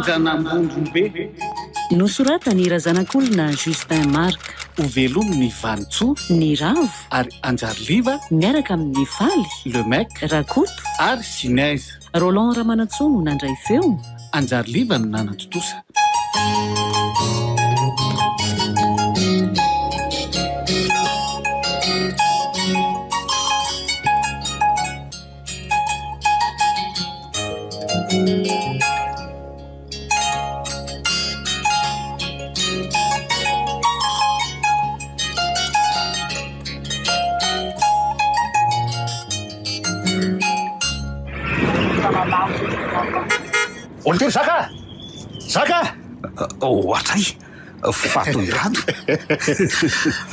Kianjan'Ambondrombe. Nosoratan'i Razanakolona Justin Marc. Hovelomin'i Vanintsoa. Niravo. Ary Anjariliva. Miaraka amin'i Faly. Le Mec. Rakoto. Ary Sinèse. Roland Ramanantsoa no nandray feo. Anjariliva no nanatontosa. Olon-tery Zaka! Zaka! Ohatray! Fato i Rado!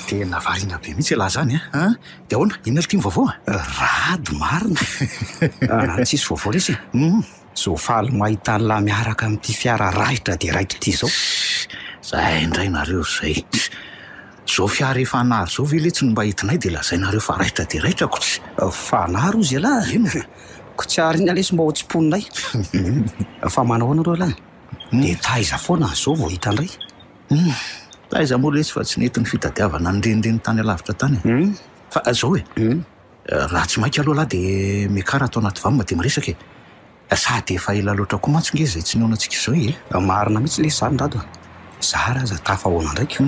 Tena variana be mihitsy ialahy izany an! Dia ahoana? Inona ry ty ny vaovao a? Rado marina! Tsisy vaovao lesy e! Zao faly mahita an'lah miaraka amin'ity fiara raitra dia raitra ity zao. Zay indray nareo zay. Zao fiara efa anary zao ve letsy no mba entinay dia lazainareo fa raitra dia raitra ko tsy. Fa anary ozy ialahy. Inona? Ko tsy ary iny lesy mba ho tsimponinay. Fa manao ahoana reo lahy? Dia taiza foana zao vao hita indray? Taiza moa lesy fa tsy nety ny fitadiavana an'irenireny tany alavitra tany e. Fa zao e. Raha tsy maika aloha lahy dia miakara ato anaty vam dia miresaka e! Sady efa ela loatra koa mantsy nge izay tsy nihaonantsika izao e! Marina mihitsy lesy izany Rado a! Za ary aza tafahoana ndraiky.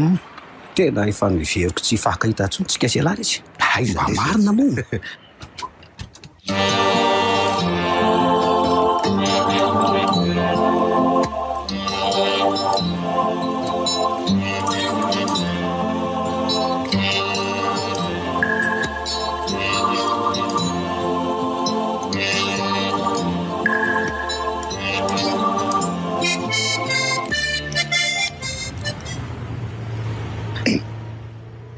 Tena efa noheveriko tsy hifankahita intsony tsika sy ialahy lesy. Aiza Mba lesy. marina moa.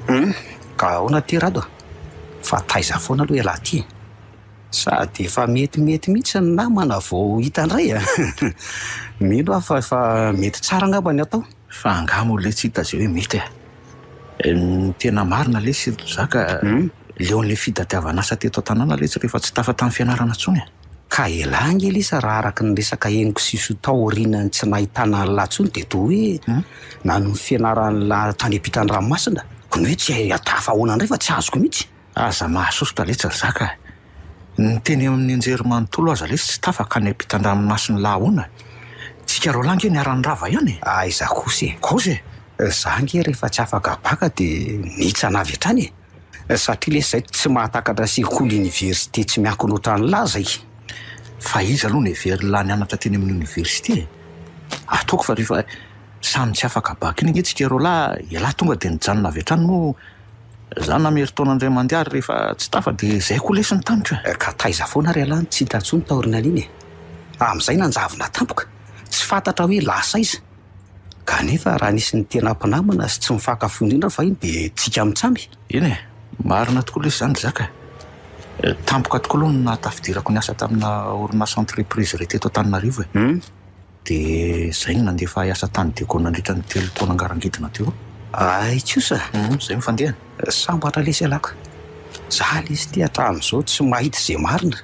Hum, ka ahoana ty Rado a? Fa taiza foana aloha ialahy ty e? Sady efa metimety mihitsy ny namana vao hita indray a! Mino aho fa efa mety tsara angamba ny atao. Fa angaha moa letsy hita izay hoe mety e? Ny tena marina lesy ry Zaka, leon'ilay fitadiavana asa teto an-tanàna letsy rehefa tsy tafa tamin'ny fianarana intsony e! Ka elah ange lisa raha araka ny resaka henoko sy tao aorianan'ny tsy nahitana an'lah intsony dia toa hoe nanohy ny fianaran'lah tany ampitan'ny ranomasina, ko ny hoe tsy tafahoana indray fa tsy azoko mihitsy. Aza mahasosotra letsy ry Zaka a! Ny teny amin'ny anjerimanontolo aza lesy tsy tafa ka ny ampitan-dranomasin'i lah ahoana? Tsika roalahy ange niara-nirava ihany e! Aiza kosa e! Kosa e! Za ange rehefa tsy afaka baka dia mihitsana avy hatrany e! Satria lesy zay tsy mahatakatra sekoly université tsy miankina ohatran'lah zay. Fa iza aloha no heverin'lah nianatra teny amin'ny université e? Ataoko fa rehefa samy tsy afaka baka iny ange tsika roalahy, ialahy tonga dia nijanona avy hatrany moa Za namerin-taona indray mandeha ary rehefa tsy tafa dia zay koa lesy ny tamiko e! Ka taiza foana ary ialahy no tsy hita intsony taorianan'iny e? Amin'izay nanjavona tampoka, tsy fantatra hoe lasa aiza. Kanefa raha nisy ny tena mpinamana sy tsy mifankafoy indrindra fahiny dia tsika mitsamy. Eny e! Marina tokoa lesy izany ry zaka e! Tampoka tokoa aloha no nahatafidirako niasa tamina orinasa entreprise iray teto Antananarivo e! Dia izay no nandefa ahy hiasa tany Diego nandritra ny telo taona ngarangidina teo. Hay kosa! Hum, izay no fandehany. Sambatra lesy ialahy ka. Za lesy ity hatramin'izao tsy mahita izay marina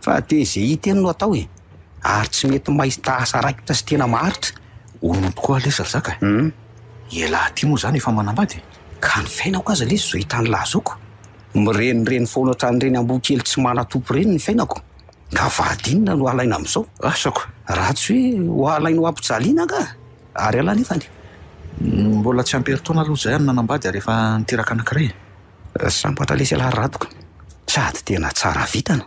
fa dia izay hita eny no atao e! Ary tsy mety mahita asa raikitra sy tena maharitra. Hono tokoa lesy ry zaka e! Ialahy ity moa izany efa manambady e? Ka ny fiainako aza lesy izao hitan'lah zao ko! Mirenireny foana ohatran'ireny amboa kely tsy manan-tompo ireny ny fiainako. Ka vady inona no halaina amin'izao? Asako. Raha tsy hoe ho halaina ho ampijaliana angaha? Ary ialahy nefany? Mbola tsy ampy herintaona aloha izahay no nanambady ary efa niteraka anankiray e. Sambatra lesy ialahy ry Radoko. Sady tena tsara vintana.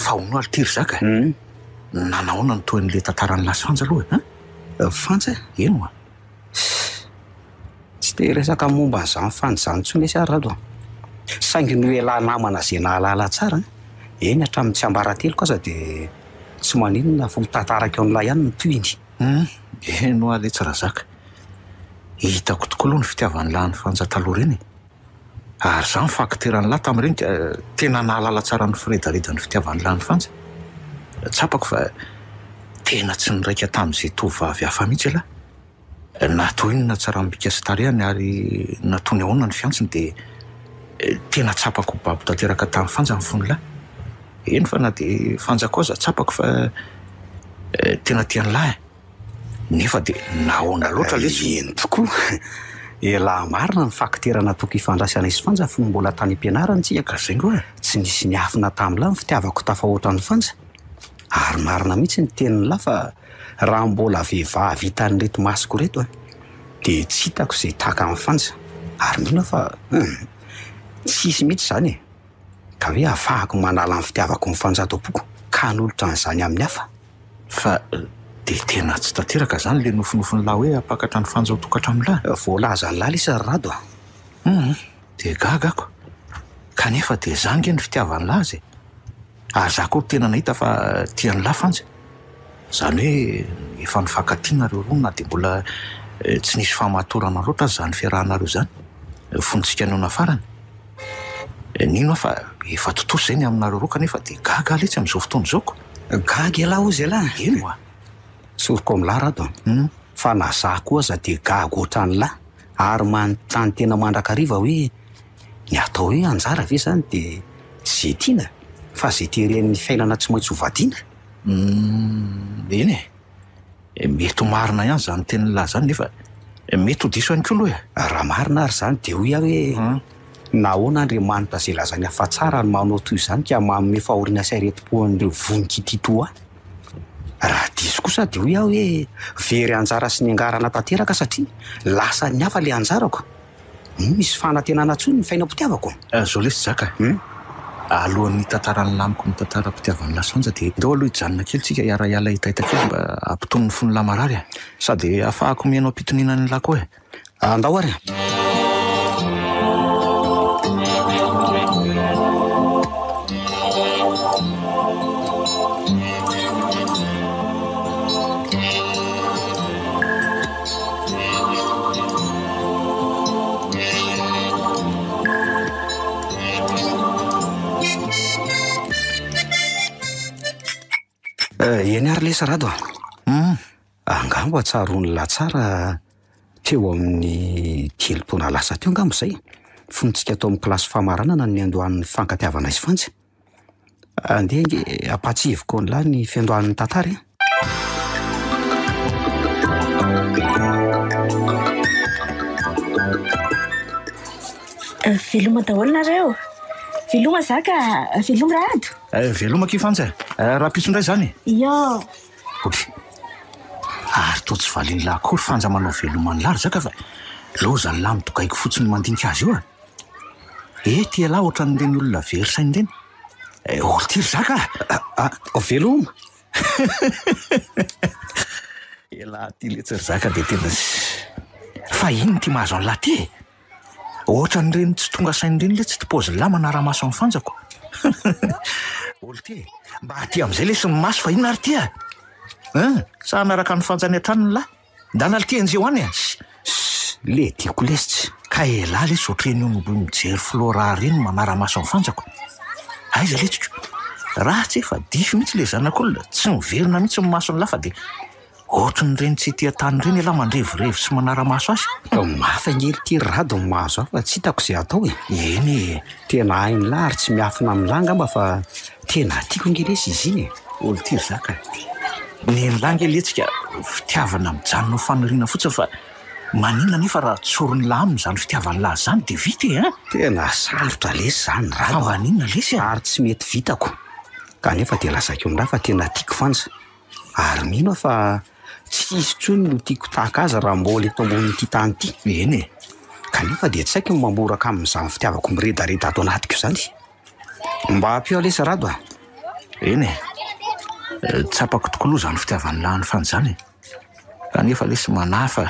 Fa hono ary ity ry zaka e! Nanahoana ny tohin'ilay tantaran'i Lasy Fanja aloha e? An? Fanja? Eny oa. Tsy te hiresaka momba an'izany Fanja izany intsony lesy aho Rado a! Saingy noho ialahy namana izay nahalala tsara, eny hatramin'ny tsiambarateloko aza dia tsy maninona fa ho tantarako amin'ilay ihany ny tohiny. Hum, eny hoa letsy Razaka. Hitako tokoa aloha ny fitiavan'lah an'i Fanja taloha ireny e. Ary za ny fakteran'lah tamin'ireny ka tena nahalala tsara ny firedaredan'ny fitiavan'lah an'i Fanja. Tsapako fa tena tsy niraika tamin'izay tovovavy hafa mihitsy ialahy. Na toy inona hatsaram-bika sy tarehiny ary na toy ny ahoana ny fiantsony dia tena tsapako ho babo tanteraka tamin'i Fanja ny fon'lah. Eny fa na dia Fanja koa aza tsapako fa tena tia an'lah e. Nefa dia nahoana loatra lesy? Eny tokoa. Elah marina ny fakitera nataoko hifandraisana sy Fanja fony mbola tany am-pianarana tsika ka zay ngoa e. Tsy nisy niafina tamin'lah ny fitiavako tafahoatra an'i Fanja. Ary marina mihitsy ny tenin'lah fa raha mbola vehivavy hitan'ireto masoko ireto an, dia tsy hitako izay tahaka an'i Fanja. Ary mino aho fa hum, tsy hisy mihitsy izany e. Ka hoe ahafahako manala ny fitiavako an'i Fanja ato am-poko ka hanolotra an'izany amin'ny hafa. Fa dia tena tsy tanteraka zany le nofinofin'lah hoe hampakatra an'i Fanja ao tokantranon'lah? Voalazan'lah lesy ry Rado a! Hum, dia gaga ako. Kanefa dia za nge ny fitiavan'lah azy e! Ary za koa tena nahita fa tian'lah Fanja. Zany hoe efa nifankatia nareo roa na dia mbola tsy nisy fahamatorana loatra aza zany fiarahanareo zany fony tsika nihaona farany. Nino aho fa efa tontosa izay ny aminareo roa kanefa dia gaga aho letsy amin'izao fotoana izao ko. Gaga ialahy hozy ialahy. Eny oa. Tsoriko amin'lah Rado a, fa na za koa aza dia gaga ohatran'lah ary manontany tena mandrakariva hoe ny atao hoe anjara ve izany dia tsy izay tiana fa izay teren'ny fiainana tsy maintsy ho vadiana? Humm, eny e. Mety ho marina ihany izany tenin'lah izany nefa mety ho diso ihany koa aloha e. Raha marina ary izany dia hoy aho hoe nahoana Andriamanitra izay lazaina fa tsara no manao toy izany ka manome fahoriana sy aretim-po an'ireo vonon-kitia toa ahy? Raha diso kosa dia hoy aho hoe very anjara sy niangarana tanteraka satria lasan'ny hafa ilay anjarako. Moa misy fanantenana intsony ny fiainam-pitiavako? Zao lesy Zaka a! Alohan'ny hitantaran'i Lamiko ny tantaram-pitiavan'i Lasanja dia ndao aloha hijanona kely tsika hiara-hiala hetaheta kely mba hampitony ny fon'i marary e! Sady ahafahako mihaino am-pitoniana an'i koa e! Andao ary! Eh, eny ary lesy Rado a. Hum. Angamba tsaroan'lah tsara teo amin'ny telo taona lasa teo angamba izay, fony tsika tao amin'ny kilasy famaranana ny niandohan'ny fifankatiavanay sy Fanja. Andeha ange ampahatsiahiviko an'lah ny fiandohan'ny tantara e. Veloma daholo nareo. Veloma Zaka, veloma Rado. Veloma akia Fanja e. Rahampitso indray izany e. Ia. Ory. Ary toa tsy valian'lah akory Fanja manao veloma an'lah ry Zaka fa lozan'lah midogaigy fotsiny mandinika azy eo a. Ety ialahy ohatran'ireny olona very saina ireny. Eh, ory ty ry Zaka a! Veloma! Ialahy ty letsy ry Zaka dia tena Fa inona ity mahazo an'lah ty e? Ohatran'ireny tsy tonga saina ireny letsy ity paozin'lah manara-maso an'i Fanjako. Ory ty e! Mba aty amin'izay lesy ny maso fa inona ary ty a? Hein? Sa hanaraka an'i Fanja any an-tranony lah? Ndana lty enjeho any e! Ssss le tiako lesy. Ka elah lesy otreny omby mijery Flora reny manara-maso an'i Fanjako. Aiza letsy ko? Ratsy e fa dify mihitsy le zanak'olona, tsy miverina mihitsy ny mason'lah fa de otrin'ireny tsy tia tany ireny elah mandrevirevy sy manara-maso azy. Mafy ange lty ry Rado ny mahazo ahy fa tsy hitako izay atao e. Eny e. Tena hain'lah ary tsy miafina amin'lah angamba fa tena tiako ange lesy izy iny e. Olo ty ry zaka e. Nen'lah ange letsy ka fitiavana mijanona ho faniriana fotsiny fa maninona nefa raha tsorin'lah aminy izany fitiavan'lah izany dia vita e an! Tena sarotra lesy izany Rado a! Fa maninona lesy e? Ary tsy mety vitako. Kanefa dia lazaiko amin'lah fa tena tiako Fanja. Ary mino aho fa tsy hisy intsony ny ho tiako tahaka azy raha mbola eto ambonin'ity tany ity. Eny e! Kanefa dia tsy haiko ny mamboraka amin'izany fitiavako miredareda ato anatiko izany. Mba ampio aho lesy Rado a! Eny e! Tsapako tokoa aloha izany fitiavan'lah an'i Fanja izany e! Kanefa lesy manahy fa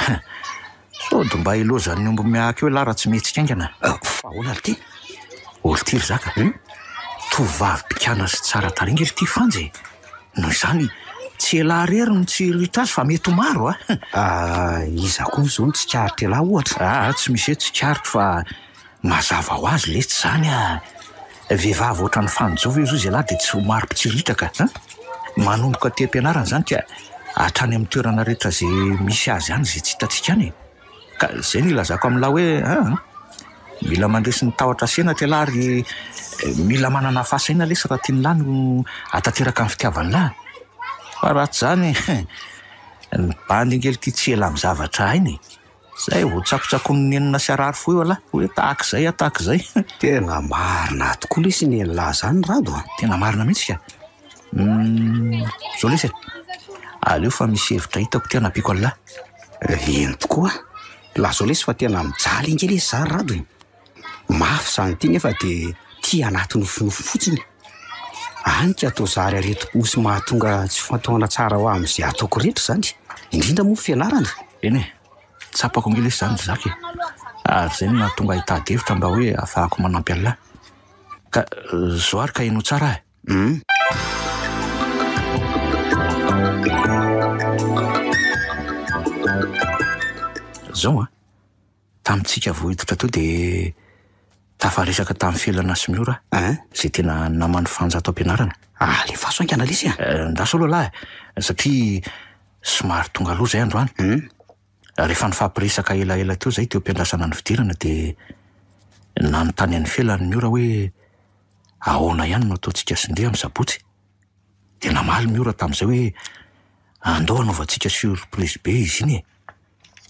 sao dia mba ilaozan'ny omby mihahaka eo ialahy raha tsy mihetsika haingana. Fa ahoana ry ty? Olo ty ry zaka a! Tovovavy bikàna sy tsara tarehy nge ry ty Fanja e! Noho izany, tsy elah irery no tsy hirohitra azy fa mety ho maro a! Iza koa izao no tsikaritr'ialahy ohatra? Aa tsy misy hoe tsikaritro fa. Mazava ho azy letsy izany ah! Vehivavy ohatran'i Fanijo ve zao ialahy dia tsy ho mari-pitsiritraka an? Manomboka aty am-pianarana izany ka hatrany amin'ny toerana rehetra izay misy azy any izay tsy hitantsika any e! Ka izay no ilazako amin'lah hoe an! Mila mandresy ny tahotra senatra ialahy ary mila manana fahasahiana lesy raha tian'lah no hahatanteraka ny fitiavan'lah. Fa raha tsy izany ny bandy ange ity tsy ela amin'ny zavatra hainy e! Zay vao tsakotsakoin'ny nenina sy harary fo eo ialahy hoe tahak'izay aho tahak'izay. Tena marina tokoa lesy ny an'lah zany Rado a! Tena marina mihitsy ka! Humm, zao lesy e! Aleo fa misy hevitra hitako ty hanampiako an'lah. Eny tokoa! Lazao lesy fa tena mijaly ange lesy za ry Rado e! Mafy izany ity nefa dia tia anaty nofinofy fotsiny. Any ka toa zary aretim-po sy mahatonga tsy fantohana tsara ho amin'izay ataoko rehetra izany, indrindra moa ny fianarana. Eny e, tsapako ange lesy izany ry Zaka e! Ary izay no nahatonga ahy hitady hevitra mba hoe ahafahako manampy an'lah. Ka zao ary ka henoy tsara aho e! Hum. Zao an! Tamintsika vao hiditra teo dia tafaresaka tamin'i Felana sy Miora aho, izay tena naman'i Fanja ato am-pianarana. Alefaso haingana lesy a! Andraso aloha lahy e, satria somary tonga aloha izay androany. Rehefa nifampiresaka elaela teo izahay teo am-piandrasana ny fidirana dia nanontany an'i Felana i Miora hoe ahoana ihany no ataontsika sy Ndeha amin'ny sabotsy? Dia namaly Miora tamin'izay hoe andao hanaovantsika surprise be izy iny e!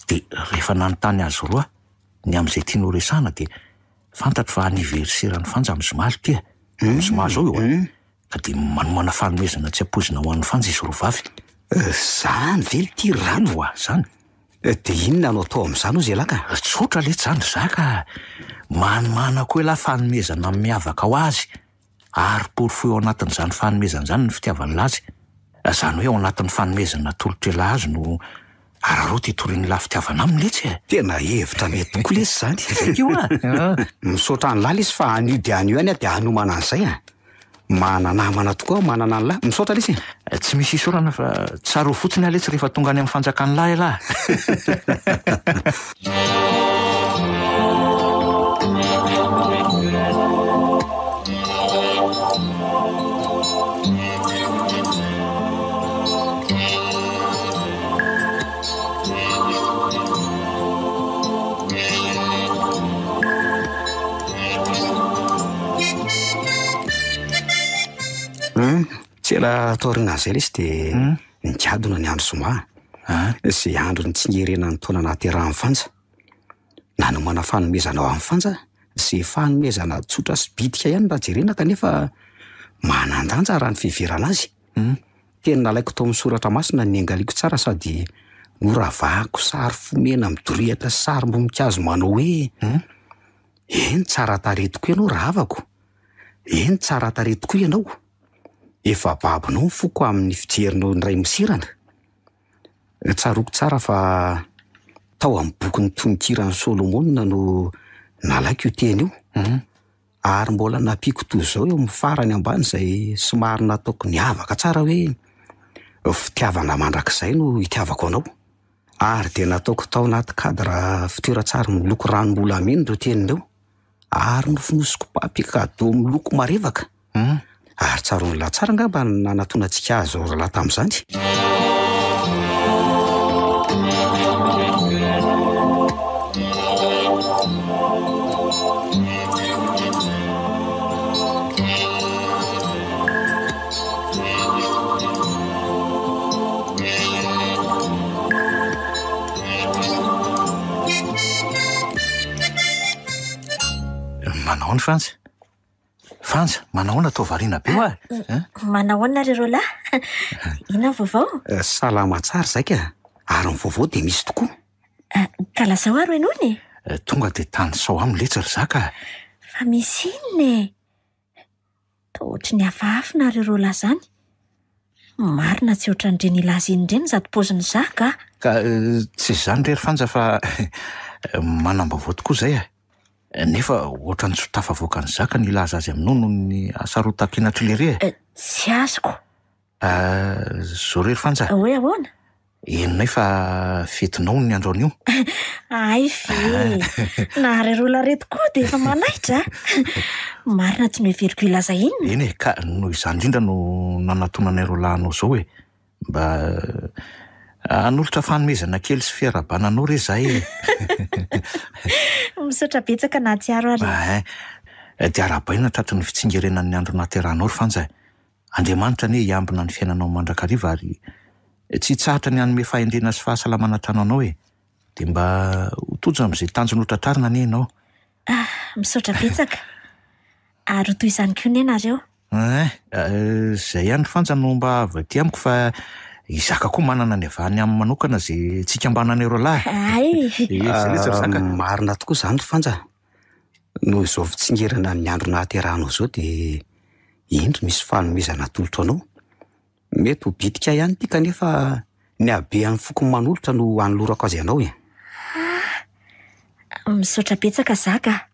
Dia rehefa nanontany azy roa ny amin'izay tiany horesahana dia fantatro fa anniversaire-n'i Fanja amin'ny zoma ity e! Amin'ny zoma izao io a! Ka dia manomana fanomezana tsy ampoizina ho an'i Fanja izy roa vavy. Zany ve ity ry Rano? Eny oa, zany. Dia inona no atao amin'izany hozy ialahy ka? Tsotra letsy izany ry za ka! Manomana koa ialahy fanomezana miavaka ho azy. Ary porofoy ao anatin'izany fanomezana izany ny fitiavan'lah azy. Izany hoe ao anatin'ny fanomezana atolotr'elah azy no araraoty hitorian'lah fitiavana aminy letsy e! Tena hevitra mety tokoa lesy izany. Zay ko a! Misaotra an'lah lesy fa anio dia anio ihany aho dia hanomana an'izay a! Mana-namana tokoa aho manana an'lah. Misaotra lesy e! Tsy misy isaorana fa tsarovy fotsiny aho letsy rehefa tonga any amin'ny fanjakan'lah elah. Tsy ela taorianan'izay lesy dia nigadona ny andro zoma. Izay andro nitsingerenan'ny taona nahaterahan'i Fanja. Nanomana fanomezana ho an'i Fanja, izay fanomezana tsotra sy bitika ihany raha jerena kanefa manan-danja raha ny fiheverana azy. Teny nalaiko tao amin'ny soratra masina ny niangaliako tsara sady noravahako sary fo mena midorehitra sy sarim-boninkazo manao hoe, Eny tsara tarehy tokoa ianao rahavako, eny tsara tarehy tokoa ianao. Efa babonao ny foko amin'ny fijerinao indray misirana. Tsaroako tsara fa tao amin'ny bokin'ny Tononkiran'i Solomona no nalaiko io teny io. Ary mbola nampiako toy izao eo amin'ny farany ambany izay somary nataoko niavaka tsara hoe fitiavana mandrakizay no itiavako anao. Ary dia nataoko tao anaty cadre fitoeran-tsary miloko ranom-bolamena ireo teny ireo. Ary nofonosiko papier cadeau miloko marevaka. Ary tsaroan'lah tsara angamba ny nanatonantsika azy roa lahy tamin'izany. Manahoana Frantsa? Frantsa, manahoana toa variana be hoa e? Manahoana ry roalahy? Inona ny vaovao? Salama tsara izay ka! Ary ny vaovao dia misy tokoa. Ka lazao ary henoina e! Tonga dia tanisao aminy letsy ry zaka a! Fa misy inona e? Toa ohatry ny hafahafa nareo roa lahy izany. Marina tsy ohatran'ireny hilaza iny ireny izato paozin'i Zaka a! Ka tsy izany re ry Fanja fa manam-baovao tokoa izay e! Nefa ohatran'ny tsy ho tafavoakan'i Zaka ny hilaza azy aminao noho ny hasarotan-kenatr'i Lery e! Tsy azoko. Zao re ry Fanja a! Hoe ahoana? Henonay fa fetinao ny andro anio. Hay ve! Nahare roa lahy reto koa dia efa manaitra a! Marina tsy noheveriko hilaza inona. Eny e, ka noho izany indrindra no nanatonanay roa lahy anao izao e. Mba hanolotra fanomezana kely sy fiarahabana anao re izahay e! Misaotra betsaka nahatsiaro ary e. Ein, dia arahabaina tratry ny fitsingerenan'ny andro nahaterahanao ry Fanja e! Andriamanitra anie hiambina ny fiainanao mandrakariva ary tsy hitsahatra ny hanome fahendrena sy fahasalamana hatrany anao e! Dia mba ho tojo amin'izay tanjona ho tratrarina anie ianao. Ah, misaotra betsaka. Ary ho toy izany koa anie nareo. Ein, izay ihany ry Fanja no mba avy aty amiko fa i Zaka koa manana ny avy any aminy manokana izay tsy ikambananay roalahy. Hay! Ee, izay letsy ry Zaka. Marina tokoa izany ry Fanja. Noho izao fitsingerana ny andro nahaterahanao izao dia indro misy fanomezana atolotro anao. Mety ho bitika ihany ity kanefa ny habean'ny foko manolotra no anolorako azy anao e. Ah, misaotra betsaka Zaka a.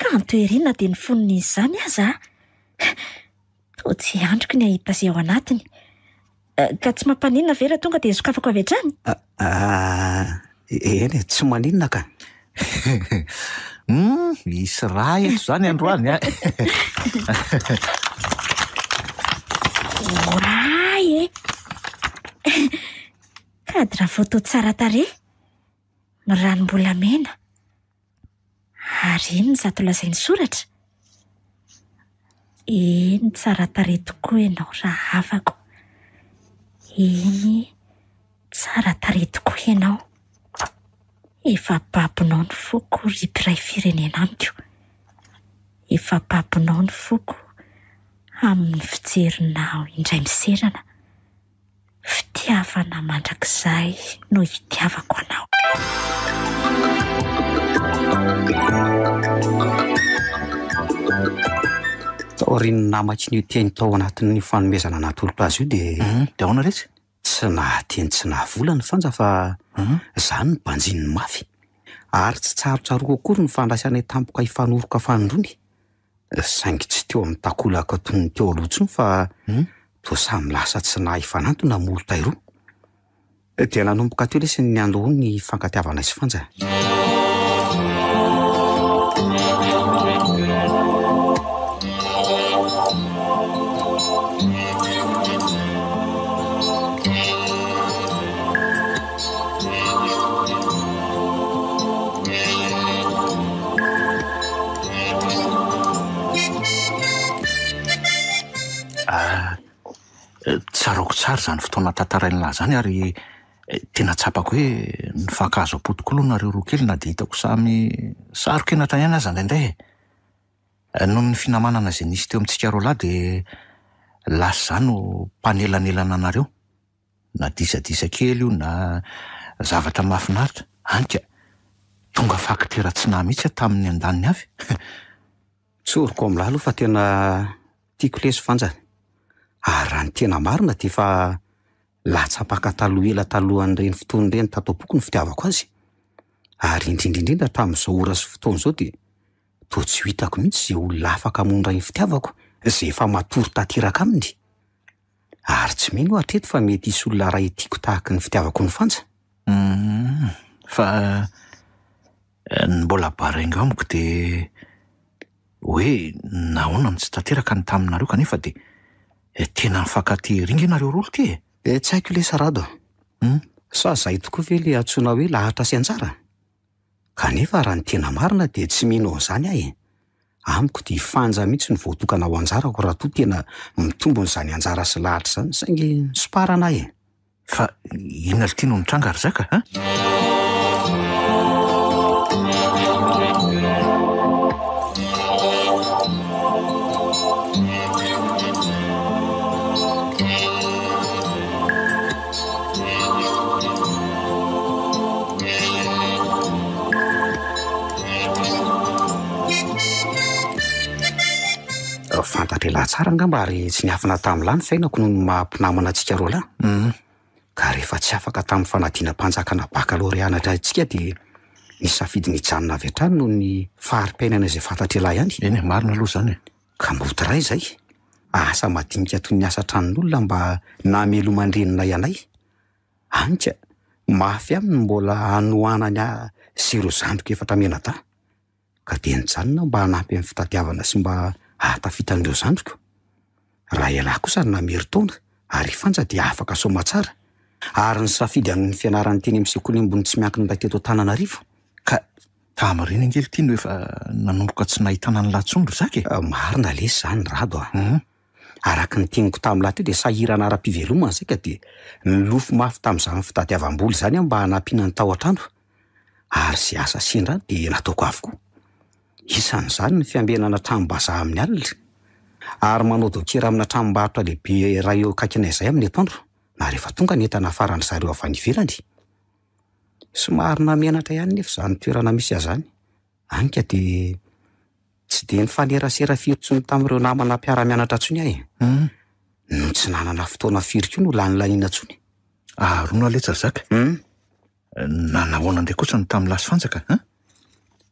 Kanto ery na dia ny fonony izany aza a. Toa tsy andriko ny hahita izay ao anatiny. Ka tsy mampaninona ve raha tonga dia sokafako avy hatrany? Ah, eny e, tsy maninona ka. Hum, misy raha eto izany androany a. Oay e! Cadre photo tsara tarehy, miranom-bolamena. Ary inona izato lazain'ny soratra? Eny, tsara tarehy tokoa ianao rahavako. Eny, tsara tarehy tokoa ianao. Efa babonao ny foko ry mpiray firenena amiko. Efa babonao ny foko amin'ny fijerinao indray miserana. Fitiavana mandrakizay no itiavako anao. Taorian'ny namaky an'io teny tao anatin'ny fanomezana natolotra azy io dia. Dia ahoana retsy? Tsy nahateny tsy nahavola ny Fanja fa izany no banjininy mafy. Ary tsy tsarotsaroako akory ny fandraisanay tampoka hifanoroka fanindroany. Saingy tsy teo amin'ny takolaka toy ny teo aloha intsony fa toa samy lasa tsy nahay hifanantona molotra iroa. Dia nanomboka teo lesy ny niandoha ny fifankatiavanay sy Fanja. Ah, tsaroako tsara izany fotoana tantarain'lah izany ary tena tsapako hoe nifankahazo am-po tokoa aloha nareo roa kely na dia hitako samy saro-kenatra ihany aza indraindray e. Noho ny finamanana izay nisy teo amintsika roalahy dia lasa izaho no mpanelanelana anareo. Na disadisa kely io na zavatra mahafinaritra, hany ka tonga fakitera tsy nahy mihitsy aho tamin'ny andaniny avy. Tsoriko amin'lah aloha fa tena tiako lesy Fanja. Ary raha ny tena marina dia efa latsa-paka taloha ela talohan'ireny fotoana ireny tato am-poko ny fitiavako azy. Ary indrindra indrindra hatramin'izao ora sy fotoana izao dia toa tsy ho hitako mihitsy izay olona afaka hamono ny fitiavako izay efa matory tanteraka aminy. Ary tsy mino aho hatreto fa mety hisy olona iray tiako tahaky ny fitiavako an'i Fanja. Humm, fa ny mbola baraingo amiko dia hoe nahoana no tsy tanteraka ny taminareo kanefa dia tena nifankatia ery nge nareo roa ity e! Eh, tsy haiko lesy Rado a! Humm. Sa zay tokoa ve le antsoina hoe lahatra sy anjara? Kanefa raha ny tena marina dia tsy mino an'izany aho e! Amiko dia i Fanja mihitsy no voatokana ho anjarako raha toa tena mitombina izany anjara sy lahatra izany saingy nisomparana aho e! Fa inona lty no nitranga ry Zaka a? Fantatr'ialahy tsara angamba ary tsy niafina tamin'ilahy ny fiainako noho ny maha mpinamana antsika roa lahy. Ka rehefa tsy afaka tamin'ny fanadinam-panjakana bakalorea indray antsika dia nisafidy ny hijanona avy hatrany noho ny fari-piainana izay fantatr'ialahy ihany. Eny e, marina aloha izany e. Kamboty iray izay. Asa madinika toy ny asa tranon'olona mba nameloman-dreninay anay. Hany ka mafy aminy ny mbola hanohanany ahy sy ireo zandriko efatra mianadahy. Ka dia nijanona aho mba hanampy amin'ny fitadiavana sy mba hahatafita an'ireo zandriko. Raha ialahy kosa no namerin-taona ary i Fanja dia afaka soamatsara ary nisafidy hanohy ny fianarany teny amin'ny sekoly ambony tsy miankina iray teto Antananarivo. Ka tamin'ireny ange ity no efa nanomboka tsy nahitana an'i lahy intsony ry Zaka e! Marina lesy izany Rado a! Araka ny teniko tamin'ny lahy teo dia sahirana ara-pivelomana izay ka dia nilofo mafy tamin'izany fitadiavam-bola izany aho mba hanampiana ny tao an-trano. Ary izay asa sendra ahy dia nataoko avokoa. Isan'izany ny fiambenana tranom-bazaha amin'ny alina, ary manao dokera amina tranombarotra lehibe iray eo akaikinay izay amin'ny atoandro, na rehefa tonga ny entana hafaran-dry zareo avy any ivelany. Somary nahamenatra ihany nefa izany toerana misy ahy izany, hany ka dia tsy dia nifanerasera firy intsony tamin'ireo namana mpiara-mianatra intsony aho e. No tsy nanana fotoana firy koa no lanilaniana intsony. Aharona letsy ry zaka. Nanahoana indray kosa ny tamin'ny lasy fanjaka an?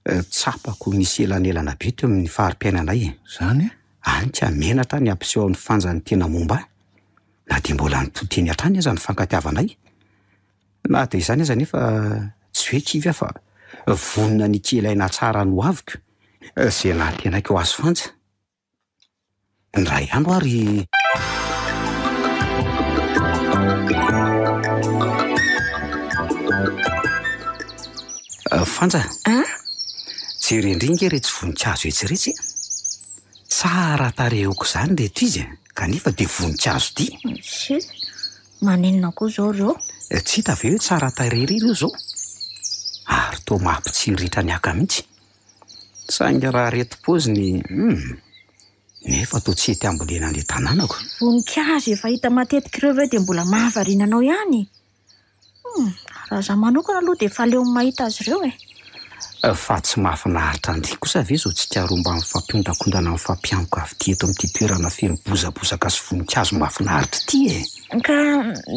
Tsapako nisy elanelana be teo amin'ny fari-piainanay e. Izany e? Any ka menatra aho ny hampiseho an'i Fanja ny tena momba ahy, na dia mbola nitohy teny hatrany aza ny fankatiavanay. Na dia izany aza anefa tsy hoe kivy aho fa vonona ny hikely aina tsara ny hoaviko, izay nantenaiko ho azo Fanja. Indray andro ary. Fanja, jereo indray ange iretsy voninkazo etsy iretsy e! Tsara tarehy aok'izany ireto izy e, kanefa dia voninkazo ity. Tsia, maninona koa izao ireo? Tsy hita ve hoe tsara tarehy ery ireo izao? Ary toa mampitsiriritra ny haka mihitsy. Saingy raha reto paoziny hum! Nefa toa tsy hety hambolena any an-tanànako. Voninkazo efa hita matetika ireo ve dia mbola mahavariana anao ihany? Hum! Raha izaho manokana aloha dia efa leo ny mahita azy ireo e! Fa tsy mahafinaritra an-dry kosa ve izao tsikaromba mifampiondankondana mifampiankoka avy ity eto amin'ity toerana feno bozabozaka sy voninkazo mahafinaritra ity e? Ka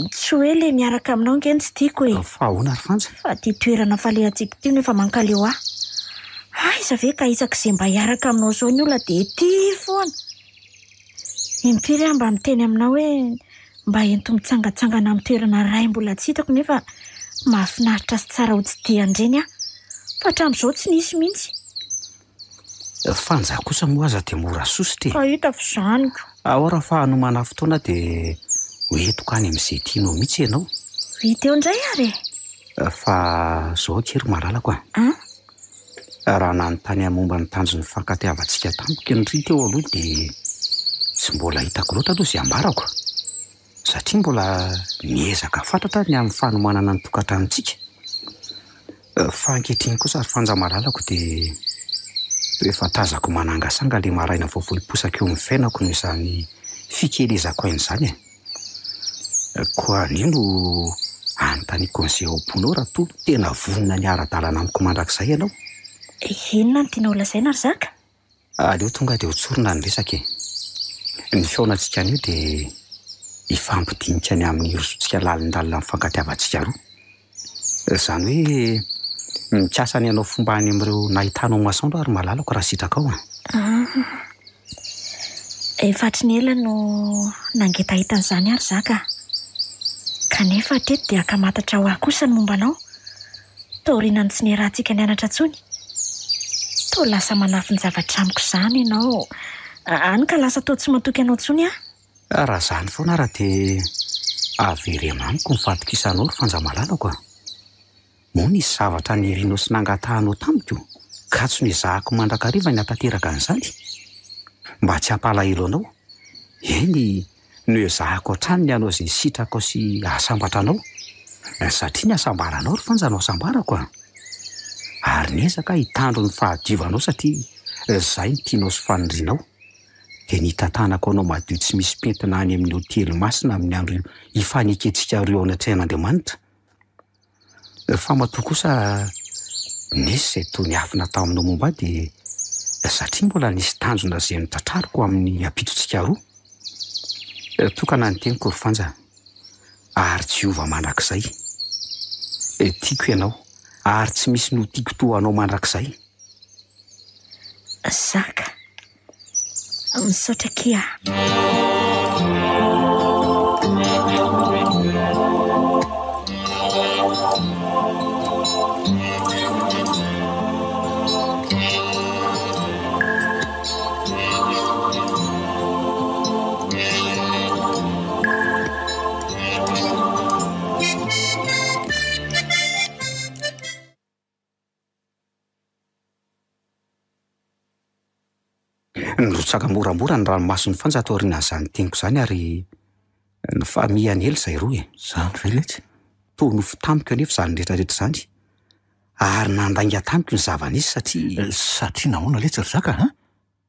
tsy hoe ilay miaraka aminao ange no tsy tiako e! Fa ahoana ry Fanja? Fa ity toerana falehantsika ity no efa mankaleo ahy. Aiza ve ka isak'izay mba hiaraka aminao izao ny olona dia ety foana. Impiry aho mba miteny aminao hoe mba ento mitsangantsangana amin'ny toerana iray mbola tsy hitako nefa mahafinaritra sy tsara hotsidihan-dreny aho. Fa hatramin'izao tsy nisy mihitsy. Fanja kosa moa aza dia mora sosotra e. Ka hita fa izany ko. Ao raha fa hanomana fotoana dia ho entiko any amin'izay tianao mihitsy ianao. Ho hita eo indray ary e. Fa izao akia ry malalako a. An? Raha nanontany ahy momba ny tanjon'ny fifankatiavantsika tamiko i Ndry teo aloha dia tsy mbola hitako loatra aloha izay ambarako. Satria mbola miezaka fatratra ny amin'ny fanomanana ny tokantranontsika. Fa ankehitriny kosa ry Fanja malalako dia toa efa tazako manangasanga ilay maraina vaovao hiposaka eo amin'ny fiainako noho izany fikelezako aina izany e. Koa anio no anontaniako an'izay ao am-ponao raha toa tena vonona ny hiara-dalana amiko mandrakizay ianao. Inona no tianao holazaina ry Zaka? Aleo tonga dia ho tsorina ny resaka e. Ny fihaonantsika anio dia hifampidinika ny amin'ny hirosoantsika lalindalina amin'ny fifankatiavantsika roa. Izany hoe mikasa ny hanao fomba any amin'ireo nahitanao masoandro aho ry malalako raha sitrakao an. Ah. Efa hatry ny ela no nangetaheta an'izany aho ry Zaka a. Kanefa hatreto dia ankamatatra ho ahy kosa ny momba anao. Taorian'ny tsy niarahantsika nianatra intsony. Toa lasa manafin-javatra amiko izany ianao. Hany ka lasa toa tsy matoky anao intsony aho. Raha izany foana ary dia avereno amiko ny fahatokisanao ry Fanja malalako a! Moa nisy zavatra nirinao sy nangatahanao tamiko ka tsy noezahako mandrakariva ny hahatanteraka an'izany? Mba tsy hampalahelo anao? Eny, noezahako hatrany ny hanao izay sitrakao sy hahasambatra anao, satria ny hasambaranao ry Fanja no hasambarako a! Ary niezaka aho hitandro ny fahadiovanao satria izay no tianao sy fanirianao, dia ny hitantanako anao madio tsy misy pentina any amin'ny hotely masina amin'ny andro hifanekentsika roa eo anatrehan'Andriamanitra. Fa matoa kosa nisy izay toa niafina taminao momba ahy dia satria mbola nisy tanjona izay notratrariko amin'ny ampitsontsika roa. Tokana ny teniko ry Fanja ary tsy hiova mandrakizay. Tiako ianao ary tsy misy ny ho tiako toa anao mandrakizay. Zaka. Misaotra akia a. Nirotsaka moramora ny ranomason'i Fanja taorian'izany teniko izany ary nifamihana ela izahay roa e. Izany ve letsy? Toa nofy tamiko anefa izany rehetra rehetra izany ary nandainga tamiko ny zava-nisy satria. Satria nahoana letsy ry Zaka a?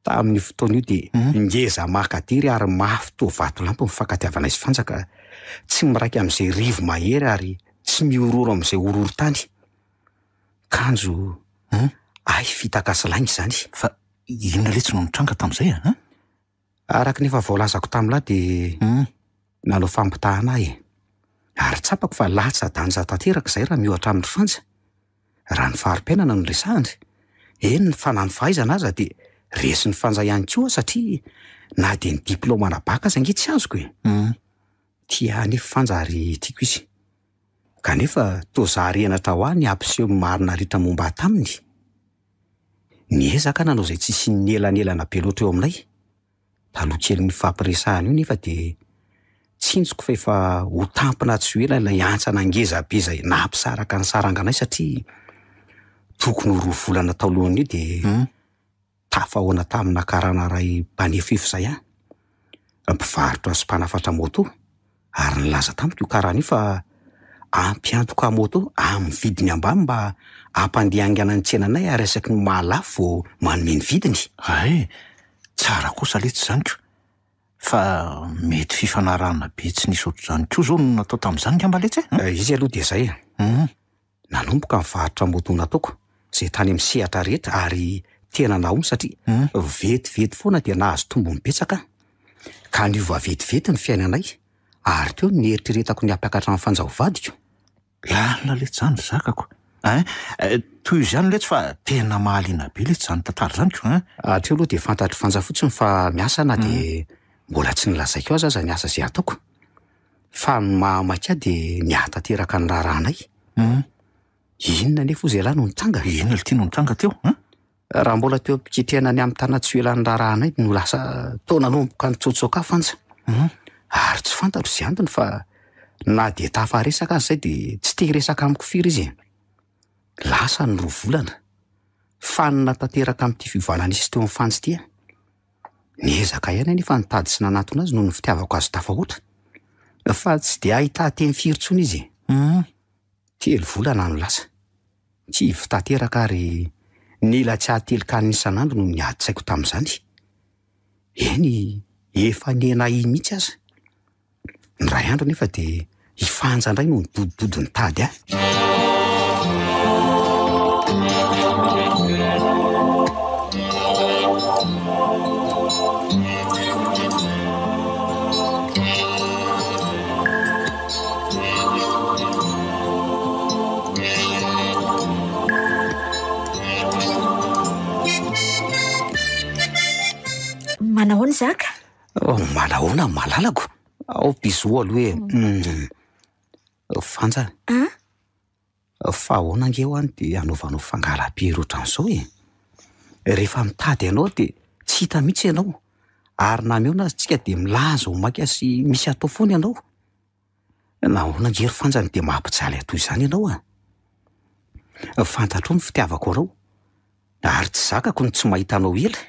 Tamin'io fotoana io dia ngeza makadiry ary mafy toa vatolampy ny fifankatiavanay sy Fanja ka tsy miraika amin'izay rivo-mahery ary tsy mihorohoro amin'izay horohoron-tany. Kanjo hay fitaka sy lainga izany. Fa inona letsy no nitranga tamin'izay a? Araka ny efa voalazako tamin'lah dia nanao fampitahana aho e. Ary tsapako fa latsa-danja tanteraka izay raha miohatra amin'i Fanja. Raha ny fari-piainana no resahana, eny fa na ny fahaizana aza dia resin'i Fanja ihany koa satria na dia ny diplaoma baka aza ange tsy azoko e. Tia ahy anefa Fanja ary tiako izy. Kanefa toa zary henatra ho ahy ny hampiseho ny marina rehetra momba ahy taminy. Niezaka aho nanao izay tsy hisian'ny elanelana be loatra eo aminay. Taloha kelin'io fifampiresahana io nefa dia tsinjoko fa efa ho tampina tsy ho ela ilay hantsana ngeza be izay nampisaraka ny saranganay satria tokony ho roa volana talohan'io dia tafahoana tamina karana iray mpanefoefo izay aho, mpivarotra sy mpanafatra moto ary nilaza tamiko io karana io fa ampy antoka moto amin'ny vidiny ambany mba hampandeha haingana ny tsenanay ary isaky ny mahalafo vao manome ny vidiny. Hay, tsara kosa letsy izany ko! Fa mety fifanarahana be tsy nisy ohatr'izany koa izao no natao tamin'izany ngamba letsy e? Izy aloha dia izay e. Nanomboka ny varotra moto nataoko, izay tany amin'ny sehatra rehetra ary tena nahomby satria vetivety foana dia nahazo tombony betsaka aho. Ka niova vetivety ny fiainanay ary teo no nieritreretako ny hampiakatra an'i Fanja ho vadiko. Lalina letsy izany ry zakako ein! Tohizo ihany letsy fa tena mahaliana be letsy izany tantara izany ko ein! Hatreo aloha dia fantatr'i Fanja fotsiny fa miasa na dia mbola tsy nolazaiko azy aza ny asa izay ataoko. Fa ny mahamaika ahy dia ny hahatanteraka ny raharahanay. Inona anefa hozy ialahy no nitranga? Inona ity no nitranga teo ein? Raha mbola teo am-pikitrehana ny amin'ny tana tsy ho elan'ny raharahanay no lasa toa nanomboka nitsotsoka ahy Fanja. Ary tsy fantatro izay antony fa na dia tafaresaka aza izay dia tsy te hiresaka amiko firy izy e. Lasa ny roa volana. Fanina tanteraka amin'ity fiovana nisy teo amin'ny Fanja ity aho. Niezaka ihany anefa nitady sy nanatona azy noho ny fitiavako azy tafahoatra. Fa tsy dia ahità-teny firy intsony izy e. Telo volana no lasa. Kivy tanteraka ary nila tsy hahatelin-kanina isan'andro no niady tsaiko tamin'izany. Eny, efa niha-nahia mihitsy aza. Indray andro anefa dia i Fanja indray no nidodododo nitady ahy. Manahoana Zaka? Oh, manahoana malalako? Ao bisous aloha e. Mm. Fanja. An? Fa ahoana ange ho'a no dia anaovanao fangalam-piry ohatran'izao e? Rehefa mitady anao dia tsy hita mihitsy ianao. Ary na mihaona aza tsika dia milaza ho maika sy misy atao foana ianao. Nahoana ange ry Fanja no dia mampijaly ahy toy izany ianao a? Fantatrao ny fitiavako anao, ary tsy zakako ny tsy mahita anao ela.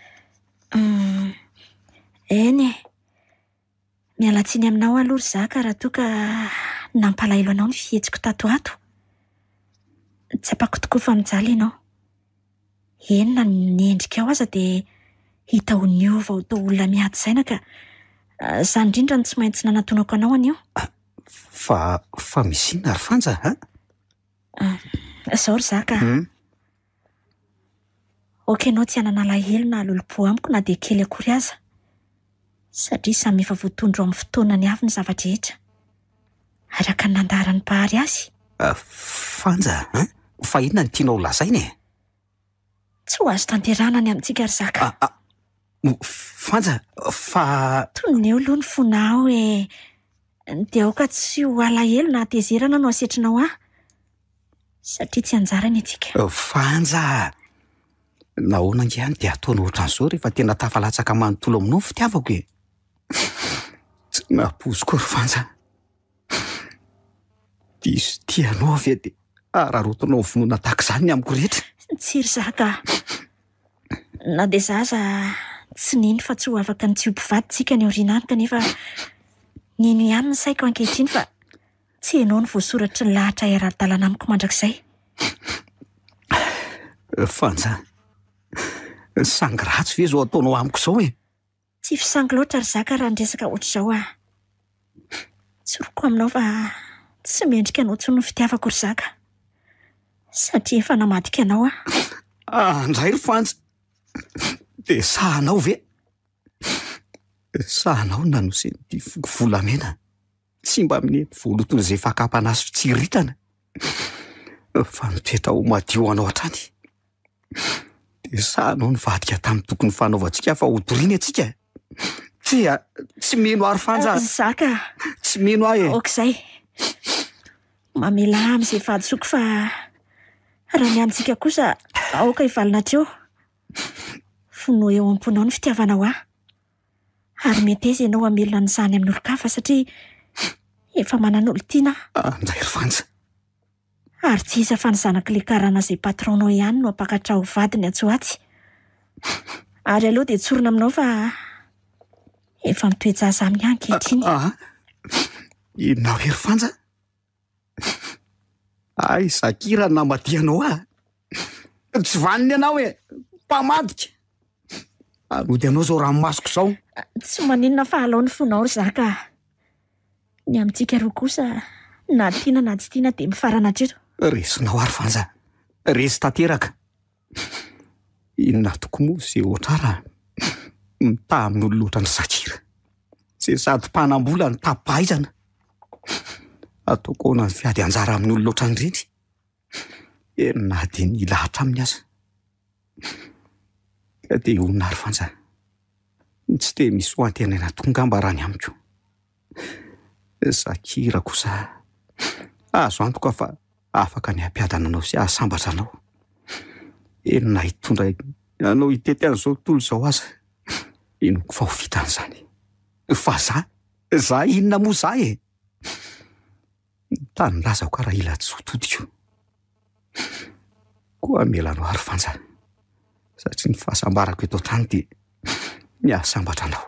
Eny e. Miala tsiny aminao aloha ry Zaka raha toa ka nampalahelo anao ny fihetsiko tato ho ato. Tsapako tokoa fa mijaly ianao. Eny na ny endrikao aza dia hita ho niova ho toa olona miady saina ka izany indrindra no tsy maintsy nanatonako anao anio. Fa, fa misy inona ry Fanja a? Izao ry Zaka a. Aoka ianao tsy hanana alahelo na lolompo amiko na dia kely akory aza, satria samy efa voatondro amin'ny fotoanany avy ny zava-drehetra, araka ny nandaharan'ny Mpahary azy. Fanja a! Fa inona no tianao holazaina e? Tsy ho azo tanterahana ny amintsika ry Zaka. Fanja, fa. Toneo aloha ny fonao e! Dia aoka tsy ho alahelo na hatezerana no asetrinao ahy. Satria tsy anjarany antsika. Fanja a! Nahoana ange any dia ataonao ohatran'izao rehefa tena tafalatsaka manontolo aminao ny fitiavako e? Tsy nampoiziko ry Fanja. Diso tia anao aho ve dia araraotinao vonoina tahaka izany ny amiko rehetra? Tsia ry zaka a! Na dia za aza. Tsy nino fa tsy ho afaka ny tsy ho mpivady tsika any aoriana any kanefa nino ihany ny saiko ankehitriny fa tsy ianao no voasoratry ny lahatra hiara-dalana amiko mandrakizay. Fanja, sangy ratsy ve izao ataonao amiko izao e? Tsy fisangy loatra ry Zaka raha ny resaka ohatr'izao ah. Tsoriko aminao fa tsy mendrika anao intsony ny fitiavako ry Zaka. Satria efa namadika anao aho. Andray ry Fanja, dia sahanao ve? Sahanao no nanosen'ity foko volamena tsy mba minety voaloton'izay fakam-panahy sy fitsiriritana fa mitoetra ho madio anao hatrany. Dia sahanao nivadika tamin'ny tokony fanaovantsika fa ho dorina antsika. Tsia, tsy mino ahy ry Fanja. Zaka. Tsy mino ahy e. Aok'izay. Mamelà ahy amin'izay fahadisoako fa raha ny amintsika kosa aoka hivalona hatreo. Vonoy eo am-ponao ny fitiavanao ahy. Ary meteza ianao hamelona an'izany amin'ny olon-kafa satria efa manan'olon-tiana aho. Andray ry Fanja. Ary tsy iza fa ny zanak'ilay karana izay patron-nao ihany no hampakatra ho vadiny atsy ho atsy. Ary aleo dia tsorina aminao fa efa mitoe-jaza aminy aho ankehitriny. Ah, inona hoe ry Fanja? Ay, Zakira no namadihanao ahy. Tsy vanona ianao e, mpamadika. Hanody anao izao ranomasoko izao. Tsy maninona fa alao ny fonao ry Zaka a. Ny amintsika roa kosa, na tiana na tsy tiana dia mifarana hatreto. Resinao ary Fanja, resy tanteraka. Inona tokoa moa izay ohatr'ahy raha mitaha amin'olona ohatran'i Zakira, izay sady mpanam-bola no tapi-pahaizana. Ataoko ahoana ny fiady anjara amin'ny olona ohatran'ireny? Eny na dia ny hilahatra aminy aza. Ka dia honina ary Fanja, tsy dia misy ho antenaina tokoa angamba raha ny amiko. Zakira kosa azo antoka fa afaka ny hampiadana anao sy hahasambatra anao. Eny na hitondra anao hitety an'izao tontolo izao aza, inoako fa ho vitany izany. Fa za, za inona moa za e? Ny tanindrazako ara ila tsy ho todiko. Koa miala anao ary Fanja, satria ny fahasambarako eto an-tany dia ny hahasambatra anao.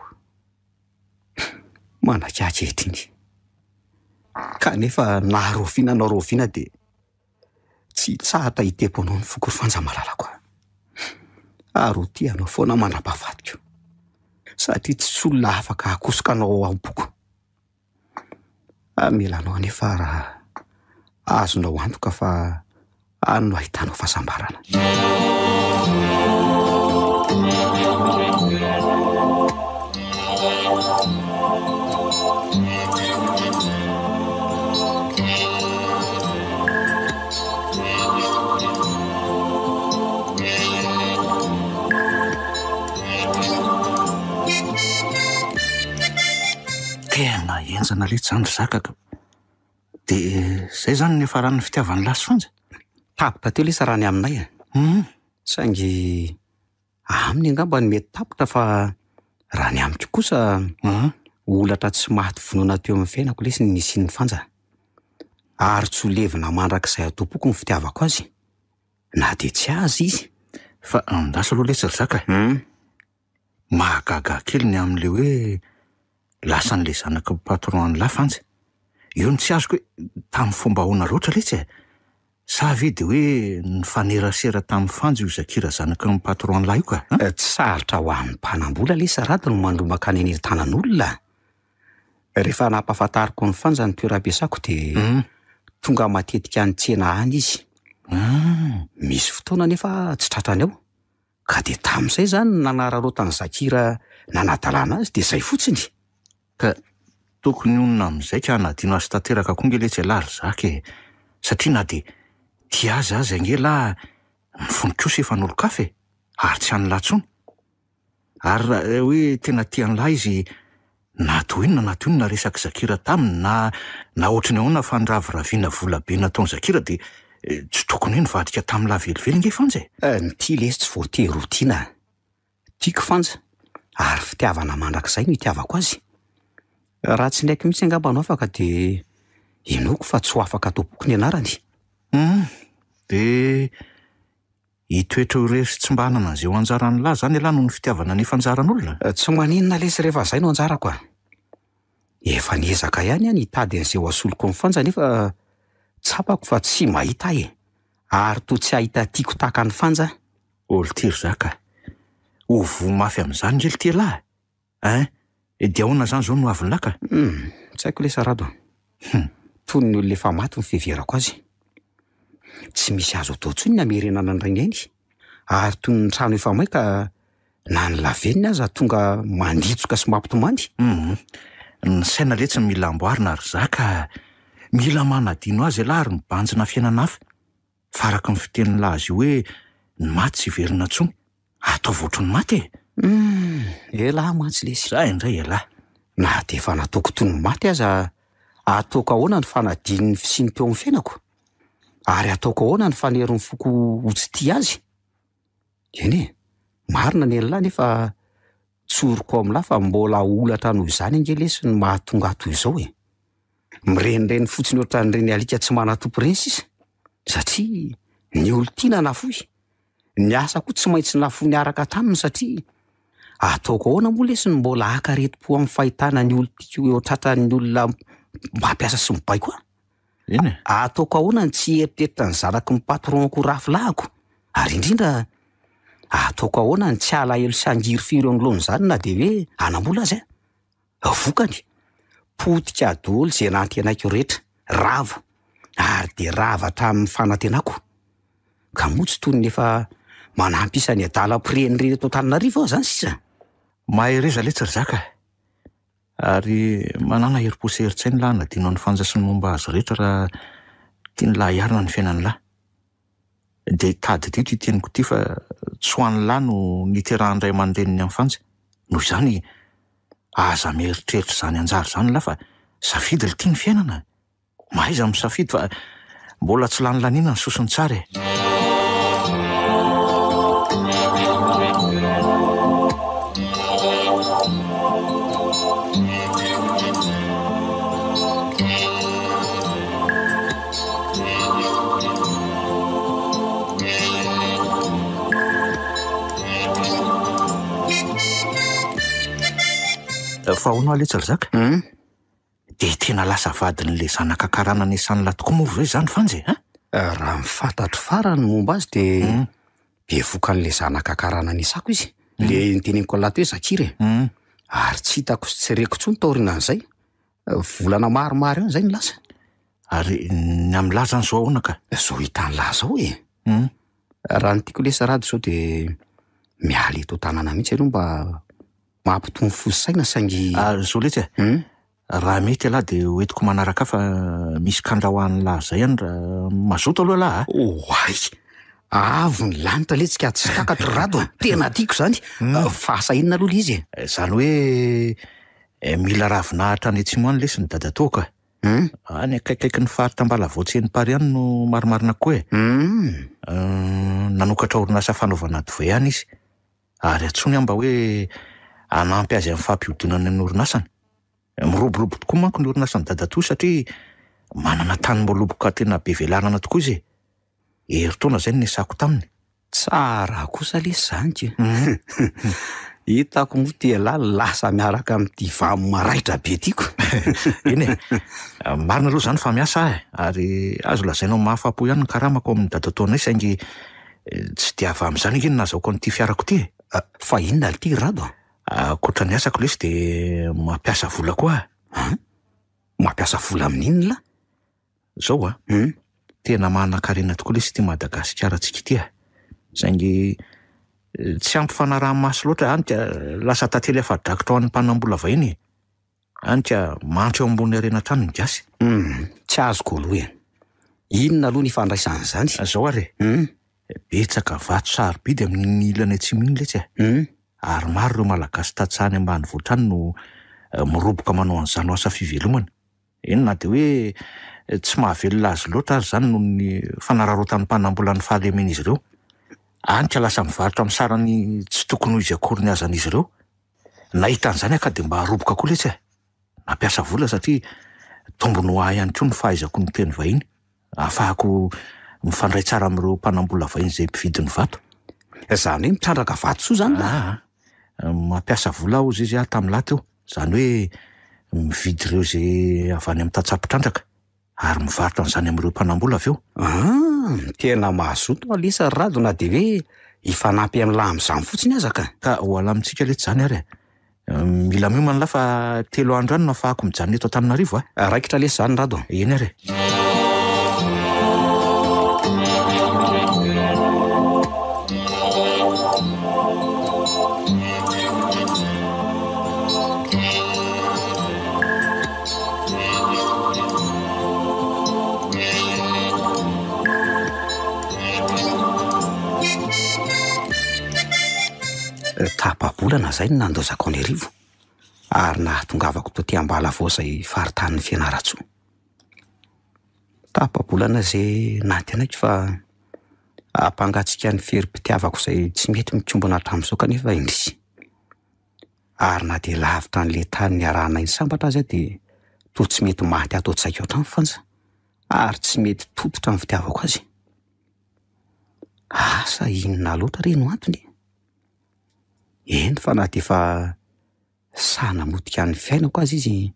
Manaiky ahy ankehitriny. Kanefa na rahoviana na rahoviana dia tsy hitsahatra hitepo anao ny foko ry Fanja malalako a. Ary ho tia anao foana mandra-pahafatiko. Satria tsy olona afaka hakosoka anao ao am-poko. Hamela anao anefa raha azonao antoka fa any no ahitanao fahasambarana. Tena henjana letsy zany ry zaka ka. De zay zany ny niafaran'ny fitiavan'i lahy sy Fanja? Tapitra teo lesy raha ny aminay e. Saingy aminy angamba no mety tapitra fa raha ny amiko kosa holatra tsy maty vonoina teo amin'ny fiainako lesy ny nisian'i Fanja. Ary tsy ho levona mandrakizay ato am-poko ny fitiavako azy. Na dia tsy azy izy. Fa andraso aloha lesy ry zaka e. Mahagaga kely ny amin'ilay hoe lasan'ilay zanaky ny patron an'lah Fanja. Eo no tsy azoko hoe tamin'ny fomba ahoana loatra letsy e? Sa ve dia hoe nifanerasera tamin'i Fanja io Zakira zanaky ny patron an'lah io ka? Tsy sarotra ho an'ny mpanam-bola lesy Rado ny mandrombaka any an'ery-tanan'olona. Rehefa nampahafantariko an'i Fanja ny toeram-piasako dia tonga matetika any tsena any izy. Misy fotoana anefa tsy tratrany ao. Ka dia tamin'izay izany no nanararaotan'i Zakira nanadalana azy dia izay fotsiny. Ka tokony honina amin'izay ka hanadino azy tanteraka koa nge letsy ialahy ry Zaka e! Satria na dia tia azy aza ange lahy ny fony kosa efa an'olon-kafa e! Ary tsy an'lah intsony. Ary raha hoe tena tia an'lah izy na toy inona na toy inona resak'i Zakira taminy na na ohatry ny ahoana fandraviravina vola be nataon'i Zakira dia tsy tokony hoe nivadika tamin'lah velively nge Fanja e! Ny tia lesy tsy voatery ho tiana. Tiako Fanja ary fitiavana mandrakizay no itiavako azy. Raha tsy niaiky mihitsy angamba no afaka dia inoako fa tsy ho afaka ato am-poko ny anarany. Hum, dia. Hitoetra ho irery sy tsy mba hanana an'izay ho anjaran'lah izany ialahy noho ny fitiavana ny efa anjaran'olona? Tsy maninona lesy rehefa izay no anjarako a! Efa niezaka ihany aho nitady an'izay ho asoloko an'i Fanja nefa tsapako fa tsy mahita aho e! Ary toa tsy hahita tiako tahaka an'i Fanja aho. Ol-ty ry zaka! Ho voa mafy amin'izany nge lty ialahy a! Hein! Dia ahoana izany izao no avin'lah ka? Hum! Tsy haiko lesy Rado a! Hum! Toy ny olona efa maty ny fiheverako azy. Tsy misy azo atao intsony ny hamerenana ny rainiainy. Ary toy ny trano efa may ka na ny lavenona aza tonga manditsoka sy mampitomany. Hum! Ny saina letsy no mila amboarina ry zaka a! Mila manadino azy ialahy ary mibanjina fiainana hafa. Fa araka ny fitenin'lah azy io hoe ny maty tsy hiverina intsony. Ataovy ohatry ny maty e! Hum! Elah mantsy lesy. Zay indray elah. Na dia efa nataoko toy ny maty aza, ataoko ahoana ny fanadino ny fisiany teo amin'ny fiainako? Ary ataoko ahoana ny fanery ny foko ho tsy tia azy? Eny e, marina ny an'lah nefa tsoriko amin'lah fa mbola holatra noho izany ange lesy no mahatonga ahy toy izao e! Mirenireny fotsiny ohatran'ireny alika tsy manan-tompo ireny sisa satria ny olon-tiana nafoy, ny asa koa tsy maintsy nafoy niaraka taminy satria ataoko ahoana moa lesy no mbola haka aretim-po amin'ny fahitana ny olon-tiako eo an-tratran'ny olona mampiasa sy mibaiko ahy? Eny e. Ataoko ahoana ny tsy hieritreritra ny zanaky ny patron-ko rafilahako? Ary indrindra, ataoko ahoana ny tsy halahelo sy hangirifiry eo anoloan'izany na dia hoe hanam-bola aza aho? Vokany, potika daholo izay nantenaiko rehetra, rava, ary dia rava hatramin'ny fanantenako. Ka moa tsy toy ny efa manampy isa ny adala mpirenireny eto Antananarivo aho izany sisa? Mahereza letsy ry zaka a! Ary manàna herim-po sy herin-tsaina lahy hanadino an'i Fanja sy ny momba azy rehetra raha tian'lah hiarina ny fiainan'lah. Dia tadidio ity teniko ity fa tsy ho an'lah no niterahan'ny ray aman-dreniny an'i Fanja. Noho izany, aza mieritreritra izany anjara izany lah fa safidy lty ny fiainana. Mahaiza misafidy fa mbola tsy lany laniana ny sosony tsara e. Fa hono aloha letsy ry zaka. Dia tena lasa vadin'ilay zanaka karana niasan'lah tokoa moa ve izany Fanja e? An? Raha ny fantatro farany ny momba azy dia bevokan'ilay zanaka karana niasako izy, ilay noteneniko an'lah teo hoe Zakira e. Ary tsy hitako sy tsy reko intsony taorianan'izay. Volana maromaro eo izay no lasa. Ary ny amin'lah izany izao ahoana ka? Izao hitan'lah izao e. Raha ny tiako lesy Rado izao dia miala eto an-tanàna mihitsy aloha mba Mampitony fo sy saina saingy. Ary zao letsy e! Raha mety ialahy dia ho entiko manaraka ahy fa misy kandra ho an'lah zay any raha mazoto aloha ialahy a! Oay! Avo ny lanitra letsy ka tsy takatro ry Rado a! Tena tiako izany! Fa asa inona aloha ilay izy e? Izany hoe mila ravinahitra any atsimo any lesy ny dadatoako e! Any akaikikaikin'ny faritra Ambalavoatsy eny Paris any no marimarina kokoa e! Nanokatra orinasa fanaovana divay any izy. Ary antsoiny aho mba hoe hanampy azy amin'ny fampihodinana ny orinasany. Miroborobo tokoa manko ny orinasan'i Dadatoa satria manana tanim-boaloboka tena be velarana tokoa izy e. Herintaona izay no niasako taminy. Tsara kosa lesy izany ka. Hitako moa ity ialahy lasa miaraka amin'ity vam raitra be ity ko. Eny e. Marina aloha izany fa miasa aho e. Ary azo lazaina ho mahafapo ihany ny karamako ao amin'ny dadatoanay saingy Tsy dia avy amin'izany ange no nahazahoako an'ity fiarako ity e! Fa inona ity ry Rado a? Ankoatra ny asako lesy dia mampiasa vola koa aho. An? Mampiasa vola amin'inona lahy? Izao a, tena manankarena tokoa lesy ity Madagasikara-ntsika ity a! Saingy tsy ampy fanaraha-maso loatra, hany ka lasa tantely afa-drakotra ho an'ny mpanam-bola vahiny e! Hany ka mandry eo ambony harena hatrany ny gasy. Humm, tsy azoko aloha e. Inona aloha ny ifandraisan'izany? Zao ary e. Humm. Betsaka vato sarobidy amin'iny ilany atsimo iny letsy e. Humm. Ary maro ireo Malagasy tantsaha any ambanivohitra any no miroboka manao an'izany ho asa fivelomana. Eny na dia hoe tsy mahavelona azy loatra aza izany noho ny fanararaotan'ny mpanambola ny fahalemen'izy ireo. Hany ka lasa mivarotra amin'ny sarany tsy tokony ho izy akory ny hazan'izy ireo. Nahita an'izany aho ka dia mba roboka koa letsy e! Nampiasa vola satria tombony ho ahy ihany koa ny fahaizako ny teny vahiny, ahafahako mifandray tsara amin'ireo mpanambola vahiny izay mpividy ny vato. Izany hoe mitrandraka vatosoa izany lahy? Aa, mampiasa vola aho hozy izy aho tamin'ny lahy teo. Izany hoe mividy ireo izay avy any amin'ny tantsaha mpitrandraka ary mivarotra an'izany amin'ireo mpanambola avy eo. Ah, tena mazoto Alisa ry Rado na dia hoe hifanampy amin'lah amin'izany fotsiny aza ka. Ka ho alamintsika letsy izany ary e. Mila miomana lah fa telo andro ihany no ahafahako mijanona eto Antananarivo a. Raikitra lesy izany Rado a. Eny ary e. Tapa-bolana izay no nandaozako an'Iarivo ary nahatongavako taty Ambalavao izay faritanin'i Fianarantsoa. Tapa-bolana izay nantenaiko fa hampangatsiaka ny ferim-pitiavako izay tsy mety mikombona hatramin'izao kanefa indrisy. Ary na dia lavitra an'ilay tany niarahanay nisambatra aza aho dia toa tsy mety maty ato an-tsaiko hatrany Fanja, ary tsy mety tototra ny fitiavako azy. Asa inona loatra re no antony e? Eny fa na dia efa sahy namotika ny fiainako aza izy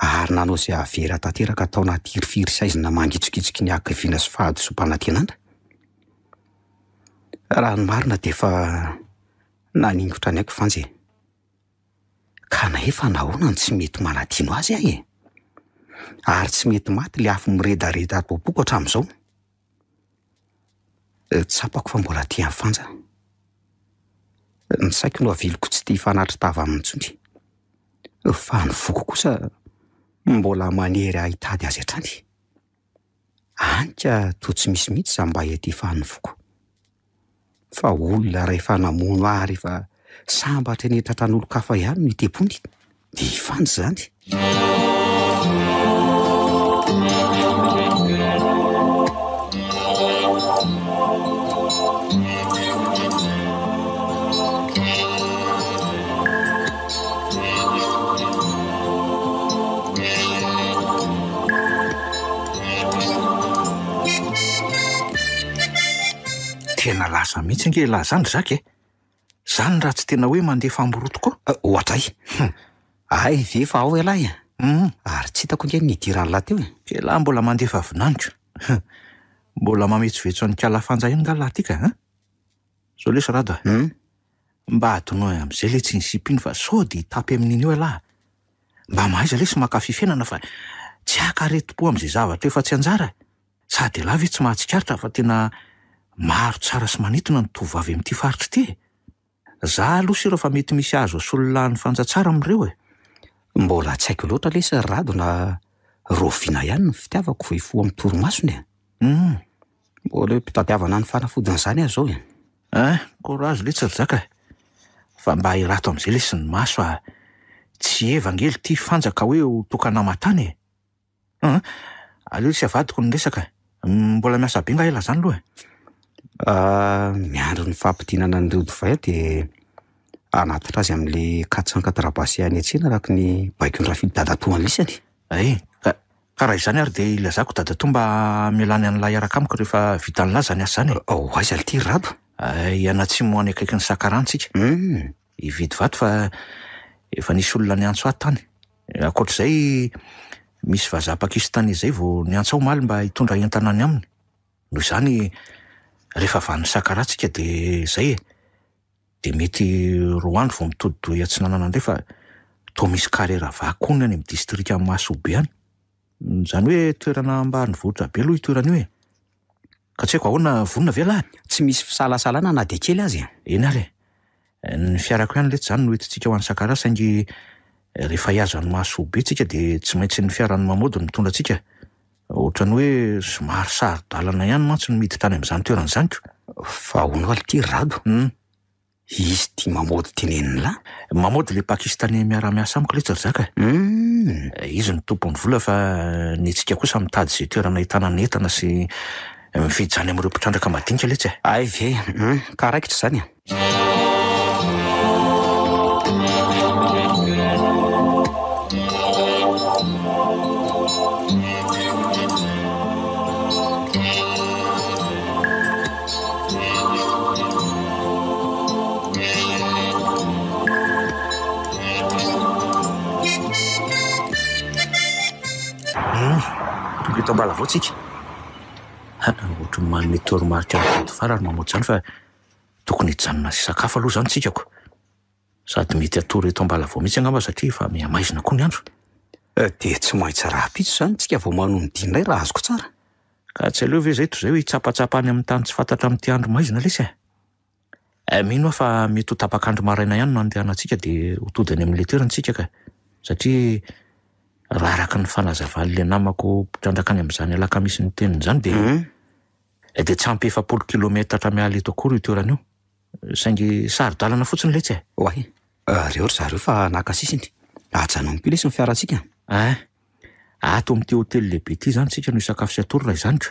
ary nanao izay hahavery ahy tanteraka tao anaty hirifiry sy haizina mangitsokitsoky ny hakiviana sy fahadisoam-panantenana. Raha ny marina dia efa Naningotra ny aiko Vanja e! Ka na efa nahoana no tsy mety manadino azy aho e? Ary tsy mety maty ilay afo miredareda ato am-poko hatramin'izao. Tsapako fa mbola tia an'i Fanja aho. Ny saiko no aviliko tsy tia hifanatri-tava aminy intsony. Fa ny foko kosa mbola manery ahy hitady azy hatrany. Any ka toa tsy misy mihitsy izany mba ety fahan'ny foko. Fa olona rehefa namono ahy rehefa sambatra eny an-tratran'olon-kafa ihany no itepony dia hifandry izany. Tena lasa mihitsy ange elah zany ry Zaka e! Zany raha tsy tena hoe mandefa ambiroa tokoa. Ohatray. Hay ve fa ao ialahy e? Ary tsy hitako ange ny nidiran'lah teo e. Elah mbola mandefa vinaniko. Mbola mametsovetso an'i Kala Fanja ihany nga lah ty ka an? Zao lesy Rado a! Mba adinoy amizay letsy iny sipa iny fa sao dia hitapy amin'iny eo ialahy. Mba mahaiza lesy mankafy fiainana fa tsy haka aretim-po amin'izay zavatra efa tsy anjara e! Sady ialahy ve tsy mahatsikaritra fa tena maro tsara sy manintona ny tovovavy amin'ity faritra ity e! Za aloha sira fa mety misy azo asolo lany fanja tsara amin'ireo e! Mbola tsy haiko loatra lesy ry Rado na rahoviana ihany ny fitiavako vao hifoha amin'ny torimasony e! Mbola eo am-pitadiavana ny fanafodin'izany aho izao e! Hein, courage letsy ry zaka e! Fa mba hirato amizay lesy ny maso a! Tsy Eva ange lty fanja ka hoe ho tokana aman-tany e! Hum, aleo tsy avadiko ny resaka e! Mbola miasa be nga elah zany aloha e? Miandry ny fampidinana an'ireo divay aho dia hanatitra azy amin'ilay 404 rabasé any an-tsena araka ny baikon'i Rafidy dadatoa an'lisany. Hay, ka Ka raha izany ary dia ilazako dadatoa mba hamelany an'lah hiaraka amiko rehefa vitan'lah izany asa izany e. Ho aiza ity ry Rado? Hianatsimo any akaikin'ny Sakarana tsika. Hividy vato fa efa nisy olona niantso ahy tany. Ankoatr'izay, misy vazaha pakistanais izay vao niantso ahy omaly mba hitondra entana any aminy. Noho izany, rehefa avy any Sakara tsika dia izay e. Dia mety roa andro vao mitodi-doha hiatsinanana indray fa toa misy carrière vaky hono any amin'ny distrikan'i Mahasoa-be any. Izany hoe toerana ambanivohitra be aloha io toerana io e. Ka tsy haiko ahoana, vonona ve lahy? Tsy misy fisalasalana na dia kely aza e. Eny ary e. Ny fiarako ihany letsy izany no entintsika ho any Sakaraha saingy rehefa hihazo an'i Mahasoa-be tsika dia tsy maintsy ny fiaran'i Mamody no mitondra antsika. Ohatran'ny hoe somary saro-dalana ihany mantsy ny miditra any amin'izany toerana izany ko. Fa ahoana ho'a ity ry Rado? Izy ity Mamody tenenin'lah? Mamody ilay Pakistanais miara-miasa amiko letsy ry Zaka e. Izy no tompon'ny vola fa ny antsika kosa mitady izay toerana ahitana ny entana sy mividy izany amin'ireo mpitrandraka madinika letsy e. Hay ve? Ka raikitra izany e. Tonga eto Ambalavao tsika. Aa, ohatry ny manome toromarika an'i Botofarany ry Mamoa izany fa tokony hijanona sy hisakafo aloha izany tsika ko. Sady mety hatory eto Ambalavao mihitsy angamba satria efa mihamaizina koa ny andro. Dia tsy maintsy rahampitso izany tsika vao manohy ny dia indray raha azoko tsara. Ka tsy aleo ve izay toy izay hoe hitsapatsapa any amin'ny tany tsy fantatra amin'ity andro maizina lesy e? Mino aho fa mety ho tapak'andro maraina ihany no handehanantsika dia ho tody any amin'ilay toerana isika ka. Satria raha araka ny fanazavan'ilay namako mpitrandraka any amin'izany alakamisy niteniny izany dia dia tsy ampy 40 kilometatra miala eto akory io toerana io. Saingy saro-dalana fotsiny letsy e! Oay, reo ry zareo fa naka sisiny. Ajanony koa lesy ny fiarantsika. Ein! Ato amin'ity hotely lehibe ity izany tsika no hisakafo sy hatory raha izany ka.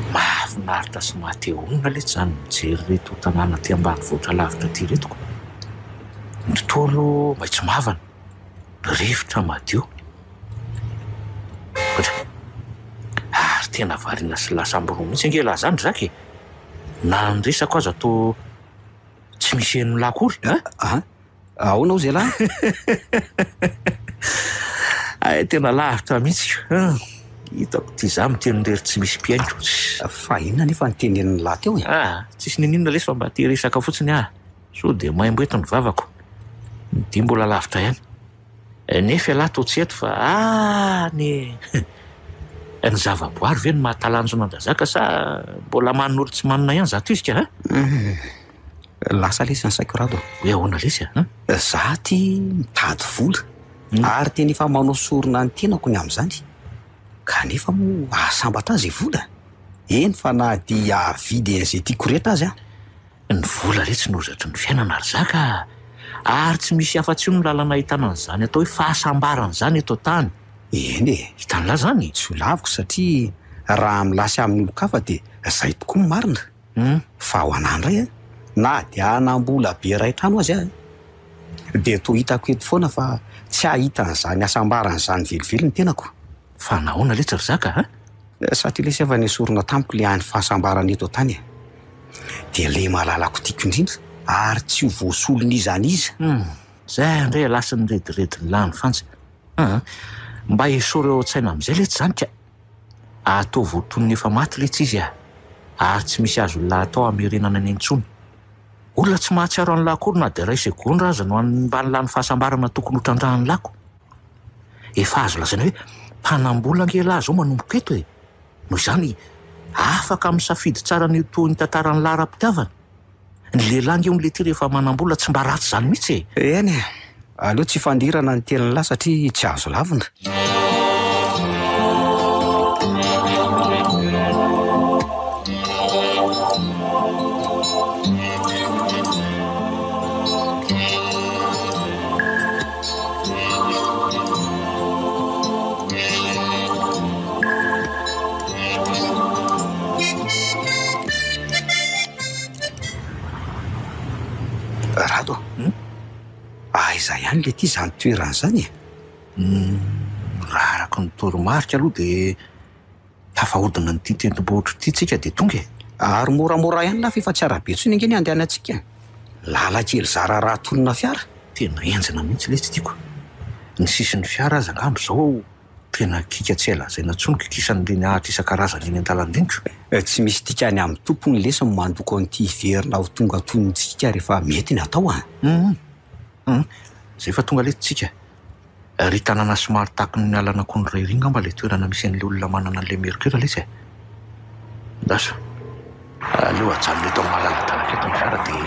Mahafinaritra sy maha te honina letsy izany mijery ireto tanàna aty ambanivohitra lavitra aty ireto ko. Ny tontolo maitso mavana, ny rivotra madio. Ary tena variana sy lasa ambiroa mihitsy ange ialahy izany ry Zaka e! Na ny resako aza toa tsy misy henon'lah akory a! An! Ahoana hozy ialahy? Hay tena lavitra mihitsy ko! Hitako ity za miteny irery tsy misy mpihaino ko! Fa inona anefa no tenenin'lah teo e? Ah! Tsisy niniana lesy fa mba te hiresaka fotsiny aho. Sao dia maimbo eto ny vavako. Ny dia mbola lavitra ihany. Nefa ialahy toa tsy eto fa any e! Ny zavaboary ve no mahatalanjona an-dRazaka sa mbola manolo-tsy manina ihany zato izy ka a? Lasa lesy ny saiko Rado a! Hoe ahoana lesy a? Za ty mitady vola ary tena efa manao sorona ny tenako ny amin'izany. Kanefa moa hahasambatra ahy izay vola? Eny fa na dia hahavidy an'izay tiako rehetra aza aho. Ny vola re tsy no hozatry ny fiainana ry zaka a! Ary tsy misy afa-tsy io no lalana ahitana an'izany atao hoe fahasambarana izany eto an-tany. Eny e! Hitan'lah izany? Tsy ho laviko satria raha milasy amin'ny olon-kafa dia izay tokoa no marina. Fa ho anah indray an, na dia hanam-bola be iray trano aza aho dia toa hitako eto foana fa tsy hahita an'izany hasambarana izany velively ny tenako. Fa nahoana letsy ry zaka a? Satria lesy efa nesorina tamiko le hany fahasambarana eto an-tany e. Dia le malalako tiako indrindra ary tsy ho voasolon'iza n'iza. Hum, zay indray ialahy sy ny rediredin'ny lany fantsy a! Mba esory ao an-tsaina amin'izay letsy izany ka! Ataovy ho toy ny efa maty letsy izy a! Ary tsy misy azon'lah atao hamerenana ny intsony. Olona tsy mahatsiaro an'lah akory na dia iray segondra aza no hanimban'lah ny fahasambarana tokony ho trandrahan'lah ko! Efa azo lazaina hoe mpanam-bola ange ialahy izao manomboka eto e! Noho izany, afaka misafidy tsara ny ho tohin'ny tantaran'ny laharam-pitiavana. Ny lehilahy ange hono letia rehefa manam-bola tsy mba ratsy izany mihitsy e! Eny e! Aleo tsy hifandirana ny tenin'lah satria tsy azo lavina. Rado a! Aiza ihany le ty izany toerana izany e? Raha araka ny toromarika aloha dia tafahodina an'ity tendrombohitra ity tsika dia tonga e! Ary moramora ihany lahy f'efa tsy arabe intsony ange ny andehanantsika e! Lalan-kely zara raha tonona fiara. Tena henjana mihitsy ilay tsy tiako. Ny sisin'ny fiara aza angamba izao tena kika tsy hay lazaina intsony kikisan'ireny ahitra isan-karazany eny an-dalana eny ko. Tsy misy dikany amin'ny tompony lesy ny mandoko an'ity hiverina ho tonga toy ny tsika rehefa mety ny atao an! Hum hum Izay efa tonga letsy tsika. Ry tanàna somary takon'ny mialan'akondro iray ry ngamba ilay toerana misy an'ilay olona manana an'ilay mercure lesy e! Lasa. Aleo ajanona eto amin'ny malala-dalaka eto ny fiara dia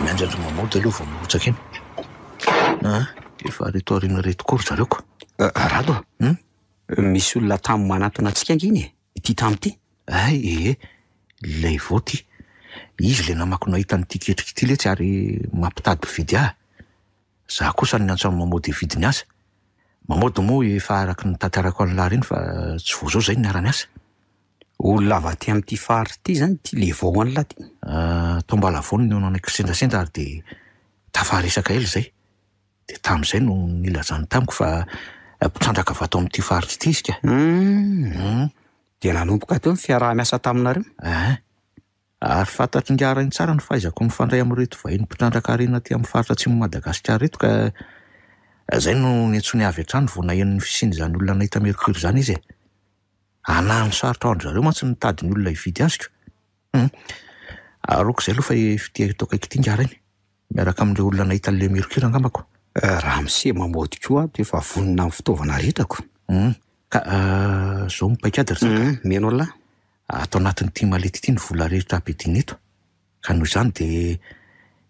miandry an-dry Mamody aloha vao mirotsaka eny. Ah, efa reto aoriana ireto koa ry zareo ko. Rado a! Misy olona tamy manatona antsika ange iny e! Ity tamy ity. Hay, ee, ilay vao ity. Izy ilay namako nahita an'ity ketrika ity letsy ary mampitady mpividy ahy. Za kosa no niantso an'i Mamody hividy ny asa. Mamody moa efa araka ny tantarako an'lah ireny fa tsy vao izao izay no niara-niasa. Olona avy aty amin'ity faritra ity izany ity le vao an'lah ty? Tao Ambalavao no nihaonanay kisendrasendra ary dia tafaresaka ela izay. Dia tamin'izay no nilazany tamiko fa mpitrandraka vato amin'ity faritra ity izy ka. Hum. Dia nanomboka teo ny fiaraha-miasa taminareo? Ein. Ary fantatr'ingahy Rainy tsara ny fahaizako mifandray amin'ireto vahiny mpitrandraka harena aty amin'ny faritra atsimon'i Madagasikara ireto ka izay no niantsoany avy hatrany vao naheno ny fisian'izany olona nahita mercure izany izy e. Anano sarotra ho an-dry zareo mantsy ny mitady ny olona hividy azy ko. Hum. Ary aoka izay aloha fa efa ity eto akaiky ity ingahy Rainy. Miaraka amin'ilay olona nahita an'ilay mercure angamba ko. Ramose Mamaody koa ato efa vonona amin'ny fitaovana rehetra ko. Hum. Ka izao ny paikady ry zaka. Hum, mino an'lah. Ato anatin'ity mallette ity ny vola rehetra ampiadiana eto, ka noho izany dia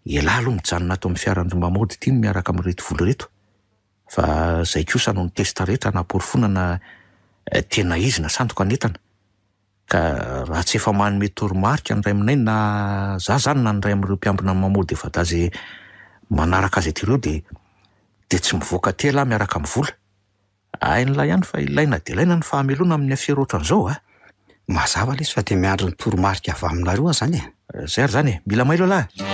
ialahy aloha mijanona ato amin'ny fiaran-dry Mamaody ity miaraka amin'ireto vola ireto, fa izay kosa no ny test rehetra hanaporofoana na tena izy na sandoka ny entana, ka raha tsy efa manome toromarika ny iray aminay na za izany na ny iray amin'ireo mpiambina an'i Mamaody efa-dahy izay manaraka azy aty ireo dia dia tsy mivoaka aty ialahy miaraka amin'ny vola. Hain'lah ihany fa ilaina dia ilaina ny fahamelona amin'ny afera ohatran'izao a! Mazava lesy fa dia miandry ny toromarika avy aminareo aho izany e! Zay ary izany e! Mila mailo elah e!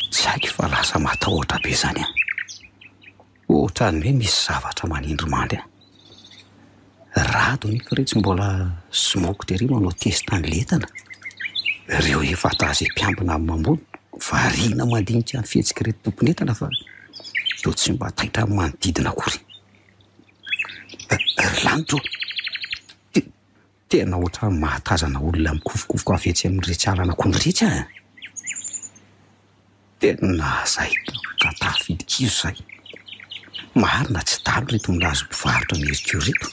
Tsy haiko fa lasa matahotra be izany aho. Ohatran'ny hoe misy zavatra manindry mandry ahy. Rado nefa re tsy mbola smoky tery manao test an'ilay entana. Ireo efa-dahy izay mpiambina amin'ny mamboly variana mandinika ny fihetsik'ireto tompon'entana fa toa tsy mba taitra amin'ny manodidina akory. Ry lanitra ô! Tena ohatran'ny mahatazana olona mikofokofoka avy etsy amin'iretsy alan'akondro iretsy aho e! Tena zay ka tafidi-kizo zay. Marina tsy dalo ireto milaza mpivarotra mercure ireto.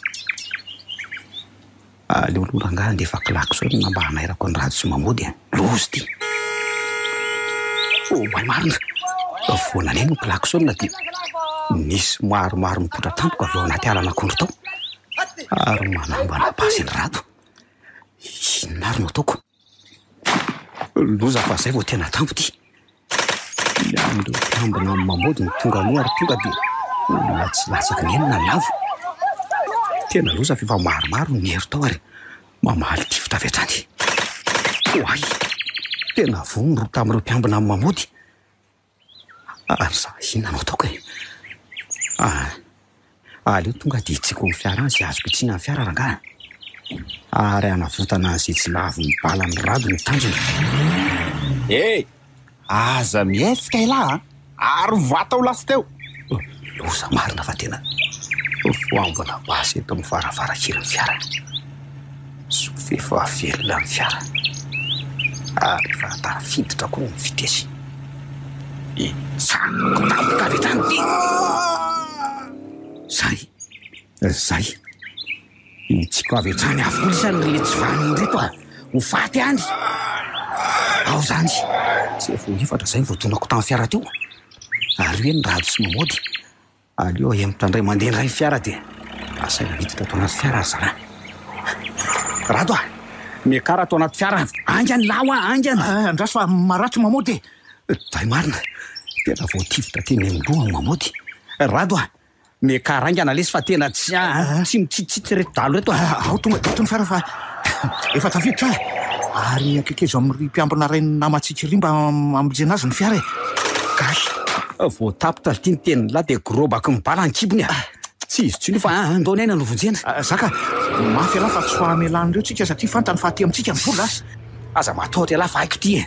Aleo aloha rangahy handefa klaxon mba hanairako an'i Rado sy Mamody e! Loza ity! Oh may marina! Vao naneno ny klaxon dia nisy maromaro nipoitra tampoka avy ao anaty alan'akondro tao. Ary manambana basy an'i Rado. Inona ary no ataoko? Loza fa izay vao tena tampo ity. Ny amin'ireo mpiambina amin'ny mamody no tonga aloha ary tonga dia olona tsy latsaky ny enina ny lavo. Tena loza fa efa maromaro ny hery tao ary mamaly tifitra avy hatrany. Oay! Tena voa ny roa tamin'ireo mpiambina amin'ny mamody. Ary za inona no ataoko e? Ah, aleo tonga dia hitsiko ny fiara any izay azoko hitsiana ny fiara rangahy a! Ary hanavotana an'izay tsy lavon'ny balan'i Rado no tanjona. Hey! Aza mihetsika elah a! Ary vata ho lasa teo! Loza marina fa tena voambina basy eto amin'ny varavarakelin'ny fiara. Soa f'efa velona ny fiara ary efa tafiditra koa ny vitesy. Hitsanoka tampoka avy hatrany ity! Zay! Zay! Hitsiko avy hatrany avokoa isany ry letsy vaniny ireto a! Ho faty any! Ao izany! Tsy efa ho efatra izay no voadonako tamin'ny fiara teo. Ary hoe ny rado sy mamody. Aleo ahemotra indray mandeha indray ny fiara dia asaina miditra ato anaty fiara ry zalahy. Rado a! Miakara ato anaty fiara haingana lahy hoa, haingana! Ah, andraso fa maratra Mamody e! Dray marina, tena voatifitra teny amin'ny lohany Mamody. Rado a! Miakara haingana lesy fa tena tsy tsy mitsitsitsy ireto dahalo ireto a! Ao tonga dia eto ny fiara fa efa tafiditra aho e! Ary akekezo amin'ry mpiambina rain'ny namantsika iry mba hamonjena azy ny fiara e! Gasy, vao tapitra ity ny tenin'lah dia grobaky ny bala ny kibony a! Tsy izy intsony io fa andao ny aina no vonjena. Zaka, mafy elah fa tsy ho hamelan'ireo tsika satria fantany fa aty amintsika ny vola a! Aza matahotra elah fa haiko ity e!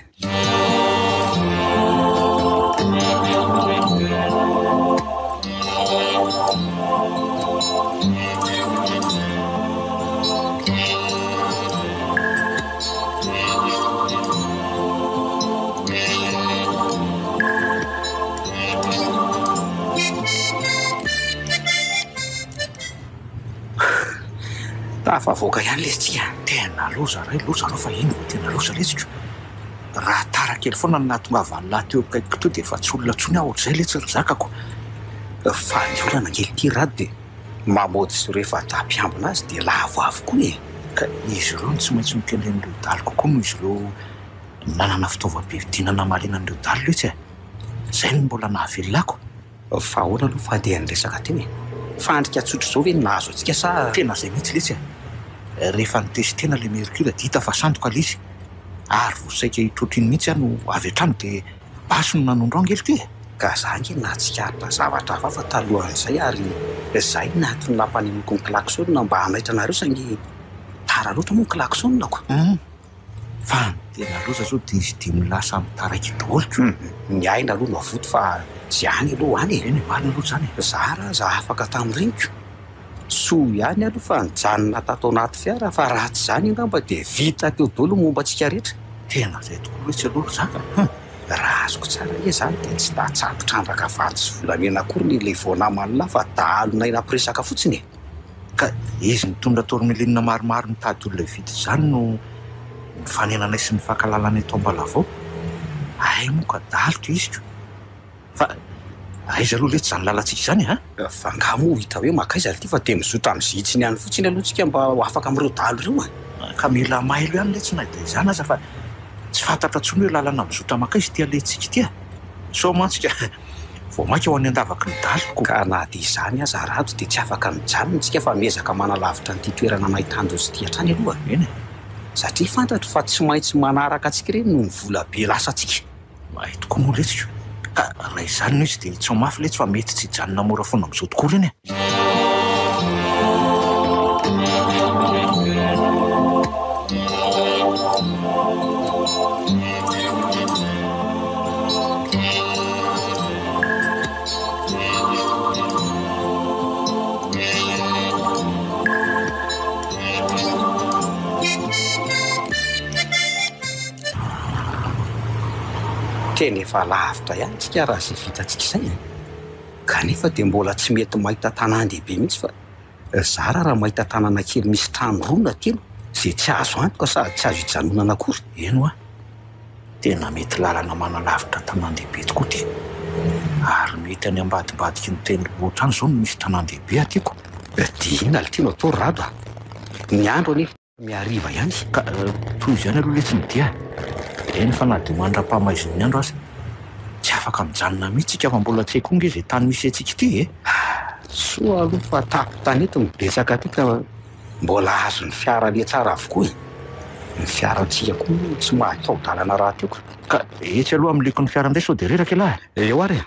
Tafavoaka ihany lesy tsika. Tena loza ray, loza aloha fa iny vao tena loza lesy ko. Raha tara. kely foana no nahatongavan'lah teo akaikiko teo dia efa tsy olona intsony aho ohatr'izay letsy ry zakako. Fa ny olana kely ity Rado dia Mamody sy ireo efa mpiambina azy dia lavo avokoa e! Ka izy ireo no tsy maintsy nokendren'ireo dahalo kokoa noho izy ireo nanana fitaovam-piadiana namaliana an'ireo dahalo letsy e! Izay no mbola nahavelona ako. Fa ahoana aloha fandehan'ny resaka teo e? Fandrika tsotra izao ve no nahazo antsika sa. Tena izay mihitsy letsy e! Rehefa nitesitena ilay mercure dia hita fa sandoka ilay izy. Ary vao saika hitroatra iny mihitsy aho no avy hatrany dia basy no nanondro ahy ange ity e! Ka za ange nahatsikaritra zavatra hafahafa talohan'izay ary zay no antony nampanenoko ny klaxon mba hanaitra anareo saingy tara loatra moa ny klaxon-ko. Hum! Fa ny tena loza zao dia izy dimy lahy samy taraiky daholo ko. Hum! Ny aina aloha no avoto fa ze any aloha any e! Eny e, marina aloha izany e! Zara aza afaka tamin'ny reniko. Soa ihany aloha fa nijanona tato anaty fiara fa raha tsy izany angamba dia vita teo daholo ny momba antsika rehetra. Tena izay tokoa mihitsy aloha ry zaka a! Raha azoko tsara anie izany dia tsy tantsaha mpitrandraka vato sy volamena akory ny ilay vao naman'lah fa dahalo naina mpiresaka fotsiny e! Ka izy nitondra tourmaline maromaro nitady olona hividy izany no nifanenanay sy nifankalalanay tao Ambalavao. Hay moa ka dahalo ity izy ko! Fa aiza aloha letsy izany lalantsika izany a? Fa angaha moa hita hoe mankaiza ry ty fa dia mizotra amin'izay hitsiny any fotsiny aloha tsika mba ho afaka amin'ireo dahalo ireo a! Ka mila mailo ihany letsy na dia izany aza fa tsy fantatra intsony hoe lalana mizotra mankaiza ity alehantsika ity a! Sao mantsy ka vao mainka ho any an-davaky ny dahalo ko! Ka na dia izany aza Rado dia tsy afaka mijanona tsika fa miezaka manalavitra an'ity toerana nahitan-doza ity hatrany aloha. Eny e! Satria fantatro fa tsy maintsy manaraka antsika ireny noho ny vola be lasantsika. Mahay tokoa moa letsy ko! Ka raha izany no izy dia hitsao mafy letsy fa mety tsy hijanona mora foana amin'izao tokoa ireny e! Tena efa lavitra ihany tsika raha izay vitantsika izay e! Kanefa dia mbola tsy mety mahita tanàn-dehibe mihitsy fa zara raha mahita tanàna kely misy trano roa na telo izay tsy azo antoka sady tsy azo ijanonana akory. Eny hoa, tena mety lalana manalavitra tanàn-dehibe tokoa ity. Ary mety any ambadimbadiky ny tendrombohitra any izao no misy tanàn-dehibe aty ko. Dia inona ilay tianao atao ry Rado a? Ny andro anefa. Mihariva ihany. Ka tohizo ihany aloha letsy ny dia e. Eny fa na dia mandra-pahamaizin'ny andro aza. Tsy afaka mijanona mihitsy tsika fa mbola tsy hay koa nge izay tany misy antsika ity e. Soa aloha fa tapo-tanety no betsaka aty ka mbola azon'ny fiara aleha tsara avokoa e. Ny fiarantsika koa moa tsy mahakao-dalana rahateo ka. Ka etsy aloha amin'ny lekon'ny fiara indray sao dia reraka ialahy e. Eo ary e.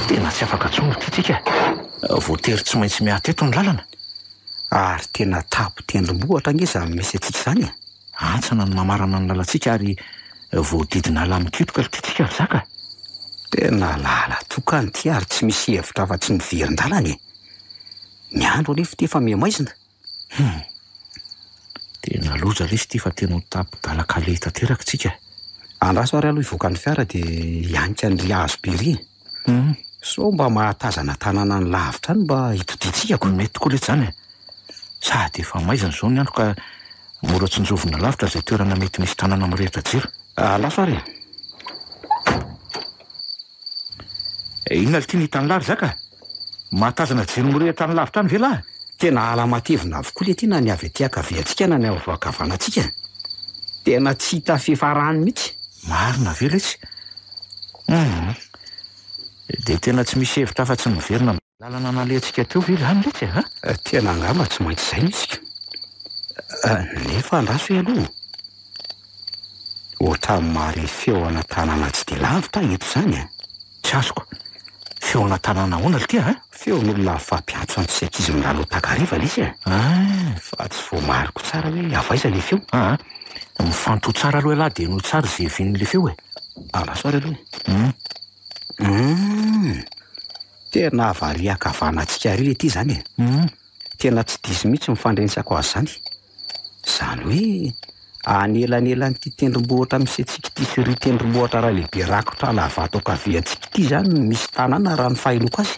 Tena tsy afaka intsony ity tsika e! Voatery tsy maintsy miato eto ny lalana. Ary tena tapo-tendrombohitra ange izany misy antsika izany e! Hantsana no mamarana ny lalantsika ary voahodidina ala mikitroka ity tsika ry zaka. Tena lala-tokana ity ary tsy misy hevitra afa-tsy ny miverin-dalana e! Ny andro anefa ity efa miha-maizina. Hum! Tena loza lesy ity fa tena ho tapi-dalan-kaleha tanteraka tsika e! Andraso ary aloha hivoaka ny fiara dia hianika an'ry hazo be ry e! Hum! Sao mba mahatazana tanàna any lavitra any mba hitodiantsika ko! Mety tokoa letsy izany e! Sady efa maizina izao ny andro ka mora tsinjovina lavitra izay toerana mety misy tanàna mirehitra jiro. Lasa ary e! Inona lty ny hitan'lah ry zaka? Mahatazana jiro mirehitra any lavitra any ve lah? Tena ala matevina avokoa le ty na ny avy aty ankaviantsika na ny avy ankavanantsika. Tena tsy hita fiafarany mihitsy. Marina ve letsy? Humm. Dia tena tsy misy hevitra afa-tsy ny miverina amin'ny lalana nalehantsika teo ve izany letsy a? Tena angamba tsy maintsy izay mihitsy ka. Nefa andraso hoe aloha. Ohatran'ny mahare feo ana tanàna tsy dia lavitra aho eto izany a! Tsy azoko. Feo ana tanàna ahoana lty a? Feon'olona mifampiantsoantso sy ankizy milalao takariva ilay izy a! Ah! Fa tsy voamariko tsara hoe avy aiza ilay feo. Aa! Mifantoha tsara aloha ialahy dia henoy tsara izay hevian'ilay feo e! Andraso ary aloha e! Hum. Hum. Tena havaria ankavanantsika ary ity izany e. Tena tsy diso mihitsy ny fandrenesako azy izany. Izany hoe anelanelan'ity tendrombohitra misy antsika ity sy iry tendrombohitra iray lehibe rakotra ala vato ankaviantsika ity izany no misy tanàna raha ny fahenoako azy.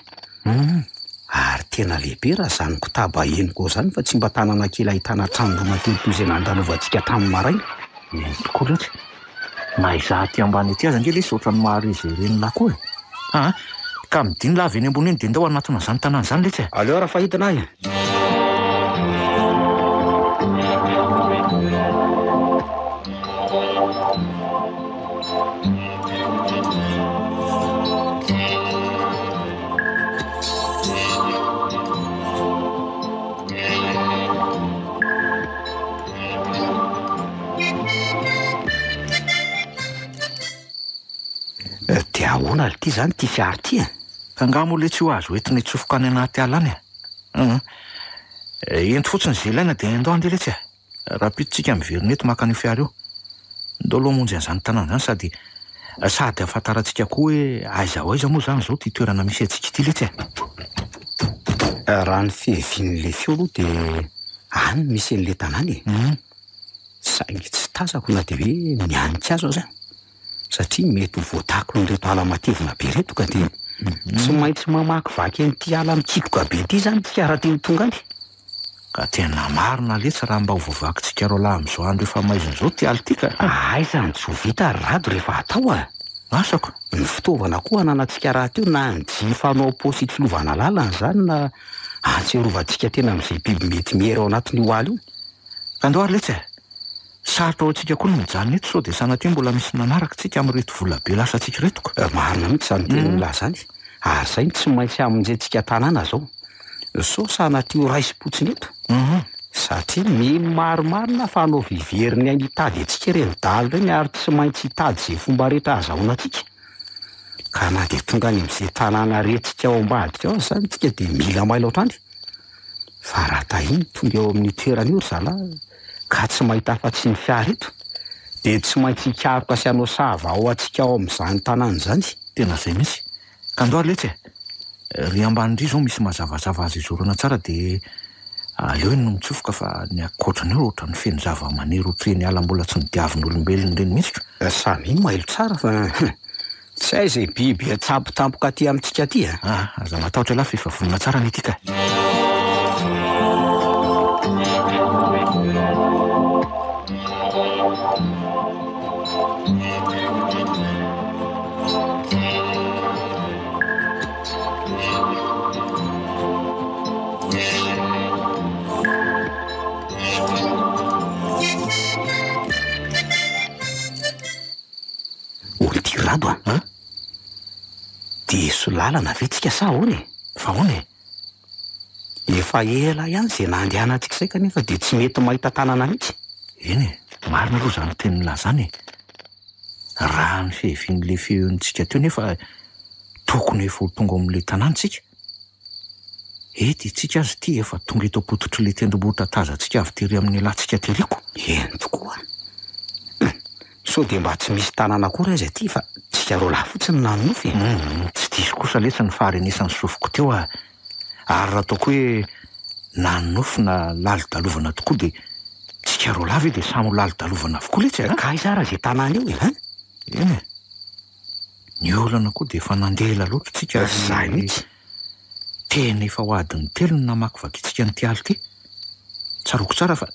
Ary tena lehibe raha izany kotaba henoko ao izany fa tsy mba tanàna kely ahitana trano roa na telo toy izay nandalovantsika hatramin'ny maraina. Eny tokoa letsy. Na izaho aty ambany aty aza ange lesy ohatran'ny mahare izay ren'lah koa e. Aa! Ka midino lah avy eny ambony eny dia ndao hanatona an'izany tanàna izany letsy e. Aleo raha fahidina ahy e. Dia ahoana ry ity izany ity fiara ity e? Ka angaha moa ilay tsy ho azo entina hitsofoka any anaty ala any e? Hum. Ento fotsiny izay ilaina dia ndao handeha letsy e. Rahampitso tsika miverina eto maka an'io fiara io. Ndao aloha hamonjy an'izany tanàna izany sady sady ahafantarantsika koa hoe aiza ho aiza moa izany izao ity toerana misy antsika ity letsy e. Raha ny fiavian'ilay feo aloha dia any no misy an'ilay tanàna e. Saingy tsy tazako na dia hoe mianika azy aza satria mety ho voatakon'ireto ala matevina be ireto ka dia tsy maintsy mamakivaky an'ity ala mikitroka be ity izany tsika raha te ho tonga any. Ka tena marina letsy raha mba ho voavakintsika roalahy amin'izao andro efa maizina izao ity ala ity ka. Aiza no tsy ho vita ry Rado rehefa atao a! Asako. Ny fitaovana koa ananantsika rahateo na ny jifa anao am-paosy hitsilovana lalana izany na ahatsiarovantsika tena amin'izay biby mety miery ao anatin'io ala io. Ka ndao ary letsy e! Sarotra ho antsika koa ny mijanona eto sao dia sanatria mbola misy nanaraka tsika amin'ireto vola be lasantsika ireto ka. Marina mihitsy izany tenin'i izany. Ary izay no tsy maintsy hamonjentsika tanàna izao. Sao sanatria ho raisim-potsiny eto. Satria mino marimarina fa hanao vivery ny ainy hitady antsika ireny dahalo ireny ary tsy maintsy hitady izay fomba rehetra hahazahoana antsika. Ka na dia tonga any amin'izay tanàna rentsika ao ambadika ao aza izany tsika dia mila mailo hatrany. Fa raha tahiny tonga eo amin'io toerana io ry zalahy ka tsy mahita afa-tsy ny fiara eto dia tsy maintsy hikaroka sy hanao sava ao antsika ao amin'izany tanàna izany. Tena izay mihitsy. Ka ndao ary letsy e! Ry ambany ry izao misy mazavazava azo izorana tsara dia aleo iny no mitsofoka fa ny ankoatran'io ohatran'ny feno zava-maniry ohatry ala mbola tsy nodiavin'olombelona ireny mihitsy ko. Samia mailo tsara fa tsy hay izay biby atsabo tampoka aty amintsika aty a! Ah, aza matahotra ialahy fa efa vonona tsara ny aty ka. Olo-ty Rado a! Diso lalana ve tsika sa ahoana e? Fa ahoana e? Efa ela ihany izay nandehanantsika izay kanefa dia tsy mety mahita tanàna mihitsy. Eny e, marina aloha izany tenin'i izany e. Raha ny fiavian'ilay feontsika teo nefa tokony efa ho tonga ao amin'ilay tanàna isika. Ety isika aza ity efa tonga eto am-pototr'ilay tendrombohitra tazantsika avy tery amin'ny latsika tery ko. Eny tokoa. Sao dia mba tsy misy tanàna akory aza ity fa tsika roalahy fotsiny no nanonofy e. Tsy diso kosa letsy ny faharenesan'ny sofiko teo ah. Ary raha ataoko hoe nanonofy na lalodalovana tokoa dia tsika roalahy ve dia samy ho lalodalovana avokoa letsy e? Ka aiza ary izay tanàna io e? Hein? Eny e. Ny olana koa dia efa nandeha ela loatra tsika ary Izay mihitsy. Tena efa ho adiny telo no namakivakintsika an'ity ala ity. Tsaroako tsara fa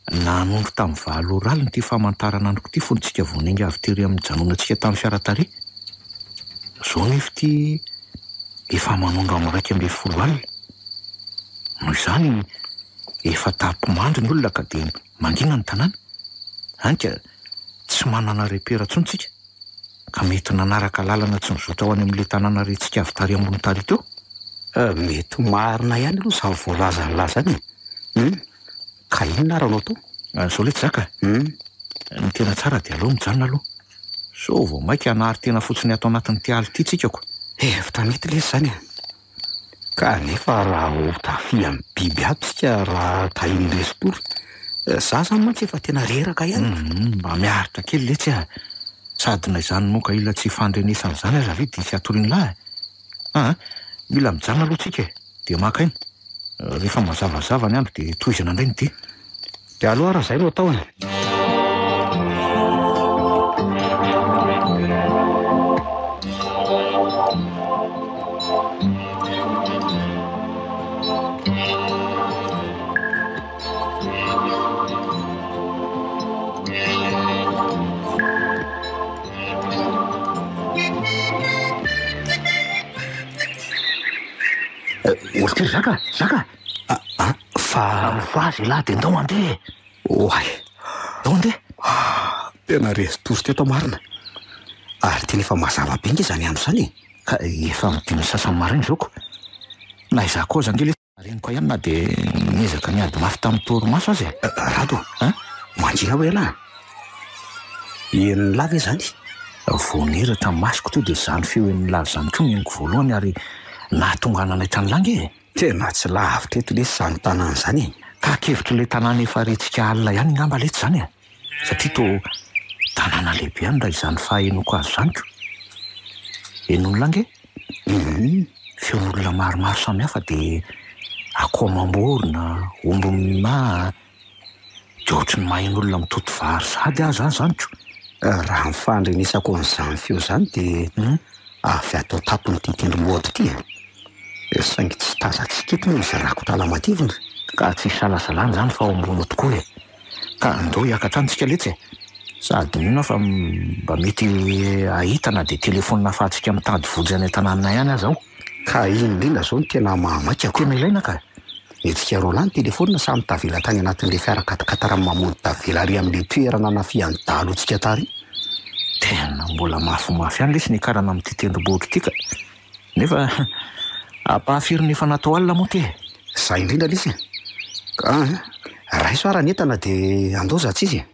nanondro tamin'ny valo ora alina ity famantaranandroko ity fony tsika vao niainga avy tery amin'ny nijanonantsika tamin'ny fiara tary. Izao nefa ity efa manondro amin'ny 11 alina. Noho izany efa tapi-mandry ny olona ka dia mangina ny tanàna. Hany ka tsy manana repera intsony tsika. Ka mety nanaraka lalana tsy mizotra ho any amin'ilay tanàna rentsika avy tary ambony tary teo. Mety ho marina ihany aloha izany voalazan'lah izany e. Hum. Ka inona ary no atao? Izao letsy zaka e. Hum. Ny tena tsara dia aleo mijanona aloha. Sao vao mainka hanary tena fotsiny ato anatin'ity ala ity tsika ko. Hevitra mety lesy izany e. Kanefa raha ho tafihan'ny biby ato tsika raha tahian'ny resin-tory. Za zany mantsy efa tena reraka ihany. Mba miaritra kely letsy a. Sady na izany moka ila tsy ifandrenesana izany aza ve dia tsy hatorian'lah e. Aa! Mila mijanona aloha tsika e, dia maka aina. Rehefa mazavazava ny andro dia tohizana indray ny dia. Dia aleo ary izay no atao e. Olokely zaka, zaka. Ah, ah, fa Mifohaza ialahy dia ndao handeha e. Oay. Ndao handeha. Ah, tena resy-tory teto marina. Ary tena efa mazava be nge izany andro izany e. Ka efa amin'ny dimy sy sasany maraina izao ko. Na izaho koa aza ange le reniko ihany na dia niezaka niady mafy tamin'ny torimaso aza e. Rado, Hein? mangina hoe ialahy? Henon'lah ve izany? Vao niratra ny masoko teo dia izany feo henon'lah izany koa no henoko voalohany ary nahatonga ahy nanaitra an'lah ange e. Tena tsy lavitra eto lesy izany tanàna izany e. Ka kevitr'ilay tanàna efa rentsika alina ihany angamba letsy izany e. Satria toa tanàna lehibe ihany raha izany fahenoako azy izany ko. Henon'lah ange? Feon'olona maromaro samihafa dia akoho amam-borona, omby mimaha, dia ohatry ny maheno olona mitoto vary sahady aza aho izany ko. Raha ny fandrenesako an'izany feo izany dia avy ato an-tampon'ity tendrombohitra ity e. Saingy tsy tazantsika eto moa izy rakotra ala matevina. Ka tsy isalasalana izany fa ao ambony ao tokoa e. Ka andao hiakatra any tsika letsy e. Sady mino aho fa mba mety hahita na dia telefaonina ahafahantsika mitady vonjy any an-tanàna ihany aza ao. Ka iny indrindra izao no tena mahamaika ko. Tena ilaina ka. Hetsika roalahy ny telefaonina samy tavela tany anatin'ilay fiara katikatara mamono tavela ary amin'ilay toerana nafihan'ny dahalo antsika tary. Tena mbola mafimafy ihany lesy ny hiakarana amin'ity tendrombohitra ity ka. Nefa ampahafirin'ny efa natao alina moa ity e? Izay indrindra lesy e. Ka raiso ara ny entana dia andao za tsy izy e.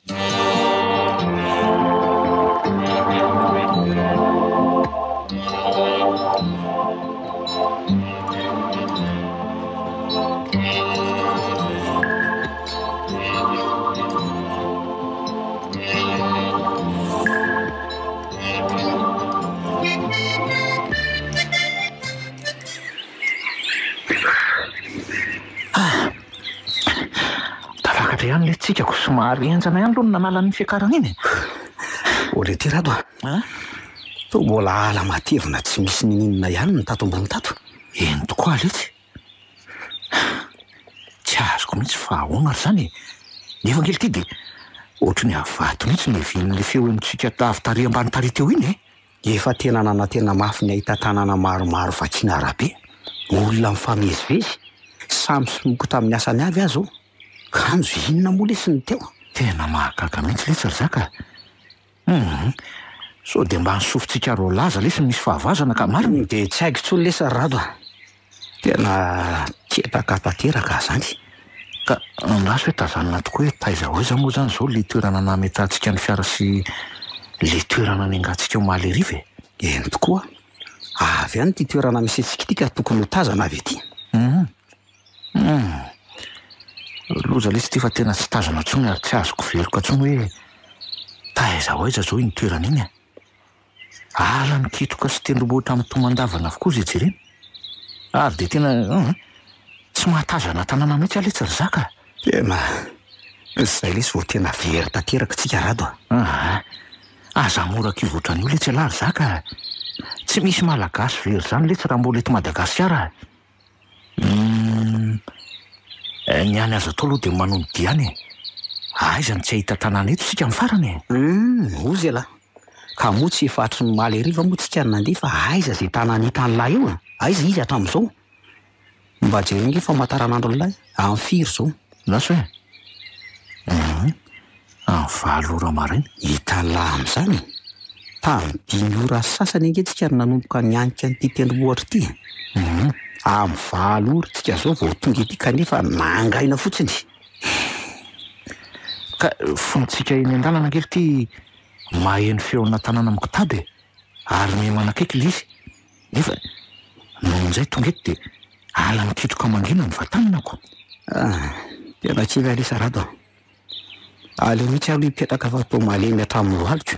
Tafakatra ihany le tsika ko somary henjana ihany aloha ny nanala an'iny fiakarana iny e. Olé ty Rado a. Toa mbola ala matevina tsy misy ninininona ihany ny tato ambony tato. Eny tokoa letsy. Tsy azoko mihitsy fa ahoana ary izany e? Nefa ange ity dia ohatry ny havato mihitsy ny hevian'ilay feo henontsika avy tary ambany tary teo iny e! Efa tena nanantena mafy ny hahita tanàna maromaro vakiana arabe, olona mifamezivezy, samy soloko tamin'ny asany avy aza ao. Kanjo inona moa lesy ny teo? Tena mahagaga mihitsy letsy ry zaka a! Humm. Sao dia mba ny sofintsika roalaza lesy no misy fahavazana ka marina e! Dia tsy haiko intsony lesy ry Rado a! Tena ketaka tanteraka zany. Ka andraso hoe tazanina tokoa hoe taiza ho aiza moa zany izao le toerana nametrahantsika ny fiara sy le toerana niangantsika omaly hariva e! Eny tokoa, avy any ity toerana misy antsika ity ka tokony ho tazana avy aty. Humm. Humm. Loza lesy ity fa tena tsy tazana intsony ary tsy azoko veroka intsony hoe taiza ho aiza izao iny toerana iny e! Ala mikitroka sy tendrombohitra mitomandavana avokoa izay jerena. Ary dia tena hum, tsy mahatazana tanàna mihitsy aho letsy ry zaka a! Tena izay lesy vao tena very tanteraka tsika Rado a! Aa! Aza mora kivy ohatran'io letsy ialahy ry zaka a! Tsy misy Malagasy very izany letsy raha mbola eto Madagasikara a! Humm! Ny any azo atao aloha dia manao ny dia any e! Aiza no tsy hahita tanàna eto isika amin'ny farany e! Humm! Hozy ialahy! Ka moa tsy efa hatry ny omaly hariva moa tsika no nandeha fa aiza izay tanàna hitan'lah eo e? Aiza izy hatramin'izao? Mba jereo ange famataranandron'lah e! Amin'ny firy izao? Lasa e! Humm! Amin'ny 8 ora maraina. Hitan'lah amin'izany e! Tamin'ny 5 ora sy sasany ange tsika no nanomboka nianika an'ity tendrombohitra ity e! Humm! Amin'ny 8 ora tsika izao vao tonga ety kanefa nangaina fotsiny. Ka fontsika eny an-dalana ange ry ty maheno feona tanàna mikotaba e! Ary miha manakaiky ilay izy. Nefa nony injay tonga eto dia ala mikitroka mangina ny vatanako. Ah, tena kivy aho lisa Rado a. Aleo mihitsy aloha hipetraka fa toa malemy hatramin'ny lohaliko.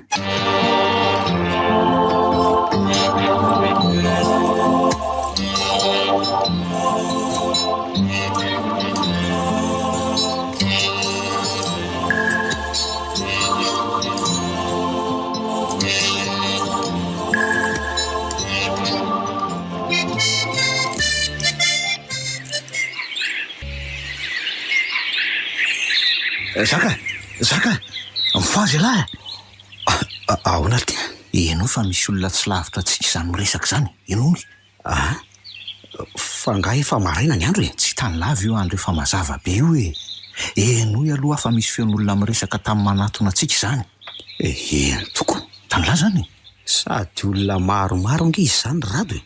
Zaka! Zaka! Mifohaza ialahy a! Ahoana ry ty? Henoy fa misy olona tsy lavitra antsika izany miresaka izany. Henoy. Ah! Fa angaha efa maraina ny andro e? Tsy tany lava io andro efa mazava be io e! Henoy aloha fa misy feon'olona miresaka tamin'ny manatona antsika izany. Eny tokoa. Tany lahy izany e? Sady olona maromaro ange izy izany ry Rado e!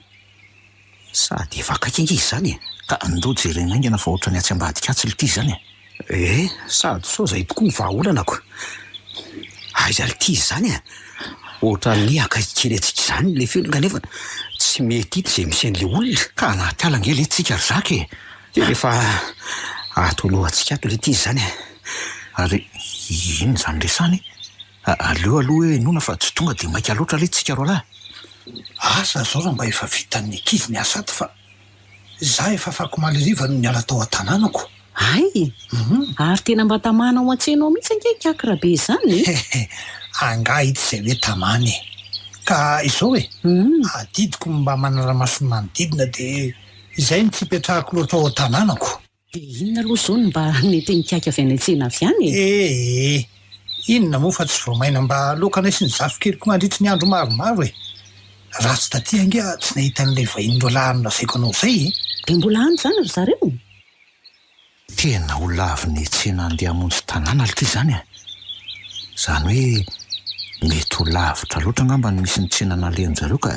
Sady efa akaiky ange izy izany e! Ka ndao jerena haingana fa ohatran'ny atsy ambadika atsy lty izany e! Eh! Sady sao izay tokoa ny vahaolana ko! Aiza lty izy izany e! Ohatran'ny akaiky kely antsika izany ilay feony kanefa tsy mety hita izay misy an'ilay olona. Ka anaty ala ange letsy tsika ry Zaka e! Dia efa ato alohantsika ato lty izy izany e! Ary inona izany resahana e? Aleo aloha hoe henoina fa tsy tonga dia maika loatra letsy tsika roalahy. Asa zao raha mba efa vitan'ny ankizy ny asa ato fa za efa afakomaly hariva no niala tao an-tanànako. Hay! Ary tena mba tamana ao an-tsena ao mihitsy ange ikaky Rabe izany e! Angaha ito izay hoe tamana e! Ka izao e, adidiko ny mba manara-maso ny manodidina dia izay no tsy ipetrahako loatra ao an-tanànako. Dia inona aloha izao no mba nentin'ikaky avy any an-tsena avy any e? Ee, inona moa fa tsy vao maina mba aloakanay sy ny zafikeliko mandritry ny andro maromaro e! Raha tsy taty ange aho tsy nahita an'ilay vahiny roalahy nolazaiko anao izay e! Dia mbola any izany ry zareo? Tena olona avy niantsena handeha hamonjy tanàna lty izany e! Izany hoe mety ho lavitra loatra angamba ny misy ny tsena nalehan-jareo ka.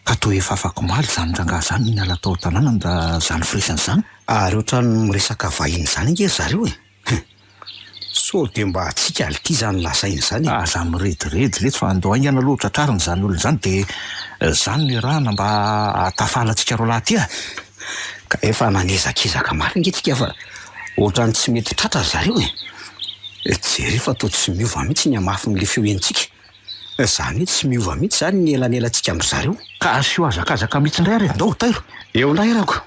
Ka toa efa afak'omaly izany rangahy izany no niala tao an-tanàna raha izany firesany izany. Ary ohatran'ny miresaka vahiny izany ange ry zareo e! Hum! Sao dia mba antsika lty izany lazainy izany e! Aza mirediredy letsy fa andao haingana aloha ho tratrarina izany olona izany dia izany no iarahana mba hahatafala antsika roalahy aty a! Ka efa nanezakezaka mafy ange tsika fa ohatran'ny tsy mety tratra ry zareo e! Jereo fa toa tsy miova mihitsy ny hamafin'ilay feo henontsika. Izany hoe tsy miova mihitsy izany ny elanelantsika amin-dry zareo. Ka asio hazakazaka mihitsy indray ary e! Ndao, tairo! Eo indray rako!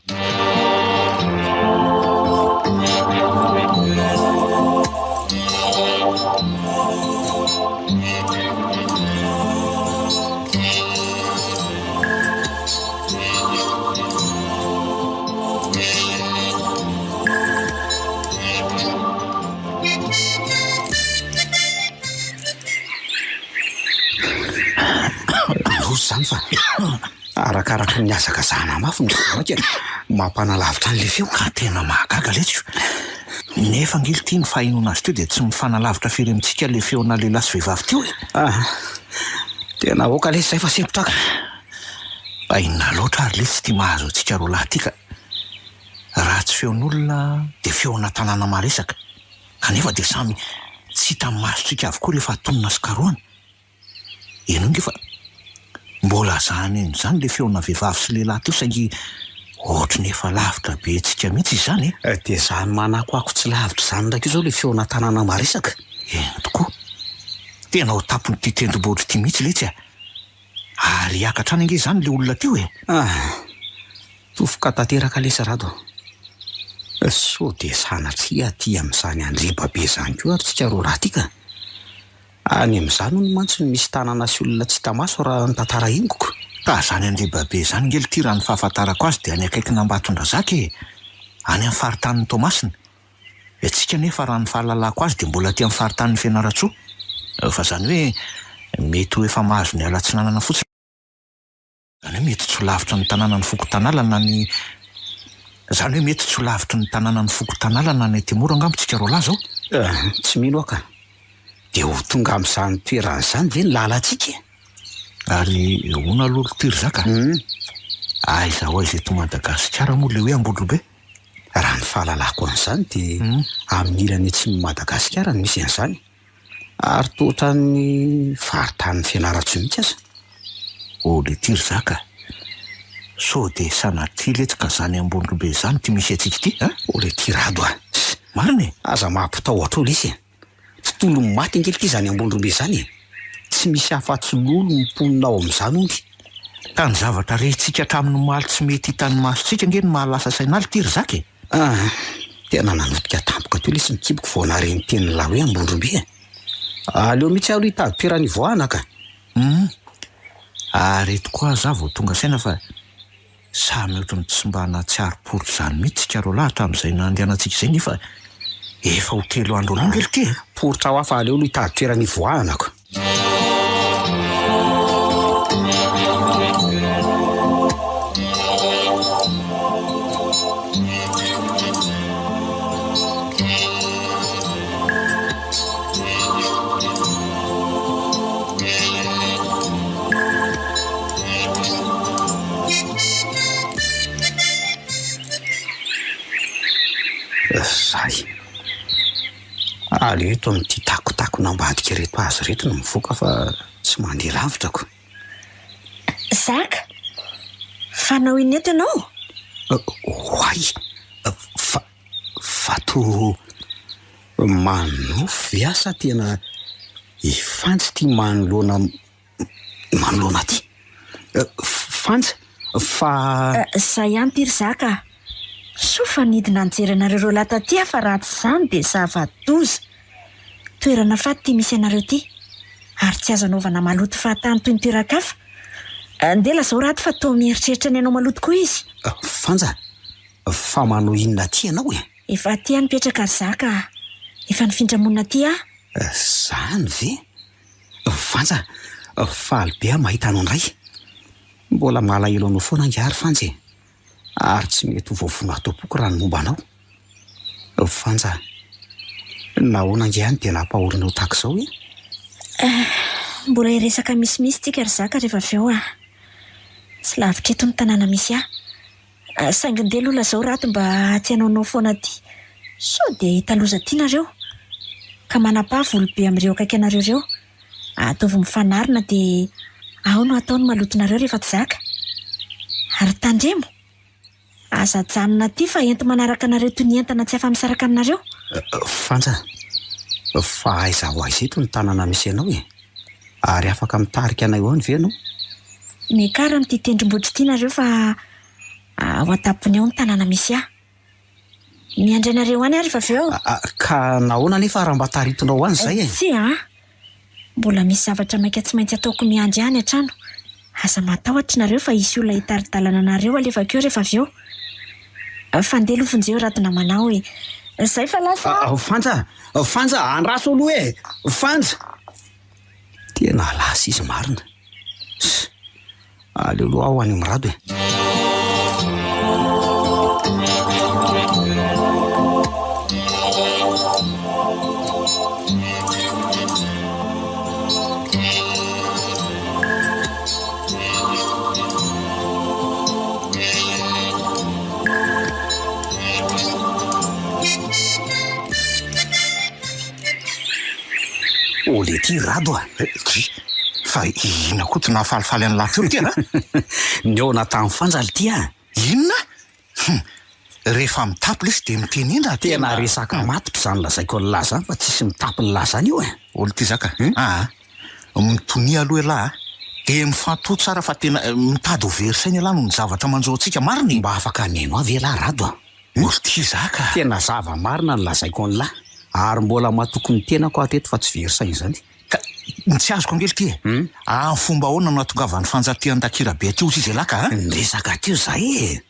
Loza izany fa arakaraka ny hazakazahana mafy no vao mainka mampanalavitra an'ilay feo. Ka tena mahagaga letsy io. Nefa ange ity ny fahenoana azy teo dia tsy mifanalavitra firy amintsika ilay feona lehilahy sy vehivavy teo e. Ah, tena aoka lesy izay fa sempotra ka. Fa inona loatra ary lesy ity mahazo antsika roalahy ity ka. Raha tsy feon'olona dia feona tanàna maresaka. Kanefa dia samy tsy hitan'ny masontsika avokoa rehefa atonina sy karohana. Henoy ange fa mbola zany heno izany ilay feona vehivavy sy lehilahy teo saingy ohatry ny efa lavitra be antsika mihitsy izy izany e! Dia izany manakoako tsy lavitra izany indray koa izao ilay feona tanàna maresaka. Eny tokoa. Tena ao tampon'ity tendrombohitra ity mihitsy letsy a! Ary hiakatra any ange izany ilay olona teo e! Ah! Tofoka tanteraka lesy Rado a! Sao dia sanatria aty amin'izany Andreba be izany koa ary tsika roalahy ity ka! Any amin'izany hono mantsy no misy tanàna sy olona tsy hita maso raha ny tantara henoko. Ka izany Andreba be izany ange lty raha ny fahafantarako azy dia any akaikin'Ambatondrazaka e! Any amin'ny faritanin'i Toamasina. Tsika anefa raha ny fahalalako azy dia mbola aty amin'ny faritanin'i Fianarantsoa. Fa izany hoe mety ho efa mahazo ny ala atsinanana fotsiny. Izany hoe mety tsy ho lavitry ny tanànan'ny foko Tanala na ny Izany hoe mety tsy ho lavitry ny tanànan'ny foko Tanala na ny Antemoro angamba tsika roalahy izao? Tsy mino aho ka. Dia ho tonga amin'izany toerana izany ve ny lalantsika e? Ary ahoana aloha ry ty ry zaka? Aiza ho aiza eto Madagasikara moa ilay hoe Ambondrobe? Raha ny fahalalako an'izany dia amin'ny ilany atsimon'i Madagasikara no misy an'izany. Ary toa ohatran'ny faritanin'i Fianarantsoa mihitsy aza. Oh letia ry zaka a! Sao dia sanatria letsy ka zany Ambondrobe zany ity misy antsika ity a! Oh letia Rado a! Marina e! Aza mampitahotra eo lesy e! Tontolon'ny maty ange lty zany Ambondrobe zany e! Tsy misy afa-tsy lolo ny mponina ao amin'izany hono. Ka ny zavatra rentsika hatramin'ny omaly tsy mety hitan'ny masontsika ange no mahalasa saina ahy lty ry zaka e! Ah! Tena nanotika tampoka teo lesy ny kiboko vao nahare ny tenin'lah hoe Ambondrombe e! Aleo mihitsy aloha hitady toerana hivoahana ka! Hum! Ary eto koa aza aho vao tonga saina fa samy ohatran'ny tsy mba nahatsiaro poritra izany mihitsy tsika roalahy hatramin'izay nandehanantsika izay nefa. Efa ho telo andro aloha nge ity e! Poritra ho aho fa aleo aloha hitady toerana hivoahana ko. Zay. Aleo eto amin'ity takotakona ambadika ireto hazo ireto no mivoaka fa tsy mandeha lavitra ko. Zaka, fa hanao inona eto ianao? Oay! Fa, fa toa manonofy ve aho sa tena i Fanja ity manoloana manoloana aty? Fanja, fa. Zay ihany ity ry Zaka a! Soa fa nidina nijery anareo roa lahy taty aho fa raha tsy izany dia zava-doza! Toerana faty ity misy anareo ity, ary tsy azo anaovana maloto fahatany toy ny toeran-kafa. Ndeha lazao Rado fa toa mieritreritra ny hanao maloto koa izy. Fanja, fa manao inona aty ianao e? Efa aty aho nipetraka ry Zaka a! Efa nifindra monina aty aho. Izany ve? Fanja, faly be aho mahita anao indray. Mbola malahelo anao foana angaha ry Fanja e? Ary tsy mety ho voavono ato am-poko raha ny momba anao. Fanja, nahoana angaha no dia nampahorinao tahaka izao e? Mbola hiresaka misimisy tsika ry Zaka rehefa avy eo a! Tsy lavitra eto ny tanàna misy ahy. Saingy ndeha aloha lazao Rado mba tsy hanaonao foana aty sao dia hahita loza aty nareo. Ka manapaha volo be amin'ireo akaiky anareo ireo. Ataovy mifanarona dia ao no atao ny malotonareo rehefa tsy zaka. Ary tandremo! Aza ajanona aty fa ento manaraka anareo toy ny entana tsy afa-misaraka aminareo. Fanja, fa aiza ho aiza eto ny tanàna misy anao e? Ary afaka mitarika anay ho any ve ianao? Miakara amin'ity tendrombohitra ity nareo fa ao an-tampony ao ny tanàna misy ahy. Miandry anareo any aho rehefa avy eo. Ka nahoana anefa raha mba taritinao any izay e? Tsia an! Mbola misy zavatra maika tsy maintsy ataoko miandry any an-trano. Aza matahotra nareo fa hisy olona hitari-dalana anareo alefako eo rehefa avy eo. Fa ndeha aloha vonjeo Rado namanao e! Zay fa lasa a! Fanja! Fanja! Andraso aloha e! Fanja! Tena lasa izy marina. Ss! Aleo aloha aho any amin'i Rado e. Oh lety Rado a! Dry, fa inona koa ty nahafalifaly an'i lahy teo ry tena a? Nihaona tamin'i Fanja ry ty a! Inona? Hum! Rehefa mitapy lesy dia miteny indra tena. Tena resaka matotra izany lazaiko an'lah zany fa tsisy mitapy ny lahy zany io e! Oh lty zaka aa! Mitonia aloha elah a! Dia mifantoha tsara fa tena mitady ho very saina elah noho ny zavatra manjo antsika marina e! Mba afaka mihaino ahy ve elah Rado a? Olo-tia za ka! Tena zava-marina ny lazaiko an'lah, ary mbola matoky ny tenako aho teto fa tsy very saina izany. Ka ny tsy azoko ange lty e! Amin'ny fomba ahoana no hahatongavan'i Fanja aty Andakirabe aty hozy izy elah ka a? Niresaka teo zahay e!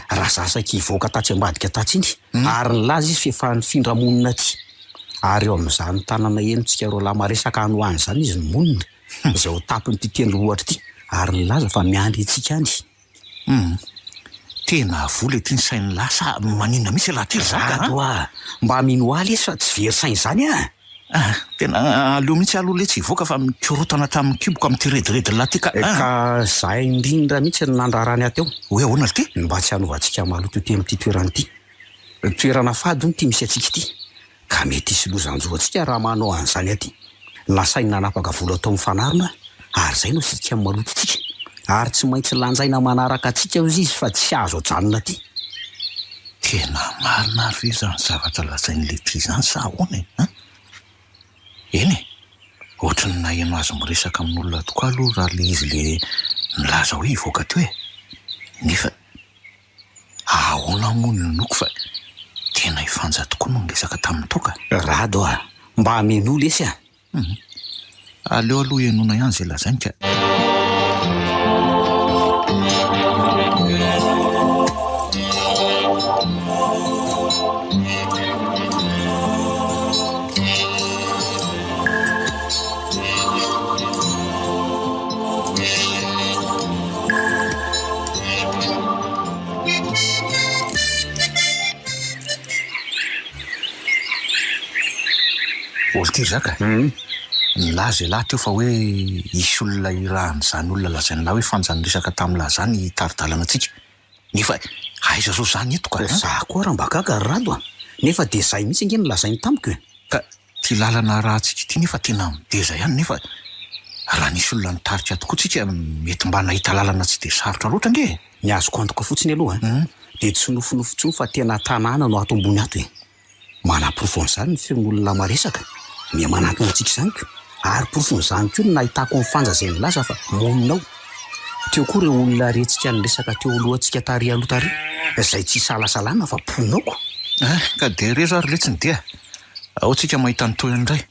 Raha za saika hivoaka tatsy ambadika tatsy iny, ary nilaza izy f'efa nifindra monina aty. Ary eo amin'izany tanana henontsika roalahy maresaka any ho any izany izy no monina, izay ao tapon'ity tendrombohitra ity, ary nilaza fa miandry antsika any. Humm. Tena vola ity ny sain'ny lahy sa maninona mihitsy ialahy ity ry zaka a? Rado a! Mba mino ahy lesy fa tsy very saina izany a! Ah! Tena aleo mihitsy aloha letsy hivoaka fa mikorotana hatramin'ny kiboko amin'ity rediredin'ny lahy ity ka ah! Ka zay indrindra mihitsy no nandrarany ahy teo. Hoe ahoana ry ty? Mba tsy hanovantsika maloto ety amin'ity toerana ity. Toerana fady hono ity misy antsika ity. Ka mety hisy loza hanjo antsika raha manao an'izany aty. Nasainy nanapaka volo atao mifanarona ary izay no asiantsika ny malotontsika. Ary tsy maintsy lanjaina manaraka antsika hozy izy fa tsy azo ajanona aty. Tena marina ary ve izany zavatra lazain'i Letty izany sa ahoana e? An? Eny e! Ohatry ny naheno azy miresaka amin'olona tokoa aloha raha ilay izy ilay nilaza hoe hivoaka teo e! Nefa. Ahoana moa no inoako fa tena i Fanja tokoa no niresaka tamin'i Toka? Rado a! Mba minoa lesy a! Hum. Aleo aloha henoina ihany izay lazainy ka. Olo-tia ry zaka. Nilaza ialahy teo fa hoe hisy olona hirahan'izany olona lazain'lah hoe Fanja niresaka tamin'lah izany hitari-dalana antsika. Nefa aiza zao izany eto ka? Za koa ary mba gaga ry Rado a! Nefa dia izay mihitsy ange no lazainy tamiko e! Ka ity lalana arahantsika ity nefa tena mideza ihany nefa raha nisy olona nitarika tokoa tsika mety mba nahita lalana tsy dia sarotra loatra ange e! Ny azoko antoka fotsiny aloha dia tsy nofinofy intsony fa tena tanàna no ato ambony ato e! Manaporofo an'izany ny feon'olona maresaka, miha manantona antsika izany ko! Ary porofon'izany koa ny nahitako an'i Fanja izay nilaza fa monina ao. Teo koa ireo olona rentsika niresaka teo alohantsika tary aloha tary, izay tsy isalasalana fa mponina ao ko! Eh, ka dia rezo ary letsy ny dia. Ao tsika mahita ny tohiny indray.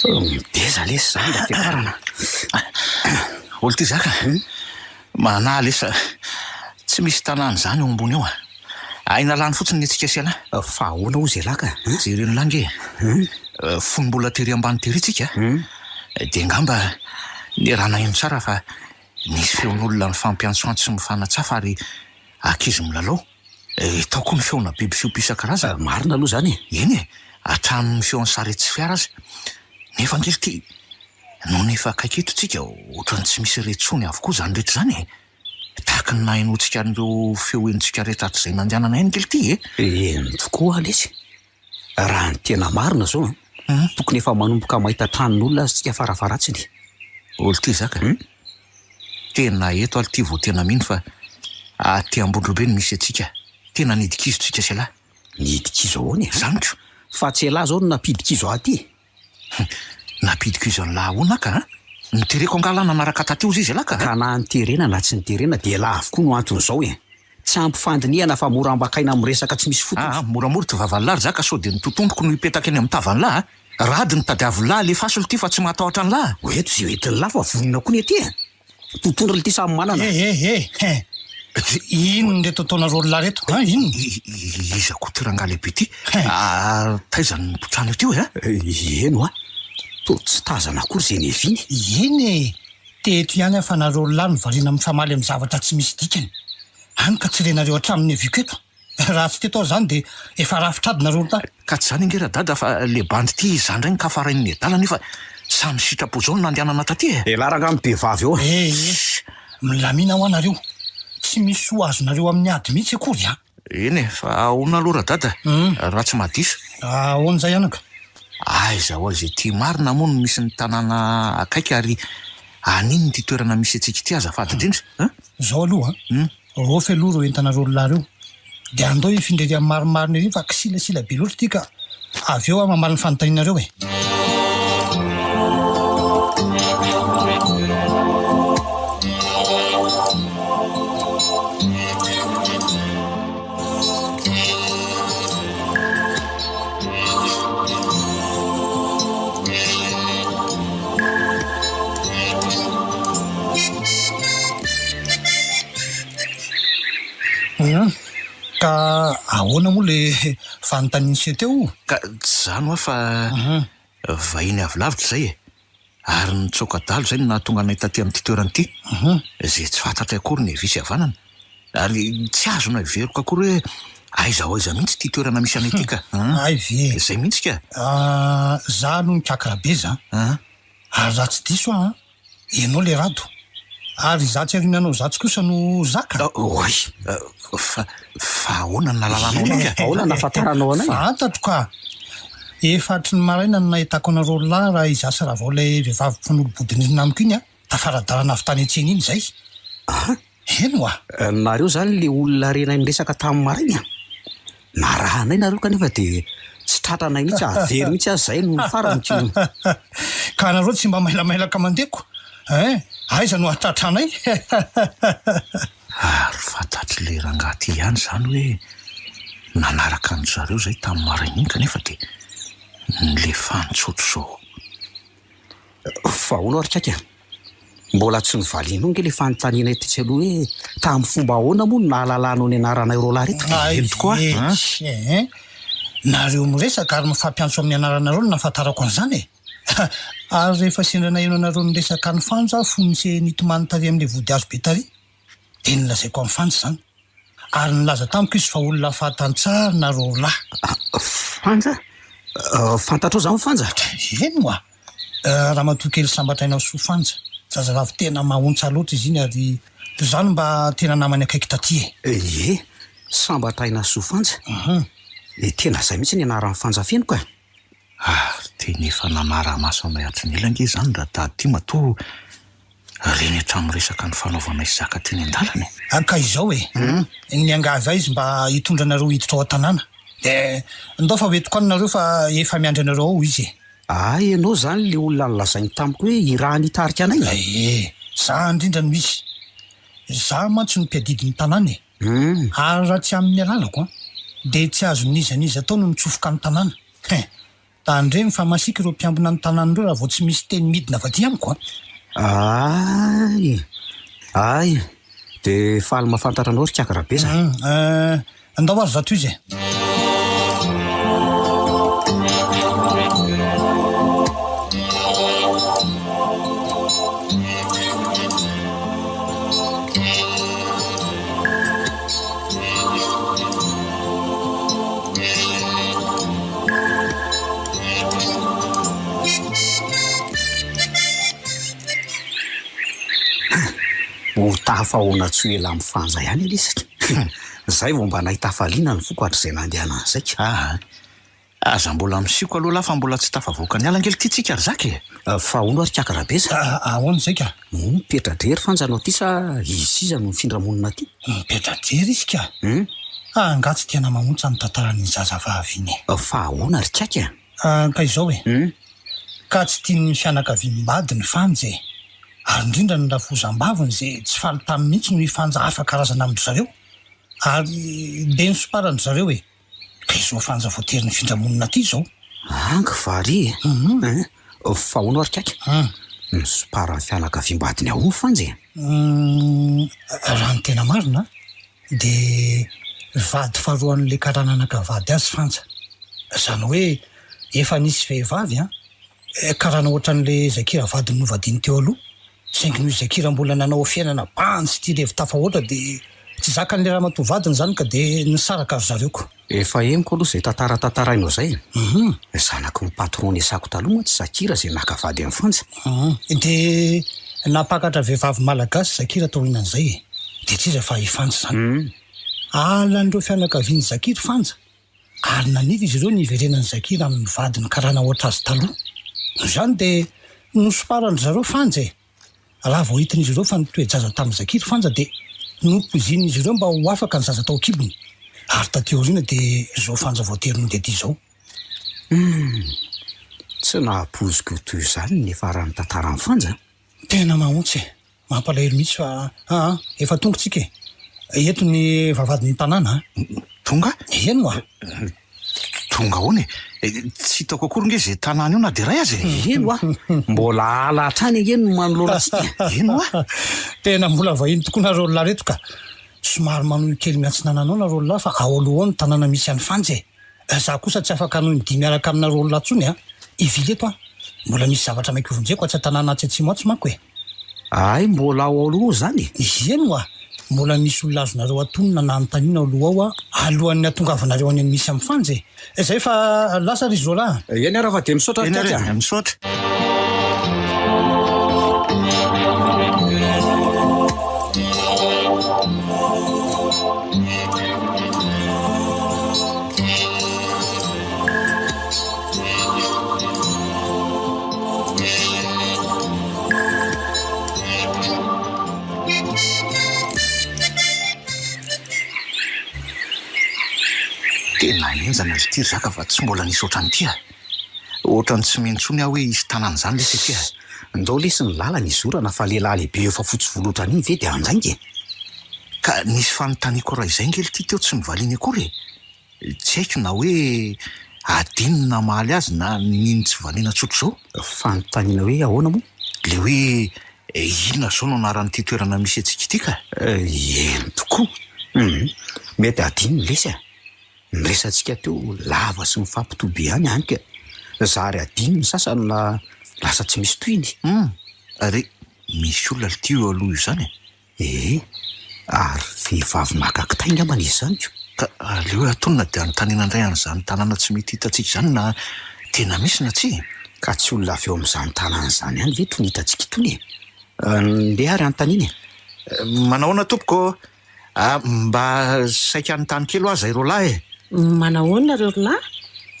Mideza lesy zany mba fiakarana. Olo ty zaka. Manahy lesy fa tsy misy tanàna izany eo ambony eo a. Aina lany fotsiny ny antsika sy ialahy. Fa ahoana hozy ialahy ka? Jereo ny lahy nge e. Fony mbola tery ambany tery tsika dia angamba niaraha-naheno tsara fa nisy feon'olona nifampiantsoantso sy mifanatsafa ary ankizy milalao. Tao koa ny feona biby fiompy isan-karazany. Marina aloha izany e. Eny e, hatramin'ny feon'ny sarety sy fiara aza. Nefa ange ity, nony efa akaiky eto tsika, ohatran'ny tsy misy re intsony avokoa izany rehetra izany e. Tahaka ny nahenoantsika an'ireo feo henontsika rehetra hatrizay nandehanana eny kely ity e! Eny tokoa lesy! Raha ny tena marina izao an, tokony efa manomboka mahita tranon'olona aza tsika farafaharatsiny. Olo ty zaka a! Tena eto alo ty vao tena mino fa aty Ambondrobe no misy antsika. Tena nidikizo tsika sy elah. Nidikizo ahoana e? Zany ko! Fa tsy elah zao no nampidi-kizo ahy aty e! Nampidi-kizo an'lah ahoana ka a? Notereko angaha lah nanaraka taty ozy izy elah ka? Ka na niterena na tsy niterena dia elah avokoa no anton'izao e! Tsy ampy fandinihana fa mora ambakaina amin'ny resaka tsy misy fotony. Aa, moramora ty vavan'lah ry zaka sao dia ny totomboko no hipetaka eny amin'ny tavan'lah a! Rad no tadiavin'lah alefaso lty fa tsy mahatahotra an'lah a! Ho eto izay ho entin'lah fa vonona koa ny aty e! Tontondry lty samy manana. Eh eh eh eh! Inona ireto ataonareo roalahy ireto an? Inona? Iza koa ty rangahy lehibe ty? Ary taiza no nipotrany eo ty e? Eny hoa, toa tsy tazana akory izay niaviany. Eny e! Teto ihany aho fa nareo roalahy no variana mifamaly amin'ny zavatra tsy misy dikany. Hany ka tsy renareo hatramin'ny niaviako eto. Raha tsy teto aho izany dia efa rafitr'ady nareo roalahy. Ka tsy izany ange radada fa le bandy ty izaho indray no kafarain'ny nedala nefa samy sitrapo zao no nandehanana taty e! Elah rangaha mibehivavy eo a! Eh eh! Milamina hoa nareo! Tsy misy soa azonareo amin'ny ady mihitsy akory an! Eny e, fa ahoana aloha radada raha tsy mahadiso? Ahoana izay anaka? Aiza ho aiza ety marina moa no misy ny tanàna akaiky ary aninona ity toerana misy antsika ity azafady indrindra an? Izao aloha an! Raofy aloha ireo entana roa lahy ireo dia andao hifindra ery amin'ny marimarina ery fa kisilasila be loatra ity ka avy eo aho mamaly ny fanontanianareo e! Hum, ka ahoana moa le fanontanian'i se teo? Ka tsy izany hoa fa vahiny avy lavitra izay e! Ary nitsoaka dalo izay no nahatonga anay taty amin'ity toerana ity, izay tsy fantatray akory ny havia sy havanana. Ary tsy azonay veroka akory hoe aiza ho aiza mihitsy ity toerana misy anay ity ka. Hay ve e! Izay mihitsy ka! Za aloha nikakra be za. Ary raha tsy diso aho an, ianao le Rado. Ary izatsy aoriananao izatsy kosa no Zaka. Oay! Fa, fa ahoana no nahalalanao anay ka? Ahoana no nahafantaranao anay? Fantatro ka! Efa hatry ny maraina no nahitako anareo roalahy raha izaho sy Ravao ilay vehivavy mpifanolo-bodirindrina amiko iny an. Tafara-dalana avy tany an-tsena iny izay. An? Eny oa! Nareo izany ilay olona renay niresaka tamin'ny maraina? Narahanay nareo kanefa dia tsy tratranay mihitsy ary very mihitsy aza izay nony farany ko. Ka nareo tsy mba mailamailaka mandeha ko hein! Aiza no hahatratra anay? Ary fantatr'ilay rangahy ity ihany izany hoe nanaraka an-dry zareo izay tamin'ny maraina iny kanefa dia nilefany tsotr'izao. Fa ahoana ary kaika? Mbola tsy novalianao ange ilay fanontanianay tetsy aloha hoe tamin'ny fomba ahoana moa no nahalalanao ny anaranay roalahy ireto? Eny tokoa an! Ee, nareo miresaka ary mifampiantso amin'ny anaranareo no nahafantarako an'izany e! Ary rehefa sendra naheno anareo niresaka an'i Fanja aho fony se nitomany tary amin'ilay vodihazo be tary dia nolazaiko amin'i Fanja izany. Ary nilaza tamiko izy fa olona fantany tsara nareo lahy. Fanja? Fantatrao izany Fanja? Eny moa! Ramatoa kely sambatra aina soa Fanja. Zazavavy tena mahaontsa loatra izy iny ary izaho no mba tena namany akaiky taty e. Ie, sambatra aina soa Fanja. Tena izay mihitsy ny anaran'i Fanja feno ka. Ary tena efa nanara-maso anay hatry ny ela ange izany Radady ity matoa reny hatramin'ny resaka nifanaovanay sy zaka teny an-dalana e. Ka izao e, niangavy ahy izy mba hitondra anareo hiditra ao an-tanàna. Dia ndao fa ho entiko any nareo fa efa miandry anareo ao izy e. Hay ianao izany ilay olona nolazainy tamiko hoe irahiny hitarika anay e? Ee, za indrindra no izy. Za mantsy no mpiadidy ny tanàna e. Ary raha tsy amin'ny alalako an, dia tsy azon'iza n'iza atao no mitsofoka ny tanàna. Hein! Tandremo fa masiaka ireo mpiambina ny tanàna ireo raha vao tsy misy teny midina avy aty amiko an! Hay! Hay! Dia faly mahafantatra anao ry Kiaka Rabeza a! Andao ary zato izy e! Ho tafahoana tsy ho ela amin'ny Fanja ihany anie isika. Izay vao mba nahita hafaliana ny foko hatrizay nandehanany izay ka. Aa! Aza mbola misioka aloha lahy fa mbola tsy tafavoaka ny ala ange ity tsika ry zaka e! Fa hono ary kaka Rabeza? Ahoana izay ka? Moa mipetra-drery Fanja anao aty sa izy sy iza no mifindra monina aty? Mipetra-drery izy ka! Angaha tsy tena mamontsa ny tantaran'iny zazavavy iny e? Fa ahoana ry kaka? Ka izao e! Ka tsy tian'ny fianakaviam-badiny Fanja e! Ary indrindra ny rafozam-baviny izay tsy faly taminy mihitsy noho i Fanja hafa karazana amin-dry zareo. Ary be ny somparan-dry zareo e! Ka izao Fanja voatery nifindra monina aty izao. Angy va ry e! Fa ahoana ary kaka? Ny somparan'ny fianakaviam-badiny ahoana Fanja e? Raha ny tena marina dia vady faharoan'ilay karana naka vady azy Fanja. Izany hoe efa nisy vehivavy an, karana ohatran'ilay Zakira vadiny novadiany teo aloha. Saingy noho i Zakira mbola nanao fiainana bandy sy tia revy tafahoatra dia tsy zakan'ilay ramatoa vadiny izany ka dia nisaraka ry zareo ko. Efa henoko aloha izay tantara tantarainao izay e. Zanaky ny patron niasako taloha mantsy Zakira izay naka vady an'i Fanja. Dia nampakatra vehivavy malagasy Zakira taorianan'izay e. Dia tsy iza fa i Fanja izany. Halan'ireo fianakavian'i Zakira Fanja ary naniry izy ireo ny hiverenan'i Zakira amin'ny vadiny karana hoatra azy taloha. Noho izany dia nosomparan-dry zareo Fanja e. Raha vao hitan'izy ireo fa nitoe-jaza tamin'i Zakir Fanja dia nopoizinin'izy ireo mba ho afaka ny zaza tao an-kibony. Ary taty aoriana dia izao Fanja voatery nody aty izao. Humm. Tsy nahapoiziko ho toy izany ny niafaran'ny tantaran'i Fanja an! Tena mahaontsy e! Mampalahelo mihitsy fa aa efa tonga tsika e! Eto ny vavahadin'ny tanàna a! Tonga? Eny oa! Tonga ahoana e? Tsy hitako akory nge izay tanàna io na dia iray aza e! Eny oa! Mbola ala hatrany ange no manoloana antsika e! Eny oa! Tena mbola vahiny tokoa nareo olona reto ka! Somary manohy kely miatsinanana ao nareo olona fa ao aloha ao ny tanàna misy an'i Fanja e! Za kosa tsy afaka hanohy ny dia miaraka aminareo olona intsony a! Hivily eto aho. Mbola misy zavatra maika hovonjeko atsy an-tanàna atsy atsimo atsy manko e! Hay mbola ao aloha izany e! Eny oa! Mbola misy olona azonareo atonina na anontaniana ao aloha ao a, alohan'ny hatongavanareo any amin'ny misy amin'i Fanja e! Izay fa lasa ry Zola a! Eny ary fa dia misaotra ry Eny ary Kaky e! a! Misaotra! Tena henjana ry ity ry zaka fa tsy mbola nisy ohatran'ity a! Ohatran'ny tsy mino intsony aho hoe hisy tanàna izany lesy ety a! Ndao lesy ny lalana izorana fa lehilahy lehibe efa fotsy volo ohatran'iny ve dia handainga e! Ka nisy fanontaniako iray izay ange ity teo tsy novaliany akory e! Tsy haiko na hoe adino ny namaly azy na nino tsy valiana tsotr'izao. Fanontaniana hoe ahoana moa? Ilay hoe Inona izao no anaran'ity toerana misy antsika ity ka? Eny tokoa. Hum. Mety hadino lesy a. Ny resatsika teo lava sy mifampitoby ihany any ka. Zary hadino ny sasany na lasa tsy misy tohiny. Hum. Ary misy olona ity eo aloha io izany e? Ee, ary vehivavy maka kitay angambany izy izany ko. Ka aleo atonina dia anontaniana indray an'izany tanàna tsy mety hitantsika izany na tena misy na tsia e. Ka tsy olona avy eo amin'izany tanàna izany ihany ve itony hitantsika itony e? Ndeha ary anontaniana e. Manahoana tompoko ô? Ah, mba saika hanontany kely hoa zay roalahy e. Manahoana nareo ry lahy?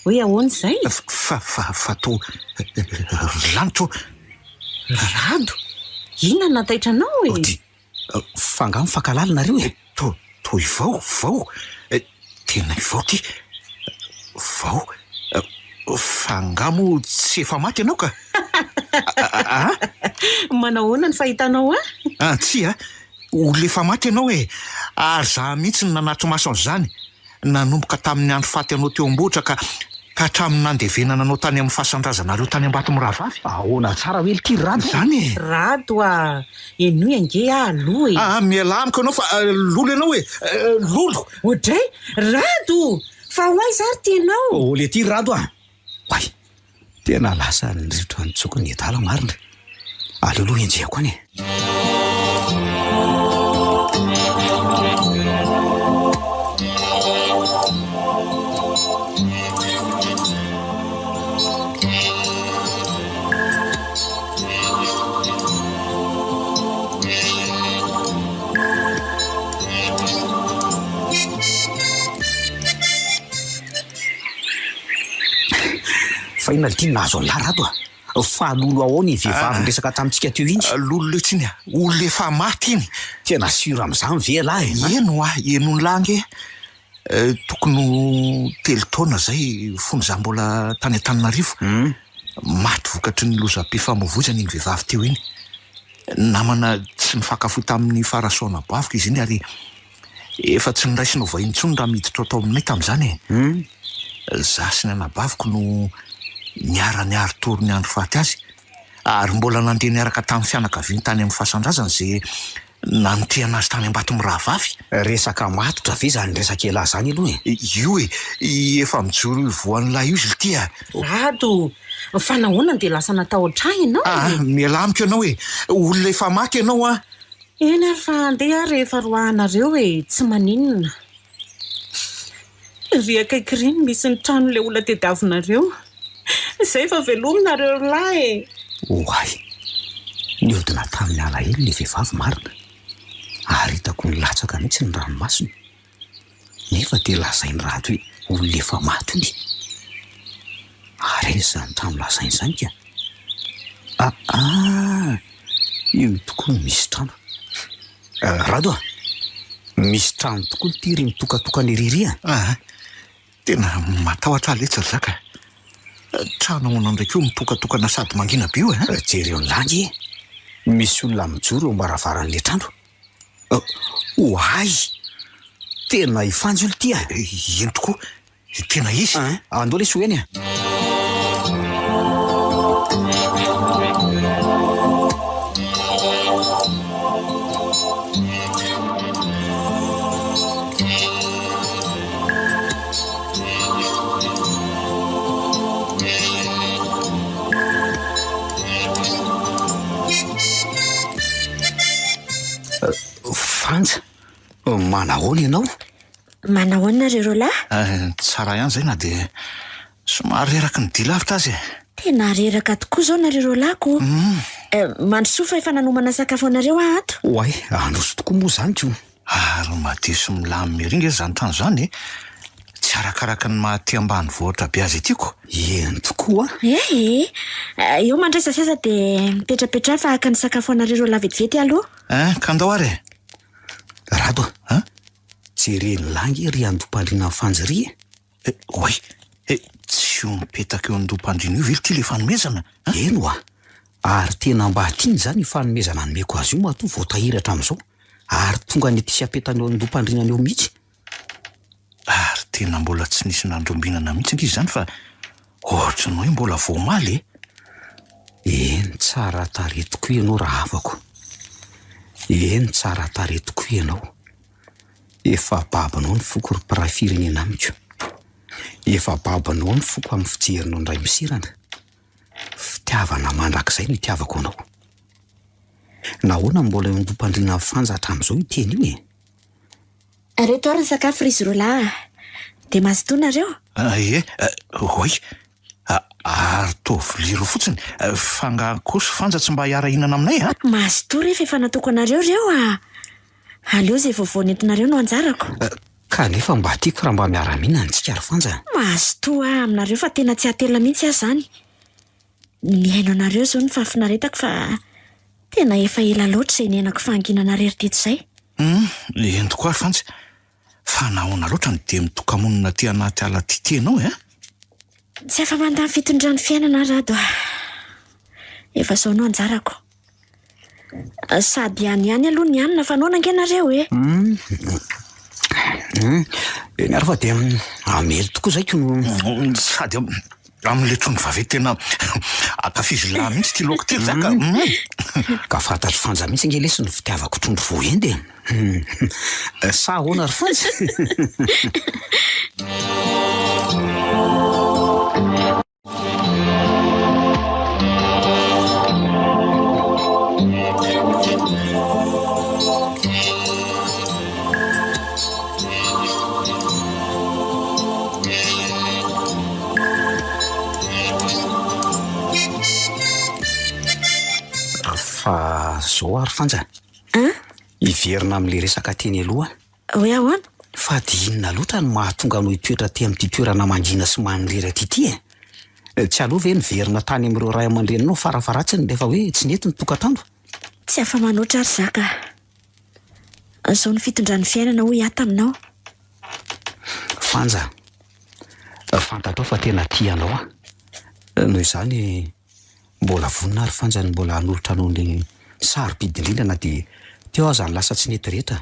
Hoe ahoana izay? Fa, fa, fa toa ry lanitra ô! Rado, inona no nahataitra anao e? Ody, fa angaha mifankahalala nareo e? To, toa i Vao, Vao, tena i Vao ty, Vao, fa angaha moa tsy efa maty ianao ka? A? Manahoana ny fahitanao ahy? Ah, tsia, olona efa maty ianao e! Ary izaho mihitsy no nanatri-maso an'izany. Nanomboka tamin'ny andro faty anao teo am-bohitra ka ka hatramin'ny nandevenana anao tany amin'ny fasan-drazanareo tany Ambatomirahavavy. Ahoana tsara hoe lty ry Rado? Izany e! Rado a! Henoy ange aho aloha e! Aa mialà amiko ianao fa lolo ianao e! Lolo! Oadray! Rado! Fa ho aiza ary ty ianao? Oh lety ry Rado a! Oay! Tena lasa niriotra nitsoka ny adala marina. Aleo aloha enjehiko any e. Fa inona ity nahazo an'lah Rado a? Fa lolo ahoana iny vehivavy niresaka tamintsika teo iny? Lolo letsy iny a! Olona efa maty iny! Tena sûr amin'izany ve ialahy e? Eny hoa, henon'lah ange tokony ho telo taona izay fony izaho mbola tany Antananarivo. Maty vokatry ny lozam-pifamoivoizana iny vehivavy teo iny. Namana tsy nifankafoy tamin'i Farasoa anabaviko izy iny ary Efa tsy noraisina ho vahiny intsony raha miditra tao aminay tamin'izany e! Izaho sy ny anabaviko no niara-niari-tory ny andro faty azy, ary mbola nandeha niaraka tamin'ny fianakaviany tany amin'ny fasan-drazany izay nanotehana azy tany Ambatomirahavavy. Resaka matotra ve izany resaka elah izany aloha e? Io e! Efa mijoro io voan'ilay io izy lty a! Rado, fa nahoana no dia lasa natahotra ahy ianao e? Aa, mialà amiko ianao e! Olona efa maty ianao an! Eny ary fa andeha aho rehefa roahanareo e, tsy maninona. Ry akaiky ry no misy ny tranon'ilay olona tediavinareo. Izay fa velomy nareo ry lahy e! Oay! Nihodina tamin'ny alahelo ilay vehivavy marina, ary hitako nilatsaka mihitsy ny ranomasony. Nefa dia lazain'i Rado hoe olona efa maty hono e! Ary aiza izany trano lazainy izany ka? Aa! Io tokoa no misy trano. Rado a! Misy trano tokoa ity ry mitokatokana ery ry a! Aa! Tena matahotra aho letsy ry zaka a! Trano ahoana indray koa mitokatokana sady mangina be io e? Jereo ny lahy ange e! Misy olona mijoro eo am-baravaran'ilay trano. Oay! Tena i Fanjo ity a! Eny tokoa, tena izy! Andao lesy ho eny a! Fanja, manahoana ianao? Manahoana nareo roalahy? Tsara ihany izay na dia somary reraky ny dia lavitra aza e. Tena reraka tokoa izao nareo roalahy ko. Mandrosoa fa efa nanomana sakafo anareo aho ato. Oay, handroso tokoa moa izany ko. Ary madio sy milamina ery nge izany trano izany e! Tsy arakaraka ny maha aty ambanivohitra be azy aty ko! Eny tokoa an! Eh eh! Eo mandraisa seza dia mipetrapetraha fa haka ny sakafo anareo roalahy vetivety aloha. Eh, ka ndao ary e! Rado a! An? Jeren'i lahy nge ry andoha-pandriana Fanja ry e! Eh, oay! Eh, tsy io mipetaka eo andoha-pandriana io ve ity ilay fanomezana an? Eny oa! Ary tena mba tiany izany io fanomezana nomeko azy io matoa voatahiry hatramin'izao, ary tonga any aty sy apetany eo andoha-pandrianany eo mihitsy. Ary tena mbola tsy nisy nandrombinana mihitsy ange izany fa ohatry ny hoe mbola vao omaly e! Eny, tsara tarehy tokoa ianao rahavako. Eny, tsara tarehy tokoa ianao. Efa babonao ny foko ry mpiray firenena amiko. Efa babonao ny foko amin'ny fijerinao indray misirana. Fitiavana mandrakizay no itiavako anao. Nahoana no mbola eo an-doham-pandriana Fanja hatramin'izao io teny io e? Reto ary ny sakafo ry izy roalahy a! Dia mazotoa nareo? Ie, oay, ary toa vilia roa fotsiny, fa angaha kosa Fanja tsy mba hiara-hihinana aminay a? Mazotoa re fa efa nataoko anareo ireo a! Aleo izay vaovao nentinareo no anjarako. Kanefa mba tiako raha mba miara-mihinana tsika ry Fanja a! Mazotoa aho aminareo fa tena tsy hatelina mihitsy aho izany. Ny mihaino anareo izao no fahafinaretako fa tena efa ela loatra izay niainako fahanginana irery teto izay. Hum, eny tokoa ry Fanja. Fa nahoana loatra no dia mitoka-monina aty anaty ala aty ity ianao e? Tsy afa-mandà ny fitondran'ny fiainana aho Rado a! Efa izao no anjarako. Sady any ihany aloha ny hanina fa noana ange nareo e! Hum, eny ary fa dia hamely tokoa izay ko. Sady amin'ilay trondro vaventy tena ankafizin'lah mihitsy ity laoka ity ry zaka. Ka fantatr'i Fanja mihitsy ange lesy ny fitiavako trondro voaendy e! Sa ahoana ry Fanja? Fa zao ary Fanja a! Hiverina amin'ilay resaka teny aloha aho. Hoe ahoana? Fa dia inona loatra no mahatonga anao hitoetra aty amin'ity toerana mangina sy manirery aty ity e? Tsy aleo ve niverina tany amin'ireo ray aman-dreninao farafaharatsiny rehefa hoe tsy nety ny tokantrano? Tsy afa-manoatra ary za ka. Izao no fitondran'ny fiainana hoy aho taminao. Fanja, fantatrao fa tena tia anao aho. Noho izany, mbola vonona aho ry Fanja ny mbola hanolotra anao ny sarobidy indrindra na dia teo aza ny lasa tsy nety rehetra.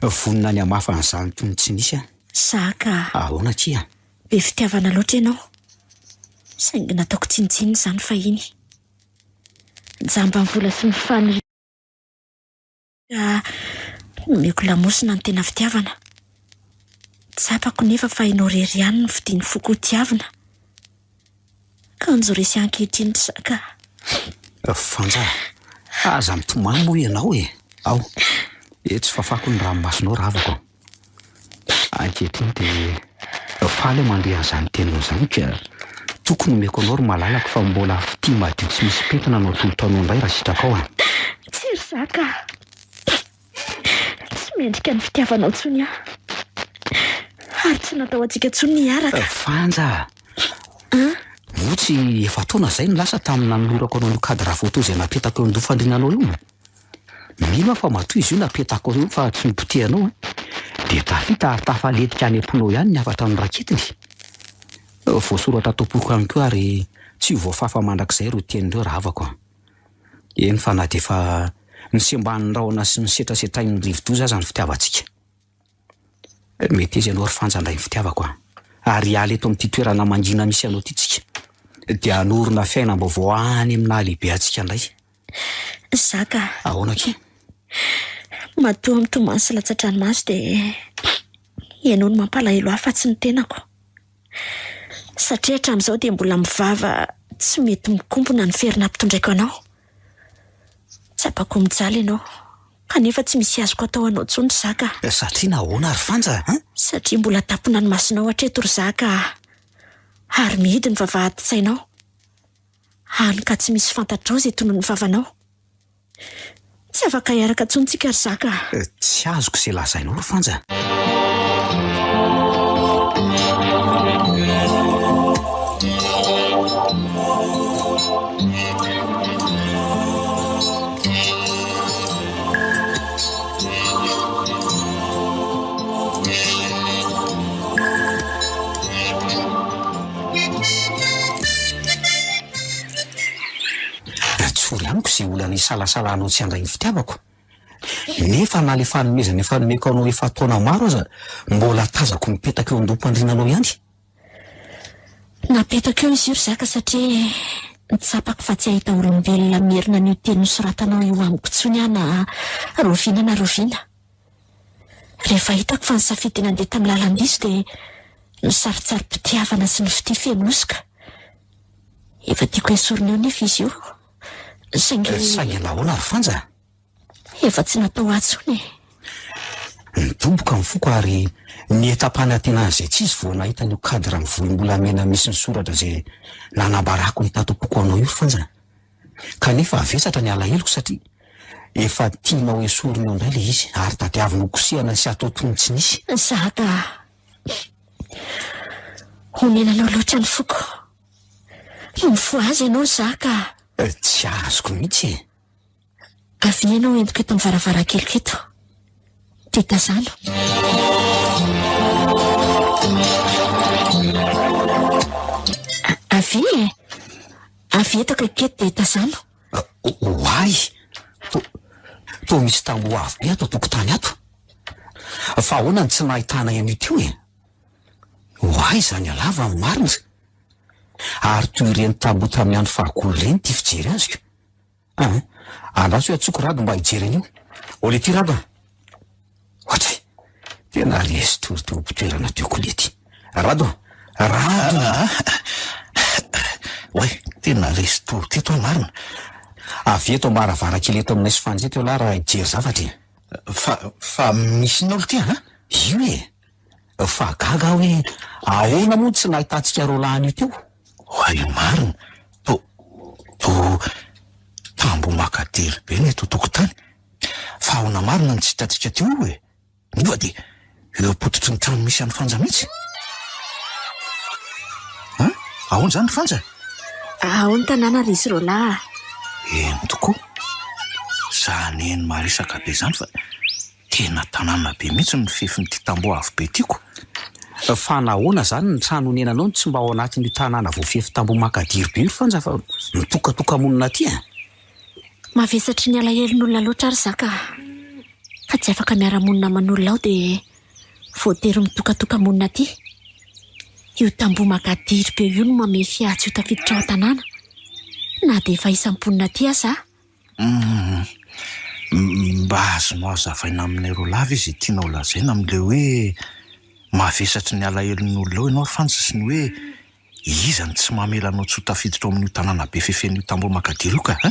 Vonona ny hamafa an'izany toy ny tsy nisy aho. Za ka. Ahoana akia? Be fitiavana loatra ianao. Saingy nataoko tsinontsinona izany fahiny. Jamban'ny vola sy ny faniriana ka nomeko lamosina ny tena fitiavana. Tsapako nefa fa ianao irery ihany no fidin'ny foko ho tiavina. Kanjo resy ankehitriny ry zaka. Fanja, aza mitomany moa ianao e! Ao, etsy fafako ny ranomasonao ravako a! Ankehitriny dia faly aho mandre an'izany teninao izany ka toky no omeko anao ry malalako fa mbola fitia madio tsy misy pentina no atolotro anao indray raha sitrakao a! Tsia ry zaka a! Tsy mendrika ny fitiavanao intsony aho. Ary tsy natao antsika intsony ny hiaraka. Fanja a! Moa tsy efa-taona izay no lasa tamin'ny nanolorako anao an'io cadre photo izay napetako eo an-doha fandriananao io? Mino aho fa matoa izy io napetako eo fa tsy nopotehanao an! Dia tafita ary tafaletika any am-ponao ihany ny hafatra noraketiny. Voasoratra ato am-poko ihany koa ary tsy ho voafafa mandrakizay ireo teny ireo rahavako an! Eny fa na dia efa nosembanin'ny rahona sy nosetrasetrain'ny rivodoza aza ny fitiavantsika. Meteza ianao ry Fanja handray ny fitiavako an! Ary hiala eto amin'ity toerana mangina misy anao ity tsika. Dia hanorina fiainam-baovao any amin'ny nahalehibe antsika indray. Zaka a! Ahoana akia? Matoa mitomany sy latsa-dranomaso dia ianao no mampalahelo ahy fa tsy ny tenako. Satria hatramin'izao dia mbola mivava tsy mety mikombona ny fery nampitondraiko anao. Tsapako ho mijaly ianao, kanefa tsy misy azoko atao anao intsony ry Zaka a! Satria nahoana ry Fanja a? Satria mbola tampona ny masonao hatreto ry Zaka a! Ary mihidy ny vavahadin-tsainao. Hany ka tsy misy fantatrao izay tonon'ny vavanao. Tsy afaka hiaraka intsony tsika ry Zaka a! Tsy azoko izay lazainao ry Fanja. Tsory amiko izay olana isalasalanao tsy handray ny fitiavako. Nefa na ilay fanomezana efa nomeko anao efa taona maro aza mbola tazako mipetaka eo an-doham-pandriananao ihany. Napetako eo izy io ry Zaka satria. Tsapako fa tsy hahita olombelona merina an'io teny nosoratanao io amiko intsony aho na rahoviana na rahoviana. Rehefa hitako fa nisafidy ny handeha tamin'ny lalan-diso dia nisarintsarim-pitiavana sy ny fitia feno hosoka. Efa tiako hesorina eo nefa izy io. Saingy. Saingy nahoana ry Fanja? Efa tsy natao ahy intsony e. Nidoboka ny foko ary nientam-panantenana izay tsy izy vao nahita an'io cadre mivolombolamena misy ny soratra izay nanambarako ny tato am-poko anao io ry Fanja. Kanefa vesatra ny alaheloko satria efa tianao esorina eo indray ilay izy ary tadiavina ho kosehana sy atao toy ny tsy nisy. Zaka a! Onenanao loatra ny foko. Mifohaza ianao Zaka a! Tsy azoko mihitsy e! Avia ianao entiko eto amin'ny varavarankeliko eto. Dia tazano. Avia e! Avia eto akaiky eto dia tazano. Oay! To, toa misy tamboho avo be ato an-tokotany ato. Fa ahoana no tsy nahitana an'io teo e? Oay izany halava ny marina. Ary toy ireny tamboho tamin'ny andro fahagola ireny ity fijery azoko. An! Andraso iantsoko Rado mba hijery an'io. Olé ty Rado a! Ohatray! Tena resy tory teo am-pitoerana teo koa lety. Rado a! Rado a! Oay! Tena resy tory teto aho marina. Avy eto am-baravarankely eto aminay sy Fanja eto ialahy raha hijery zavatra e. Fa, fa misy inona olo ty an? Io e! Fa gaga aho hoe ahoana moa no tsy nahitantsika roalahy an'io teo? Oay marina! To, to tamboho makadiry be ny eto an-tokotany. Fa ahoana marina no tsy hitantsika teo io e? Nefa dia eo am-pototry ny trano misy an'i Fanja mihitsy. An? Ahoana izany ry Fanja? Ao ny tanàna ry izy roalahy a! Eny tokoa. Zany eny maresaka be izany fa Tena tanàna be mihitsy ny fefin'ity tamboho avo be ity ko! Fa nahoana izany ny trano onenanao no tsy mba ao anatin'io tanàna voafefy tamboho makadiry be io ry Fanja fa mitokatoka-monina aty a? Mavesatry ny alahelon'olona loatra ary za ka! Fa tsy afaka miara-monina aman'olona ao dia voatery mitokatoka-monina aty. Io tamboho makadiry be io no mamefy ahy tsy ho tafiditra ao an-tanàna na dia efa isam-ponina aty aza aho. Humm. Mba azonao hazavaina aminay roalahy ve izay tianao lazaina amin'ilay hoe mavesatry ny alahelon'ny olona ao ianao ry Fanja sy ny hoe iza no tsy mamela anao tsy ho tafiditra ao amin'io tanàna be fefen'io tamboho makadiry io ka a?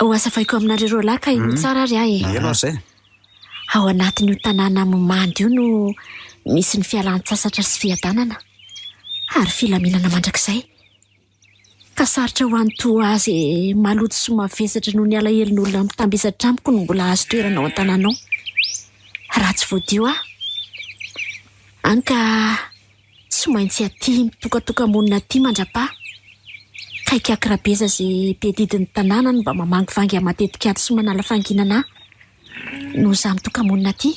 Ho hazavaiko aminareo roalahy ka henoy tsara ary aho e. Heno ary izay. Ao anatin'io tanàna mimandy io no misy ny fialan-tsasatra sy fiadanana ary filaminana mandrakizay. Ka sarotra ho an'ny toa azy maloto sy mavesatra noho ny alahelon'olona mitambesatra amiko no mbola hahazo toerana ao an-tanàna ao. Raha tsy voadio aho. Any ka tsy maintsy aty mitokatoka-monina aty mandra-paha. Kaiky Akrabeza izay mpiadidy ny tanàna no mba mamangivangy ahy matetika ato sy manala fahanginana ahy noho izaho mitoka-monina aty.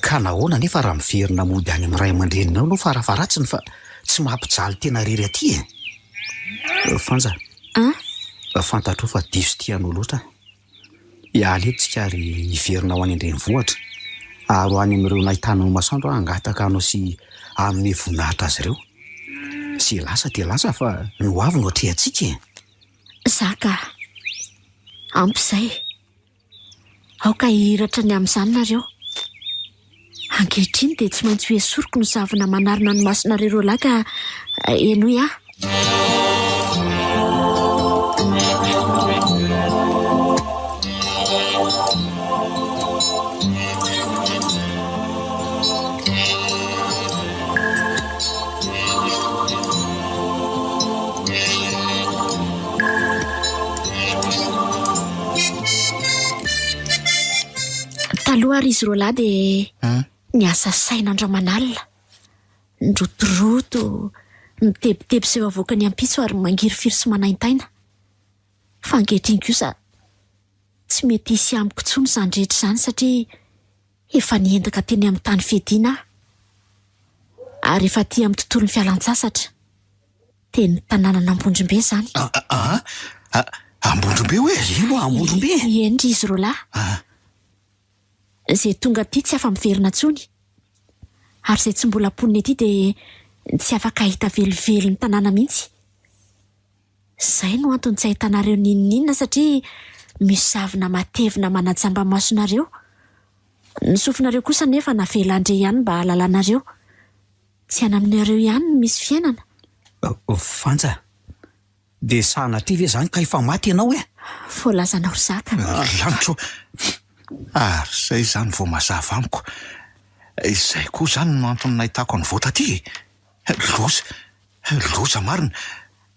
Ka nahoana anefa raha miverina mody any amin'ny ray aman-dreninao ianao farafaharatsiny fa tsy mampijaly tena irery aty e? Fanja, An? fantatrao fa diso tia anao loatra aho. Hiala eto tsika ary hiverina ho any an-drenivohitra ary ho any amin'ireo nahitanao masoandro aho hangataka anao sy hanome voninahitra azy ireo. Izay lasa dia lasa fa ny ho avy no atrehantsika e! Zaka, ampy izay. Aoka hihiratra ny amin'izany nareo. Ankehitriny dia tsy maintsy ho esoriko ny zavona manarona ny masonareo roalahy ka henoy ahy. Taloha ary izy roalahy dia niasa saina andro aman'alina. Nirotoroto, nitebiteby sy avoaka ny ampitso ary mangirifiry sy manaintaina. Fa ankehitriny kosa tsy mety hisy amiko intsony izany rehetra izany satria efa niendaka teny amin'ny tany fiadiana aho ary efa aty amin'ny tontolon'ny fialan-tsasatra. Teny tanànan'Ambondrombe izany. Aa! Ambondrombe hoe? Ino Ambondrombe? Eny ry izy roalahy. Izay tonga aty tsy afa-miverina intsony. Ary izay tsy mbola mponina ety dia tsy afaka hahita velively ny tanàna mihitsy. Izay no antony tsy ahitanareo n'inon'inona satria misy zavona matevina manajamba masonareo. Ny sofinareo kosa anefa navela handre ihany mba hahalalanareo. Tsy any aminareo ihany no misy fiainana. Fanja, dia sanatria ve izany ka efa maty ianao e? Voalazanao ry zaka. Lanitra o! Ary izay izany vao mazava amiko. Izay koa izany no antony nahitako an'i Vao taty e! Loza! Loza marina!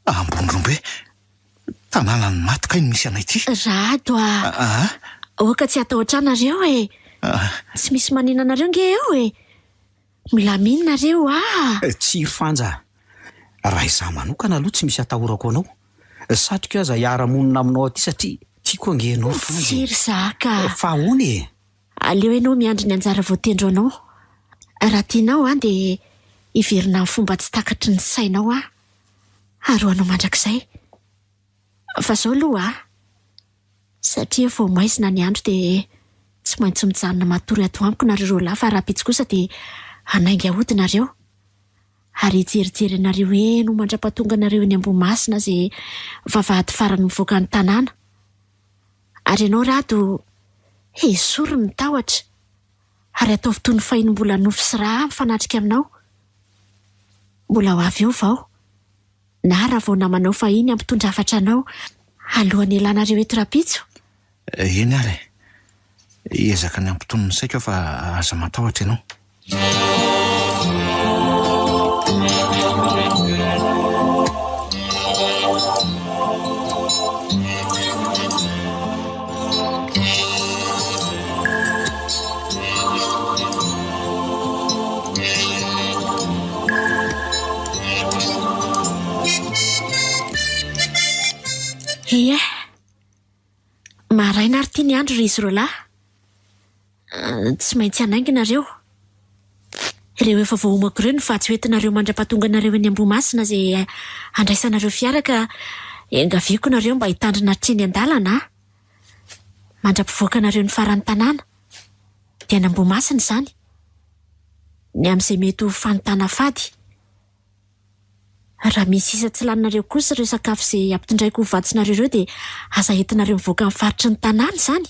Ambondrombe! Tanànan'ny maty kay no misy anay ity. Rado a! Aoka tsy hatahotra nareo e! Tsy misy manina anareo nge eo e! Milamina nareo a! Tsia ry Fanja a! Raha izaho manokana aloha tsy misy atahorako anao. Satriko aza hiara-monina aminao aty satria tiako ange ianao ry Fanja e! Tsia ry Zaka a! Fa ahoana e? Aleo ianao miandry ny anjara voatendro anao. Raha tianao aho dia hiverina amin'ny fomba tsy takatry ny sainao aho ary ho anao mandrakizay. Fa izao aloha a! Satria vao maizina ny andro dia tsy maintsy mijanona matory ato amiko nareo roalahy fa rahampitso kosa dia hanainga hody nareo. Ary hijerijery anareo eny ho mandra-pahatonga anareo eny Ambohimasina izay vavahady farany mivoaka ny tanàna. Ary ianao Rado, esory ny tahotra ary ataovy toy ny fahiny mbola nofy sy rà mifanatrika aminao. Mbola ho avy eo vao, na raha vao namanao fahiny hampitondra hafatra anao alohan'ny hialanareo eto rahampitso. Eny ary e. Hiezaka ny hampitony ny saiko aho fa aza matahotra ianao. Ie. Maraina ary ity ny andro ry izy roalahy. Tsy maintsy hanainga nareo. Ireo efa voaomako ireo no vatsy hoentinareo mandra-pahatonga anareo eny Ambohimasina izay handraisanareo fiara ka iangaviako nareo mba hitandrina hatreny an-dalana a! Mandra-pivoaka anareo ny faran'ny tanàna. Dia any Ambohimasina izany. Ny amin'izay mety ho fanontana fady. Raha misy sisa tsy laninareo kosa ireo sakafo izay ampitondraiko ho vatsinareo ireo dia aza entinareo mivoaka ny faritry ny tanàna izany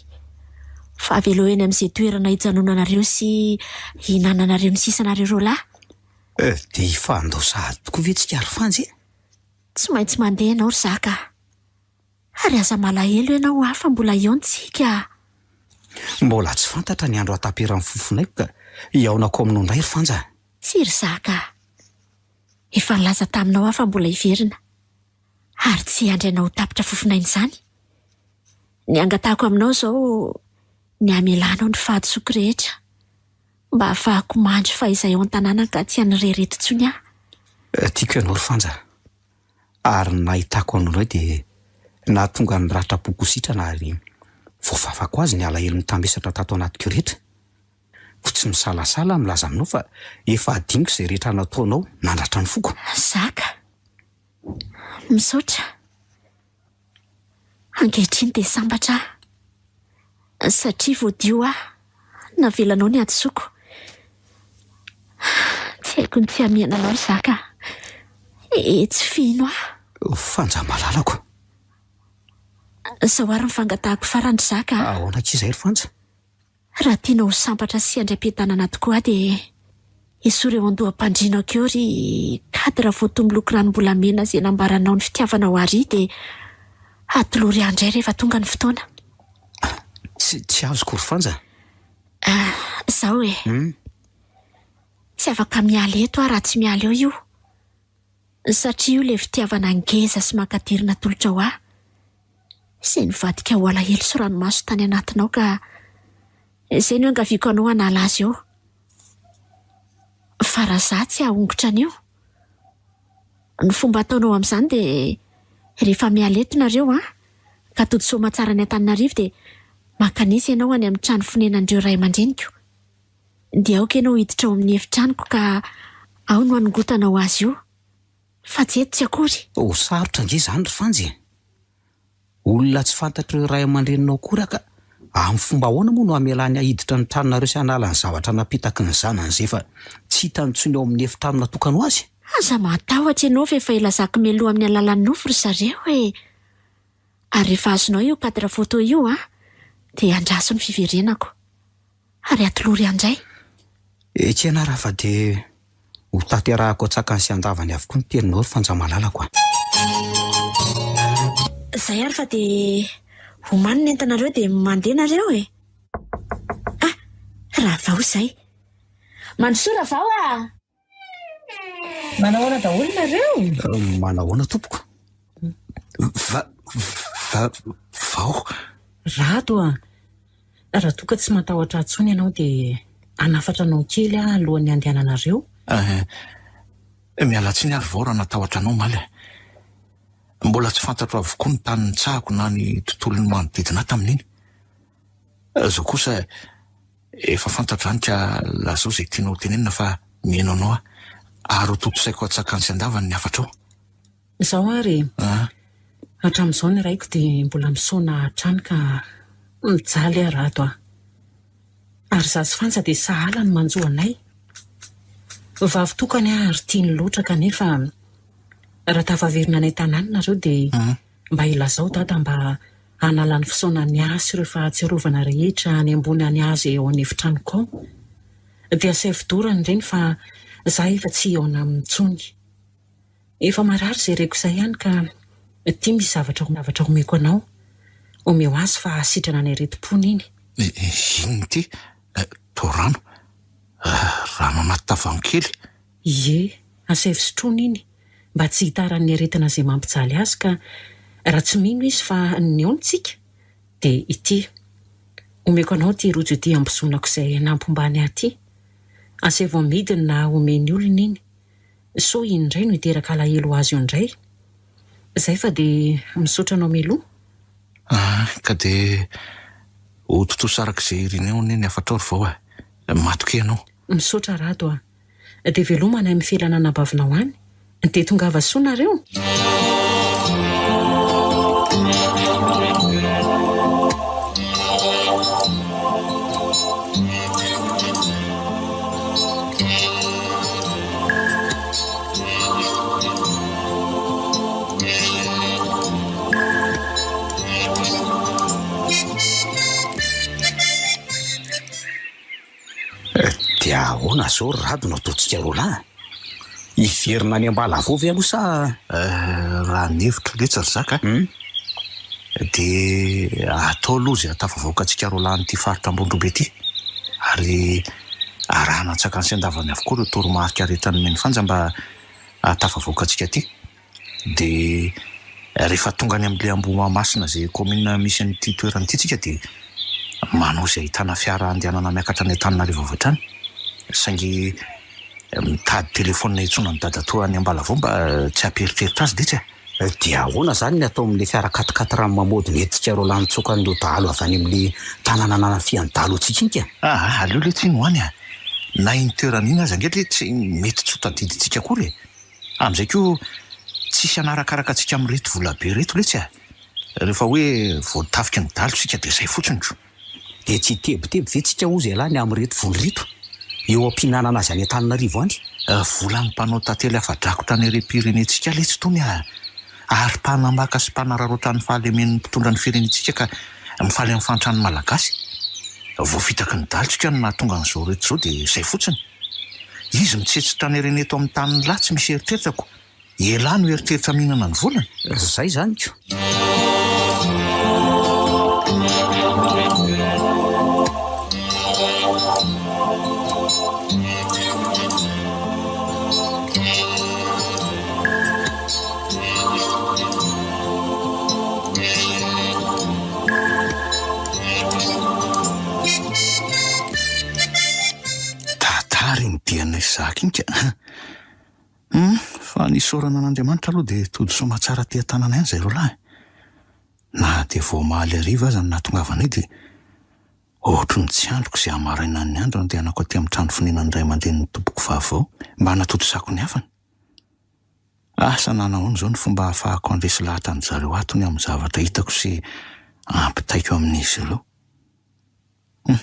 fa avelao eny amin'izay toerana hijanonanareo sy hihinananareo ny sisanareo roalahy. Eh, dia hifandao sahady tokoa ve tsika ry Fanja e? Tsy maintsy mandeha ianao ry Zaka a! Ary aza malahelo ianao hoa fa mbola eo ntsika a! Mbola tsy fantatra ny andro hahataperan'ny fofonaiko ka hihaonako aminao indray ry Fanja a! Tsia ry Zaka a! Efa nilaza taminao aho fa mbola hiverina, ary tsy hiandry anao ho tapitra fofonaina izany. Ny angatahako aminao izao ny hamelanao ny fahadisoako rehetra, mba hahafahako mandry fahizay ao an-tanàna ka tsy hanirery eto intsony aho. Tiako ianao ry Fanja, ary ny nahitako anao indray dia nahatonga ny ratram-poko ho sitrana ary voafafako azy ny alahelo nitambesatra tato anatiko rehetra. Koa tsy misalasala aho milaza aminao fa efa adinoko izay rehetra nataonao nandratra ny foko. Zaka. Misaotra. Ankehitriny dia sambatra aho. Satria voadio aho. Navelanao ny hadisoako. Tsy haiko ny tsy hamihana anao ry Zaka. E, tsy fihino aho. Fanja malalako. Izao ary ny fangatahako farany ry Zaka a. Ahoana akia izay ry Fanja? Raha tianao ho sambatra sy handray am-piadanana tokoa aho dia esory eo an-doham-pandrianako eo ry cadre voto miloko ranom-bolamena izay nambaranao ny fitiavanao àry dia atolory ahy indray rehefa tonga ny fotoana. Tsy, tsy azoko ry Fanja. Ah, izao e. Tsy afaka miala eto aho raha tsy miala eo io. Satria io ilay fitiavana ngeza sy mankadiry natolotrao ahy. Izay nivadika ho alahelo sy ranomaso tany anatinao ka izay no iangaviako anao hanala azy eo. Fa raha za tsy hahongotra an'io, ny fomba ataonao amin'izany dia rehefa miala eto nareo an, ka tody soamatsara any Antananarivo dia mankanesa ianao any amin'ny trano fonenan'ireo ray aman-dreniko. Dia aoka ianao hiditra ao amin'ny efitranoko ka ao no hanongotanao azy io. Fa tsy eto tsy akory. Ho sarotra ange izany ry Fanja e! Olona tsy fantatr'ireo ray aman-dreninao akory aho ka amin'ny fomba ahoana moa no hamelany ahy hiditra ny tranonareo sy hanala ny zavatra napitaky ny zanany izay efa tsy hitany intsony ao amin'ny efitrano natokany ho azy? Aza matahotra ianao fa efa ilazako mialoha amin'ny alalan'ny nofy ry zareo e! Ary rehefa azonao io cadre photo io an, dia andraso ny fiverenako. Ary atolory ahy indray. Ekena raha fa dia ho tanterahako an-tsakany sy an-davany avokoa ny teninao ry Fanja malalako a! Izay ary fa dia omano ny entanareo dia mandeha nareo e! Ah! Ravao izay! Mandrosoa Ravao a! Manahoana daholo nareo? Manahoana tompoko? Va, va, vao. Rado a! Raha toa ka tsy matahotra ahy intsony ianao dia hanafatra anao kely aho alohan'ny handehananareo. Eh, miala tsiny ary vao raha natahotra anao omaly e. Mbola tsy fantatro avokoa ny tany nitsahako na ny tontolon'ny manodidina ahy tamin'iny. Izao kosa Efa fantatro izany ka lazao izay tianao ho tenenina fa mihaino anao aho ary ho tontosaiko an-tsakany sy an-davany ny hafatrao. Izao ary e! Hatramin'izao ny raiko dia mbola misaona hatrany ka mijaly aho Rado a! Ary izaho sy Fanja dia sahala ny manjo anay. Vavy tokana aho ary tiany loatra kanefa raha tafaverina any an-tanàna nareo dia mba ilazao dada mba hanala ny fisaonany ahy sy ireo fahatsiarovana rehetra any ambony any azy ao an'efitranoko ao. Dia asaivo dorany ireny fa za efa tsy hihaona aminy intsony. Efa marary izay reko izay ihany ka ity misy zavatra zavatra omeko anao. Omeo azy fa hahasitrana ny aretim-pony iny. Inona ity? Toa rano. Rano anaty tavoahangy kely. Ie, asaivo sotroina iny mba tsy hitaran'ny aretina izay mampijaly azy ka raha tsy mino izy fa nihaona tsika dia ity. Omeko anao ity rojo ity ambozonako izay nampombany ahy ity. Asaivo amidiny na omeny olona iny. Sao iny indray no hiteraka alahelo ho azy eo indray. Izay fa dia misaotra anao mialoha. Ah, ka dia ho tontosa araka izay irinao anie ny hafatrao ry vao a! Matokia ianao. Misaotra Rado a! Dia veloma any amin'ny felana anabavinao any. Dia tongava soa nareo. Dia ahoana izao ry Rado no ataontsika roalahy a? Hiverina any Ambalavao ve aloha sa. Raha ny hevitro letsy ry Zaka a, dia atao aloha izay hahatafavoaka antsika roalahy an'ity faritra Ambondrobe ity, ary arahana an-tsakany sy an-davany avokoa ireo toromarika rehetra nomen'i Fanja mba hahatafavoaka antsika aty. Dia rehefa tonga any amin'ilay Ambohimahamasina izay commune misy an'ity toerana ity tsika dia manao izay ahitana fiara andehanana miakatra any Antananarivo avy hatrany. Saingy mitady telephone hiantsoana an'i dadatoa any Ambalavao mba tsy hampieritreritra azy letsy e. Dia ahoana izany ny atao amin'ilay fiara quat-quatre mamody nentintsika roalahy nitsoaka an'ireo dahalo avy any amin'ilay tanàna nanafihan'ny dahalo antsika iny ka? Aa, aleo letsy iny ho any a! Na iny toerana iny aza ange letsy mety tsy ho tadidintsika akory e! Amin'izay koa tsisy hanarakaraka antsika amin'ireto volabe ireto letsy a! Rehefa hoe voatafiky ny dahalo isika dia izay fotsiny ko! Dia tsy hitebiteby ve tsika hozy ialahy ny amin'ireto vola ireto eo am-pihinanana azy any Antananarivo any? Volan'ny mpanao tantely afa-drakotra any harem-pirenentsika letsy itony a! Ary mpanambaka sy mpanararaotra ny fahalemen'ny mpitondra ny firenentsika ka mifaly amin'ny fahantran'ny Malagasy. Voafitaky ny dahalo tsika no nahatonga an'izao rehetra izao dia izay fotsiny. Izy mitsetsitra any aoriana eto amin'ny tanin'ny lahy tsy misy eritreritra ko. Elah no eritreritra mihinana ny volany. Zay zany ko. Tantara iny dianay Isaac iny ka. Hum, fa ny isaorana an'Andriamanitra aloha dia tody soamatsara aty an-tanana ihany izay roalahy. Na dia vao omaly hariva aza no nahatongavanay dia ohatry ny tsy andriko izay hamarainan'ny andro handehanako aty amin'ny trano fonenan'ny ray aman-drenin'ny tompoko vaovao mba hanatontosako ny hafany. Asa na nahoana izao ny fomba ahafahako handresy lahatra an-dry zareo ato ny amin'ny zavatra hitako sy ampitaiko amin'izy ireo. Hum,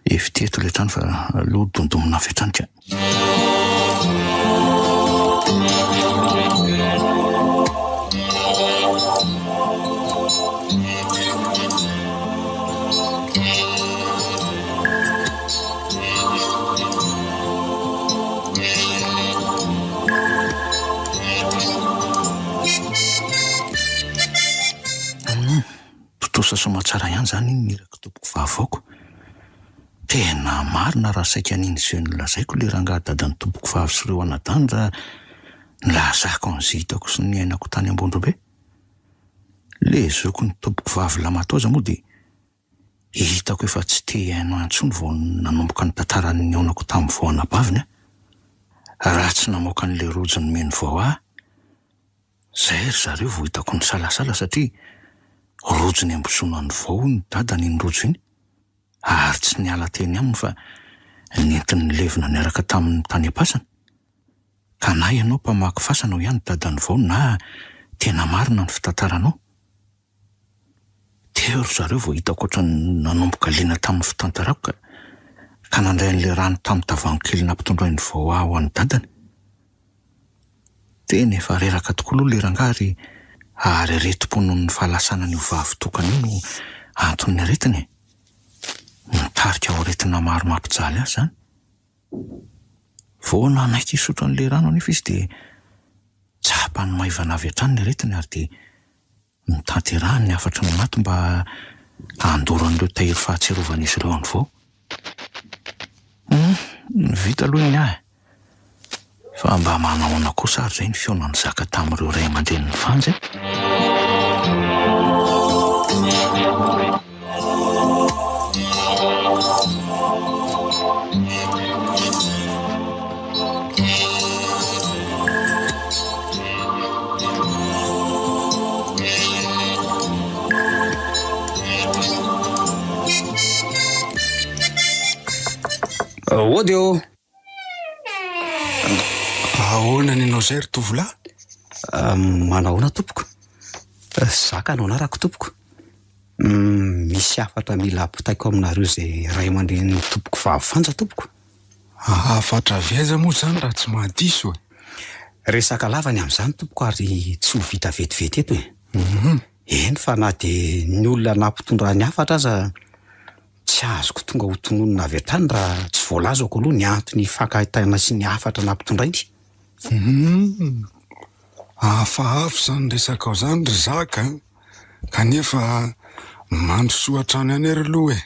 eviter eto ilay trano fa aleo dondomina avy hatrany ka. Tontosa soamatsara ihany izany iny ny irak'i tompoko vavy-aoko. Tena marina raha saika an'iny izay nolazaiko ilay rangahy dadan'i tompoko vavy sy ireo anadahiny raha nilazako an'izay hitako sy niainako tany Ambondrombe. Ilay zokin'i tompoko vavy lamatoa aza moa dia hitako efa tsy te hihaino ahy intsony vao nanomboka ny tantaran'ny nihaonako tamin'ny vao anabaviny aho. Raha tsy namoaka an'ilay rojo nomeny vao ahy, Zay ry zareo vao hitako nisalasala satria rojo niambozonan'i Vao hono dadany iny rojo iny ary tsy niala teny aminy fa nentiny nilevina niaraka taminy tany am-pasana. Ka na ianao mpamaky fasana hoy ihany dadan'i Vao na tena marina ny fitantaranao. Teo ry zareo vao hitako ohatran'ny nanomboka liana tamin'ny fitantarako ka ka nandray an'ilay rano tamin'ny tavoahangy kely nampitondrain'i Vao ahy ho an'i dadany. Tena efa reraka tokoa aloha ilay rangahy ary ary aretim-po noho ny fahalasanan'io vavy tokana io no anton'ny aretiny e! Mitarika ho aretina maro mampijaly azy izany. Vao nanaiky hisotro an'ilay rano anefa izy dia tsapany maivana avy hatrany ny aretiny ary dia Notanterahiny ny hafatry ny maty mba handoro an'ireo tahiry fahatsiarovan'izy ireo any vao. Hum, vita aloha ny ahy. Fa mba manahoana kosa ary izay ny fihaonan'i Zaka tamin'ireo ray aman-drenin'i Fanja e? Ody ô! Ahoana ny anao izay ry tovolahy? Manahoana tompoko? Zaka no anarako tompoko. Misy hafatra mila ampitaiko aminareo izay ray aman-drenin'ny tompoko vavy Fanja tompoko. Hafatra avy aiza moa izany raha tsy mahadiso e? Resaka lava ny amin'izany tompoko ary tsy ho vita vetivety eto e. Eny fa na dia ny olona nampitondra ny hafatra aza tsy azoko tonga ho tononina avy hatrany raha tsy voalazako aloha ny antony ifankahitana sy ny hafatra nampitondrainy. Hum. Hafahafa izany resakao izany ry Zaka a! Kanefa mandrosoa hatrany ihany ary aloha e!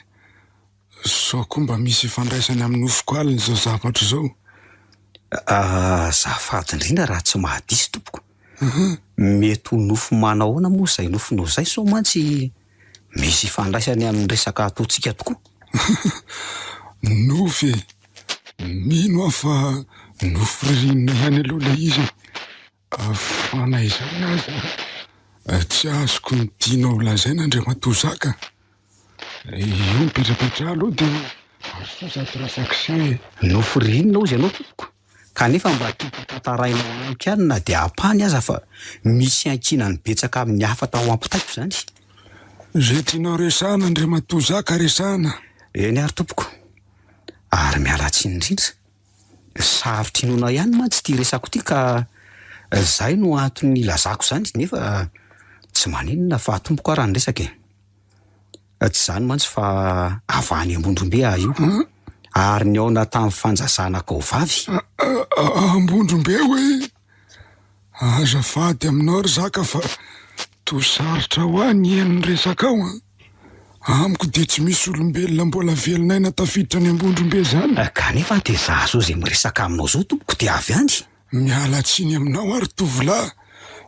Sao koa mba misy ifandraisany amin'ny nofiko alina izao zavatra izao? Azafady indrindra raha tsy mahadiso tompoko. Mety ho nofy manahoana moa izay nofinao izay sao mantsy misy ifandraisany amin'ny resaka ataontsika tokoa? Nofy e! Mino aho fa nofy ririnina ihany aloha ilay izy e! Fa na izany aza, tsy azoko ny tianao ho lazaina Andriamatoa Zaka. Io mipetrapetraha aloha dia arosoy izato rasak'se e. Nofy ririnina hozy ianao tompoko, kanefa mba tiako hotantarainao amiko ihany na dia ampahany aza fa misy iankinany betsaka amin'ny hafatra ho ampitaiko izany. Izay tianao resahana Andriamatoa Zaka resahana. Eny ary tompoko, ary miala tsiny indrindra. Sarotra inoana ihany mantsy ity resako ity ka zay no antony ilazako izany nefa tsy maninona fa atomboko ara ny resaka e. Tsy izany mantsy fa avy any Ambondrombe aho io ary nihaona tamin'ny Fanja zanakao vavy. Ambondrombe hoe? Azafady aminao ry zaka fa toa sarotra ho ahy ny hihaino ny resakao an! Amiko dia tsy misy olombelona mbola velon'aina tafiditra any Ambondrombe izany. Kanefa dia za zao izay miresaka aminao zao tompoko dia avy any. Miala tsiny aminao aho ry tovolahy,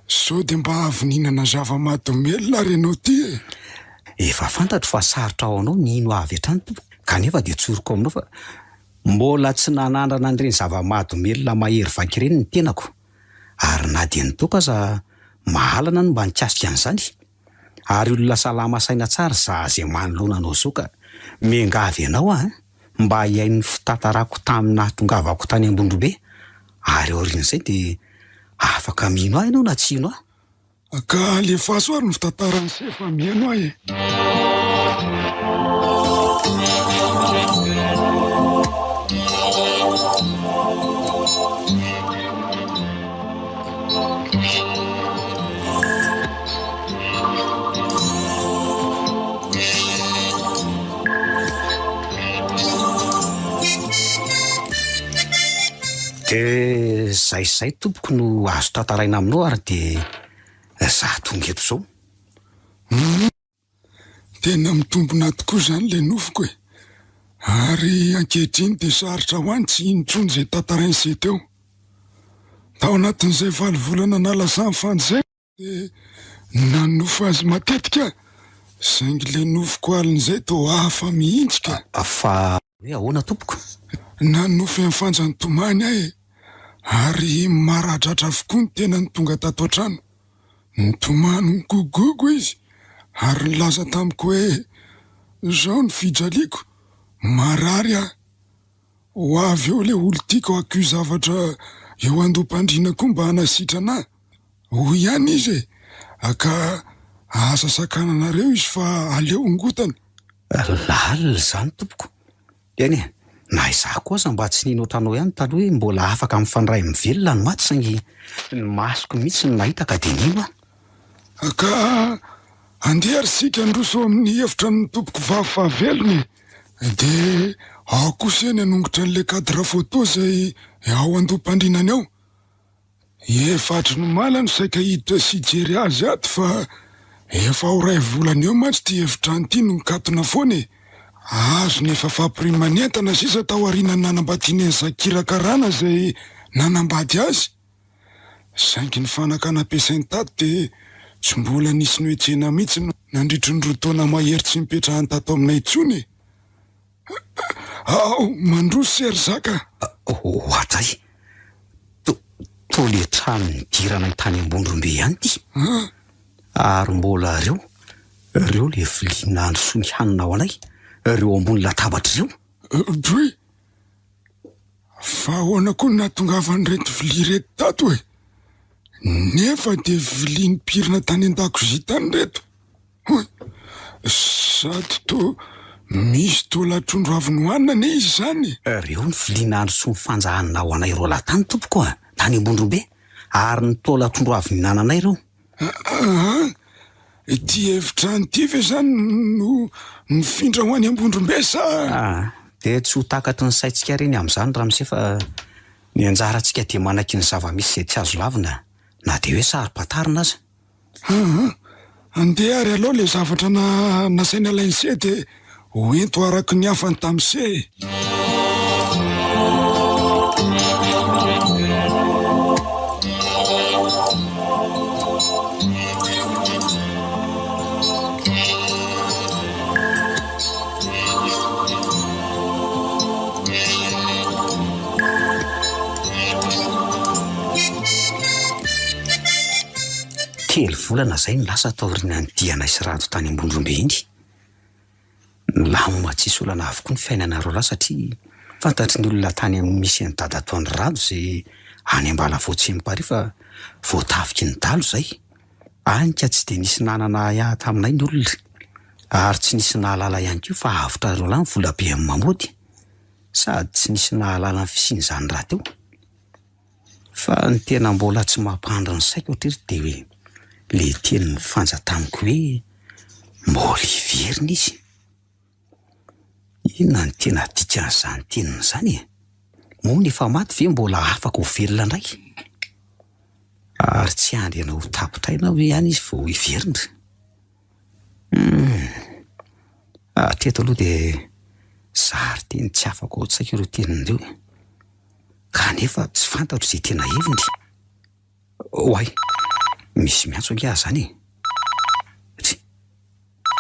sao dia mba avy nihinana zava-mahadomelina ary ianao ity e! Efa fantatro fa sarotra ho anao ny hino ahy avy hatrany tompoko, kanefa dia tsoriko aminao fa mbola tsy nanandrana an'ireny zava-mahadomelina mahery vaika ireny ny tenako, ary na dia ny toaka aza mahalana no mba nikasika an'izany. Ary olona salama saina tsara za zay manoloana anao zao ka miangavy anao aho mba hihaino ny fitantarako tamin'ny nahatongavako tany Ambondrombe ary aorian'izay dia afaka mino ahy ianao na tsy hino ahy. Ka alefaso ary ny fitantaran'i se fa mihaino aho e. Dia izay izay tompoko no azo tantaraina aminao ary dia za tonga eto izao. Humm! Tena mitombina tokoa izany ilay nofiko e! Ary ankehitriny dia sarotra ho ahy ny tsy hino intsony izay tantarain'i se teo. Tao anatin'izay valo volana nalasan'i Fanja izay dia nanonofy azy matetika aho, saingy ilay nofiko alin'izay toa hafa mihitsy ka! Fa hoe ahoana tompoko? Nanonofy an'i Fanja nitomany aho e! Ary maradratra avokoa ny tenany tonga tato an-trano. Nitomany nigogogo izy ary nilaza tamiko hoe, Izao ny fijaliako, marary aho. Ho avy eo ilay olon-tiako hakio zavatra eo andoham-pandriana koa mba hanasitrana ahy. Hoy ihany izy e, ka aza sakananareo izy fa aleo hongotana. Lalina izany tompoko. Eny e, na izaho koa aza mba tsy nino ohatranao ihany taloha hoe mbola afaka mifandray amin'ny velona ny maty saingy ny masoko mihitsy no nahita ka dia nino aho. Ka andeha ary isika handroso ao amin'ny efitranon'ny tompoko vavy fahavelony e! Dia ao kosa eny hanongotra an'ilay cadre photo izay ao andoham-pandrinany ao. Efa hatry ny omaly aho no saika hiditra sy hijery azy ato fa efa ho iray volana eo mantsy ity efitrano ity no nikatona foana e! Azony efa fampiriman'entana sisa tao aorianan'ny nanambadiany an'i Zakira Karana izay nanambady azy. Saingy ny fanaka nampiasainy tato dia tsy mbola nisy nohetsehina mihitsy nandritry ny roa taona mahery tsy nipetrahany tato aminay intsony e! Ao, mandroso se ry zaka. Oadray! To, toa le trano nidiranay tany Ambondrombe ihany ity. Ary mbola reo, reo le vilia nandrosoany hanina ho anay, reo ambony latabatra ireo. Droy! Fa ahoana koa no nahatongavan'ireto vilia ireto tato e? Nefa dia vilia nipirina tany an-dakozia tany ireto. Hoy! Sady toa misy taolan-trondro avy nohanina anie izy izany e! Reo ny vilia nandrosoan'i Fanja hanina ho anay roalahy tany tompoko a! Tany Ambondrombe! Ary ny taolan-trondro avy nihinananay ireo. Aa! Ity efitrano ity ve izany no nifindra ho any Ambondrombe sa? Aa! Dia tsy ho takatry ny saintsika re ny amin'izany ramose fa ny anjarantsika dia manaiky ny zava-misy izay tsy azo lavina na dia hoe saro-pantarina aza. Aa! Andeha ary aleo ilay zavatra nasaina alain'i se dia ho ento araka ny hafany tamin'i se e! Telo volana izay no lasa taorian'ny dianay sy Rado tany Ambondrombe iny. Nilamina tsisy olana avokoa ny fiainana roalahy satria fantatry ny olona tany amin'ny misy an'i dadatoan'i Rado izay any Ambalavao Tsiamparihy fa voatafiky ny dalo izay. Any ka tsy dia nisy nanana ahiahy taminay ny olona ary tsy nisy nahalala ihany koa fa avotra roalahy ny volabe amin'ny mamody sady tsy nisy nahalala ny fisian'izany rahateo. Fa ny tena mbola tsy mampandry ny saiko hatreto dia hoe le tenin'i Fanja tamiko hoe mbola hiverina izy. Inona no tena dikan'izany teniny izany e? Moa ny efa maty ve mbola afaka ho velona indray? Ary tsy hiandry anao ho tapitra aina ve ihany izy vao hiverina? Humm. Hatreto aloha dia zary teny tsy afaka ao an-tsaiko ireo teniny ireo. Kanefa tsy fantatro izay tena heviny. Oay, misy miantso ange aho izany e. Tsia.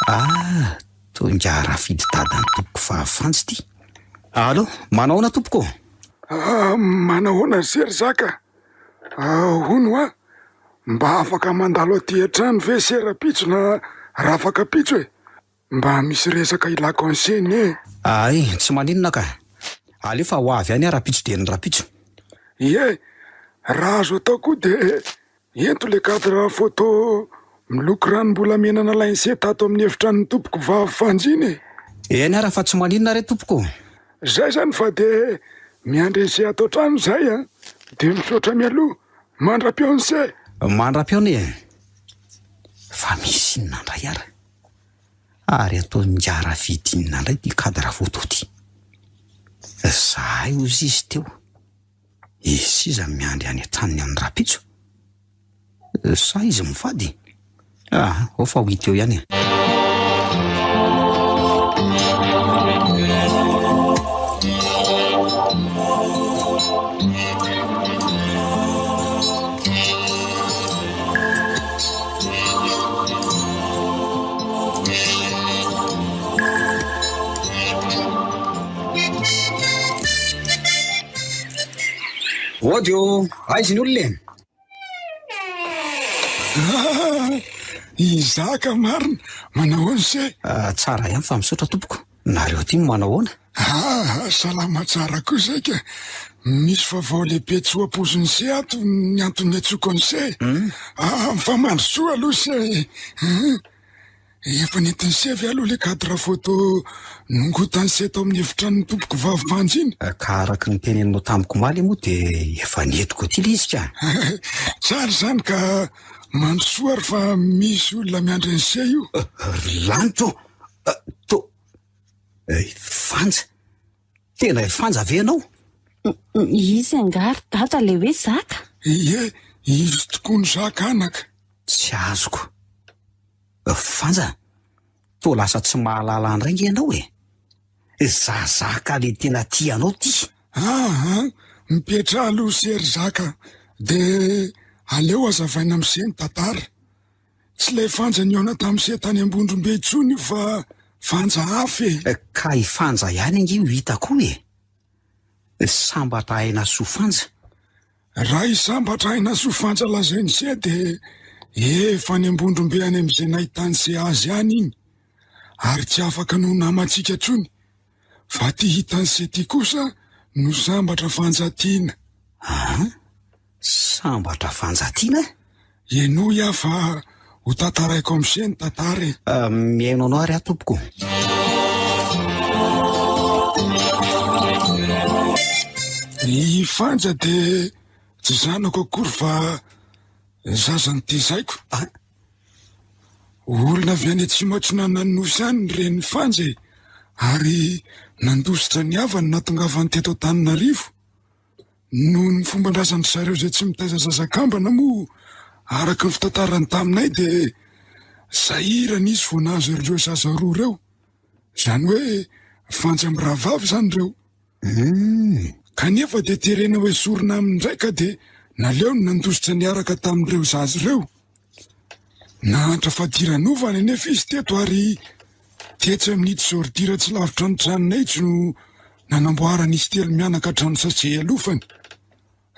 Ah, toa ingahy Rafidy dadan'ny tompoko fahafantsy ity. Allo, manahoana tompoko ô? Ah, manahoana ry se ry zaka? Ah, hono hoa, mba afaka mandalo aty an-trano ve se rapitso na rafakapitso e? Mba misy resaka ilako anse anie e! Ay, tsy maninona ka! Aleo fa ho avy any aho rapitso dia ny rapitso. Ie, raha azo atao koa dia ento le cadre photo miloko ranom-bolamena nalain'se tato amin'ny efitranon'ny tompoko vavy Fanjina e! Eny ara fa tsy maninona re tompoko o! Zay zany fa dia miandry an'se ato an-trano zahay a! Dia misaotra mialoha, mandra-pihaon'se! Mandra-pihaona e! Fa misy inona indray ara? Ary ataon'ingahy Rafidy inona indray ity cadre photo ity? Zahay hozy izy teo. Izy sisa miandry any an-tranony any rahampitso? Sa izy mivady? Ah, ao fa ho hita eo ihany e. Ody ô, aiza ny olona e? Izaka marina, manao ahoana se? Ah, tsara ihany fa misaotra tompoko. Nareo aty no manao ahoana? Ah, salama tsara koa zay ka. Misy vaovao lehibe tsy ho ampoizin'ny se ato ny antony niantsoako an'i se. Ah, fa mandrosoa aloha se. Efa nentin'i se ve aloha le cadre photo nongotan'i se tao amin'ny efitranon'ny tompoko vavy Fanja iny? Ka araka ny teneninao tamiko omaly moa dia efa nentiko aty le izy ka. Tsara izany ka mandrosoa ary fa misy olona miandry an'i se io. Ry lanitra ô! To. Fanja! Tena i Fanja ve ianao? Izy angaha ry dada ilay hoe Zaka? Ie, izy tokoa no Zaka anaka. Tsy azoko. Fanja, toa lasa tsy mahalala indray nge ianao e! Za Zaka le tena tia anao ty. Aa, mipetraha aloha se ry Zaka de aleo hazavaina am se ny tantara. Tsy ilay Fanja nihaona tam se tany Ambondrombe intsony io fa Fanja hafa e! Ka i Fanja ihany ange io hitako io e! Sambatra aina soa Fanja. Raha i Sambatra aina soa Fanja lazain'i se dia efa any Ambondrombe any amin'izay nahitan'i se azy any iny ary tsy afaka ny ho namantsika intsony fa ty hitan'i se ty kosa no Sambatra Fanja tiana. An? Sambatra Fanja tiana? Henoy aho fa ho tantaraiko amin'i se ny tantara e. Mihaino anao ary aho tompoko. I Fanja dia tsy zanako akory fa zaza nitezaiko. Olona avy any atsimo atsinanan'ny nosy any ny renin'i Fanja e, ary nandositra ny havany nahatongavany teto Antananarivo. Noho ny fomban-drazan-dry zareo izay tsy mitaiza zaza kambana moa, araka ny fitantarany taminay dia sahirana izy vao nahazo ireo zaza roa ireo. Izany hoe Fanja mirahavavy izany ireo. Kanefa dia terena ho esorina aminy indray ka dia naleony nandositra niaraka tamin'ireo zaza ireo. Nahantra fadiranovana anefa izy teto ary tetsy amin'itsy ordure tsy lavitra ny tranonay itsy no nanamboaran'izy telo mianaka trano sase ialofany.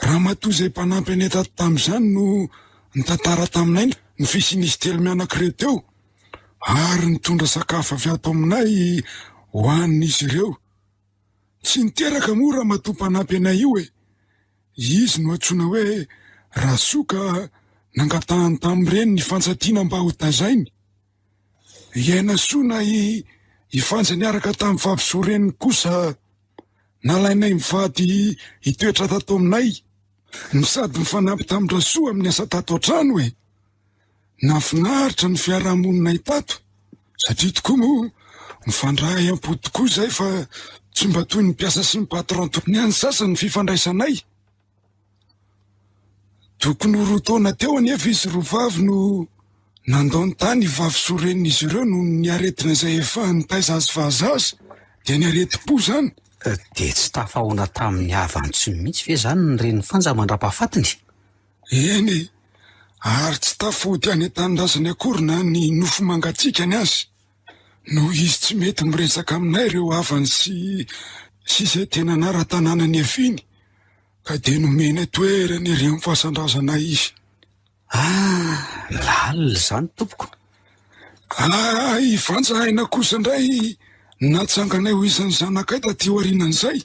Ramatoa izay mpanampy anay tato tamin'izany no nitantara taminay ny fisian'izy telo mianaka ireo teo ary nitondra sakafo avy ato aminay ho an'izy ireo. Tsy niteraka moa ramatoa mpanampy anay io e! Izy no antsoina hoe Rasoa ka nangatahany tamin'ny reniny i Fanjatiana mba ho tazainy. I Ainasoa na i i Fanja niaraka tamin'i Vavisoa reniny kosa nalainay mivady hitoetra tato aminay no sady nifanampy tamin-dRasoa amin'ny asa tato an-trano e! Nahafinaritra ny fiarahamoninay tato satria tokoa moa mifandray am-po tokoa izay fa tsy mba toy ny mpiasa sy ny patron toy ny an'ny sasany ny fifandraisanay. Tokony ho roa taona teo anefa izy roa vavy no nandao ny tany i Vavisoa renin'izy ireo noho ny aretina izay efa nitaiza azy fahazaza, dia ny aretim-po izany. Dia tsy tafahaona tamin'ny havany tsy mihitsy ve izany ny renin'i Fanja mandra-pahafatiny? Eny e! Ary tsy tafody any an-tanindrazany akory na ny nofo mangatsiakany aza, noho izy tsy mety miresaka aminay ireo havany sy sy izay tena anara-tanàna niaviany, ka dia nomenay toerana ery amin'ny fasan-drazanay izy. Ah! Lalina izany tompoko. Ah! I Vanja Aina kosa indray natsanganay ho isan'ny zanakay taty aorianan'izay,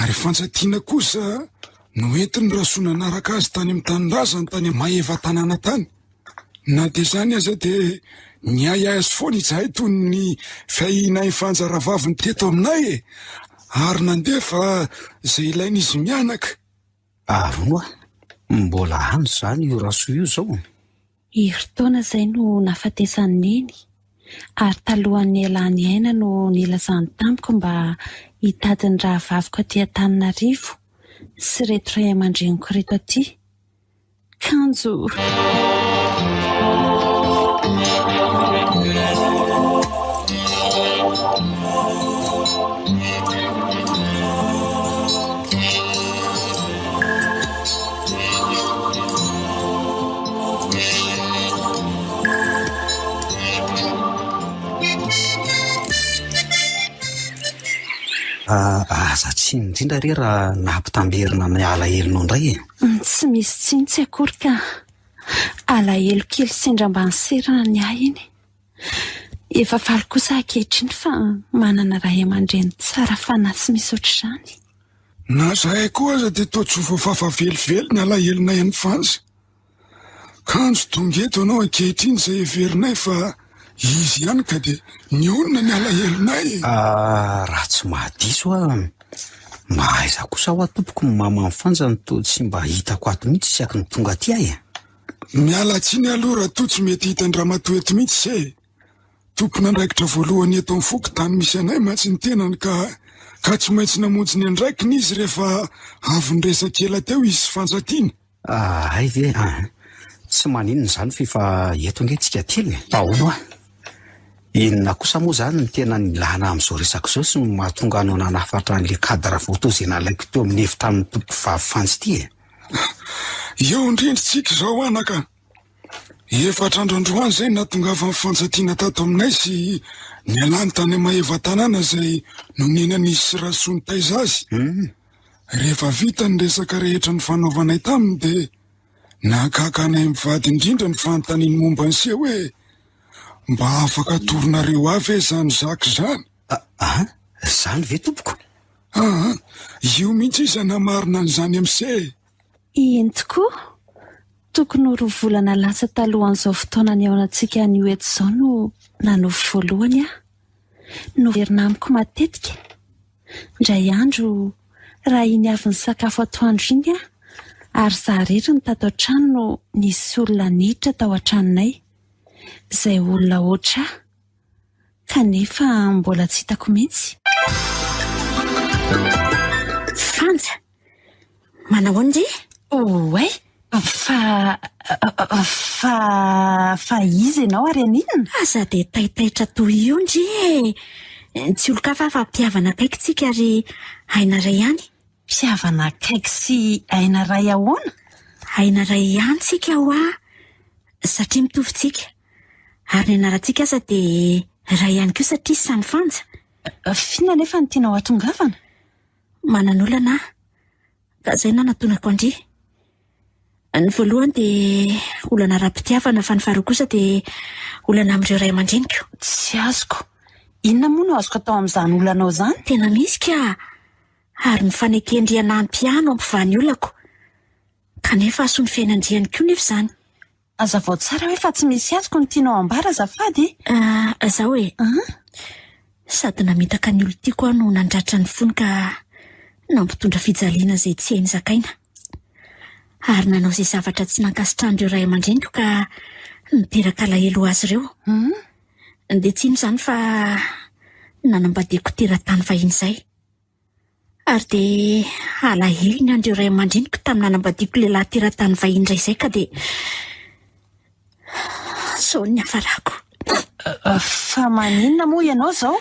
ary Vanja Tiana kosa Noentin'i Rasoa nanaraka azy tany amin'ny tanindrazany tany Maevatanàna tany. Na dia izany aza dia niahiahy azy foana izahay toy ny fiahianay Fanja rahavaviny teto aminay e! Ary nandefa izay ilain'izy mianaka. Ary hono hoa, mbola any izany io Rasoa io izao? Herintaona izay no nahafatesan'i Neny, ary talohan'ny nialany aina no nilazany tamiko mba hitady ny rahavaviko aty Antananarivo. sy ireto ray aman-dreniko ireto aty. Kanjo. Aza tsiny indrindra re raha nampitamberina ny alahelonao indray e. Tsy misy tsiny tsy akory ka. Alahelo kely sendra mba niserana ny ahy iny. Efa faly kosa ankehitriny fa manana ray aman-dreny tsara fanahy tsy misy ohatr'izany. Na zahay koa aza dia toa tsy ho voafafa velively ny alahelonay an'i Fanja. Kanjo tonga eto ianao ankehitriny izay heverinay fa izy ihany ka dia nionona ny alahelonay e. Ah, raha tsy mahadiso aho, mba aiza kosa hoa tompoko ny maman'i Fanja no toa tsy mba hitako ato mihitsy isaky ny tonga aty aho e. Miala tsiny aloha raha toa tsy mety hitan-dramatoa eto mihitsy se e. Tompon'andraikitra voalohany eto amin'ny fokontany misy anay mantsy ny tenany ka ka tsy maintsy namonjy ny andraikiny izy rehefa avy niresaka ela teo izy sy Fanjatiana. Hay ve an! Tsy maninona izany f'efa eto ange tsika telo e! Fa hono hoa, inona kosa moa izany no tena nilana amin'izao resaka izao sy no mahatonga anao nanafatra an'ilay cadre photo izay nalaiko teo amin'ny efitranon'ny tompokovavy Fanjy ity e? Eo indrindra tsika izao anaka! Efatra andro androany izay nahatongavan'i Fanjatiana tato aminay sy nialany tany Maevatanàna izay nonenan'izy sy Rasoa nitaiza azy. Rehefa vita ny resaka rehetra nifanaovanay taminy dia nahagaga anay mivady indrindra ny fanontaniany momba ny seho hoe, Mba afaka atoronareo ahy ve izany zaka izany? Aa, izany ve tompoko? Aa, io mihitsy izy hanamarina an'izany amin'i se e! Eny tokoa, tokony ho roa volana lasa talohan'izao fotoana nihaonantsika anio eto izao no nanofy voalohany aho. Noverina amiko matetika. Indray andro, raha iny avy nisakafo atoandro iny aho, ary izaho irery no tato an-trano no nisy olona niditra tao an-tranonay. Izay olona hoatr'ahy. Kanefa mbola tsy hitako mihitsy. Fanja! Manao ahoana ndry? Oay! Fa, fa, fa iza ianao ary haninona? Aza dia taitaitra toy io ndry e! Tsy olon-kafa fa mpihavana akaiky tsika ary aina iray ihany. Mpihavana akaiky sy aina iray ahoana? Aina iray ihany tsika hoa, satria mitovy tsika. Ary ny anarantsika aza dia iray ihany koa satria samy Fanja. F'inona anefa no tianao hatongavana? Manan'olana aho, ka izay no nanatonako an-dry. Ny voalohany dia olana ara-pitiavana fa ny faharoa kosa dia olana amin'ireo ray aman-dreniko. Tsy azoko. Inona moa no azoko atao amin'izany olanao izany? Tena misy ka! Ary ny faneken-dry hanampy ahy no hampivaha ny olako. Kanefa hahasoa ny fiainan-dry ihany koa nefa izany. Hazavao tsara hoe fa tsy misy azoko ny tianao ambara azafady e! Ah, zao e. Sady namitaka ny olon-tiako aho no nandratra ny fony ka nampitondra fijaliana izay tsy hainy zakaina. Ary nanao izay zavatra tsy nankasitrahan'ireo ray aman-dreniko ka niteraka alahelo ho azy ireo. Dia tsy ino izany fa nanambadiako teratany vahiny izay. Ary dia alahelo ny an'ireo ray aman-dreniko tamin'ny nanambadiako lehilahy teratany vahiny iray izay ka dia izao ny niafarako. Fa maninona moa ianao izao?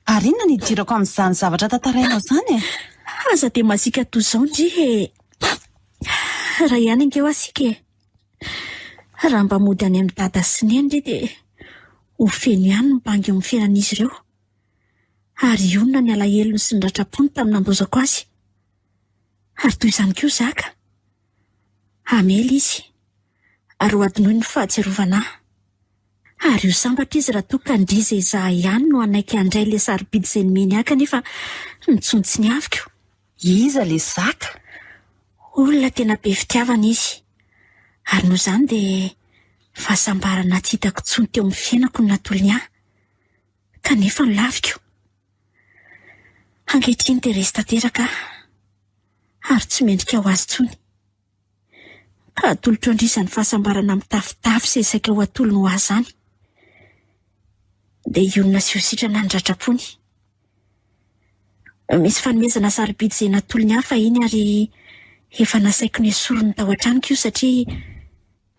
Ary inona no idirako amin'izany zavatra tantarainao izany e? Aza dia masiaka toy izao ndry e! Iray ihany ange hoa isika e! Raha mba mody any amin'i dada sy neny ndry dia ho feno ihany ny bangy eo amin'ny fiainan'izy ireo. Ary hionona ny alahelony sy ny ratram-pony tamin'ny nandozako azy. Ary toy izany koa Zaka. Hamely izy, ary ho adinoiny ny fahatsiarovana ahy. Ary ho sambatra izy raha toa ka ndry izay izaho ihany no hanaiky handray ilay sarobidy izay nomeny ahy kanefa notsinontsiniaviko. Iza ilay Zaka? Olona tena be fitiavana izy. Ary noho izany dia fahasambarana tsy hitako intsony teo amin'ny fiainako no natolony ahy. Kanefa nolaviko. Ankehitriny dia resy tanteraka aho ary tsy mendrika ho azy intsony. Ka atolotro an-dry izany fahasambarana mitafotafo izay saika ho atolony ho ahy izany. Dia hionona sy ho sitrana ny ratram-pony. Misy fanomezana sarobidy izay natolony ahy fahiny ary efa nasaiko nesoriny tao an-tranoko io satria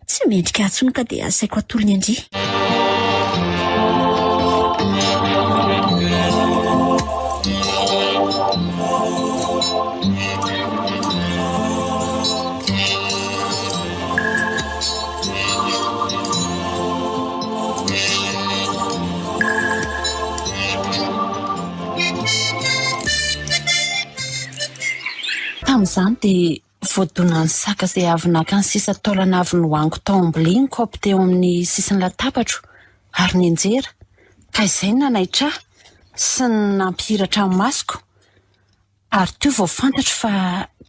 tsy mendrika ahy intsony ka dia asaiko atolony an-dry. Tamin'izany dia voadonan'ny saka izay avy naka ny sisa taolana avy nohaniko tao am-bilia ny kaopy teo amin'ny sisin'ny latabatro ary nianjera, ka izay no nanaitra ahy sy ny nampihiratra ny masoko. Ary teo vao fantatro fa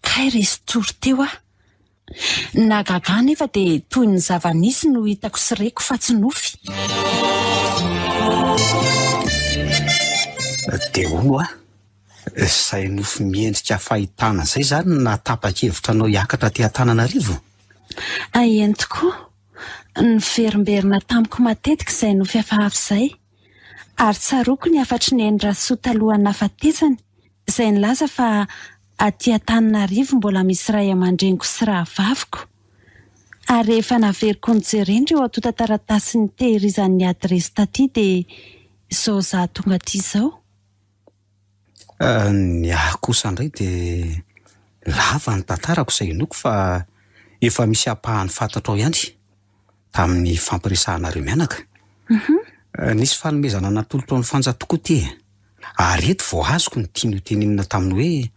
kay resin-tsory teo aho. Ny nahagaga ahy anefa dia toy ny zava-nisy no hitako sy reko fa tsy nofy. Dia hono hoa, izay nofy miendrika fahitana izay izany no nahatapa-kevitra anao hiakatra aty Antananarivo? Eny tokoa. Niverimberina tamiko matetika izay nofy hafahafa izay. Ary tsaroako ny hafatr'i Neny Rasoa talohan'ny nahafatesany, izay nilaza fa aty Antananarivo mbola misy ray aman-dreniko sy rahavaviko. Ary rehefa naveriko nojerena ireo antontan-taratasy nitehirizany ny adiresy taty dia izao izaho tonga aty izao. Ny ahy kosa indray dia lava ny tantarako izay inoako fa efa misy ampahany fantatrao ihany tamin'ny fampiresahanareo mianaka. Nisy fanomezana natolotrao an'i Fanja tokoa ity e! Ary eto vao azoko ny tiany hotenenina tamin'ny hoe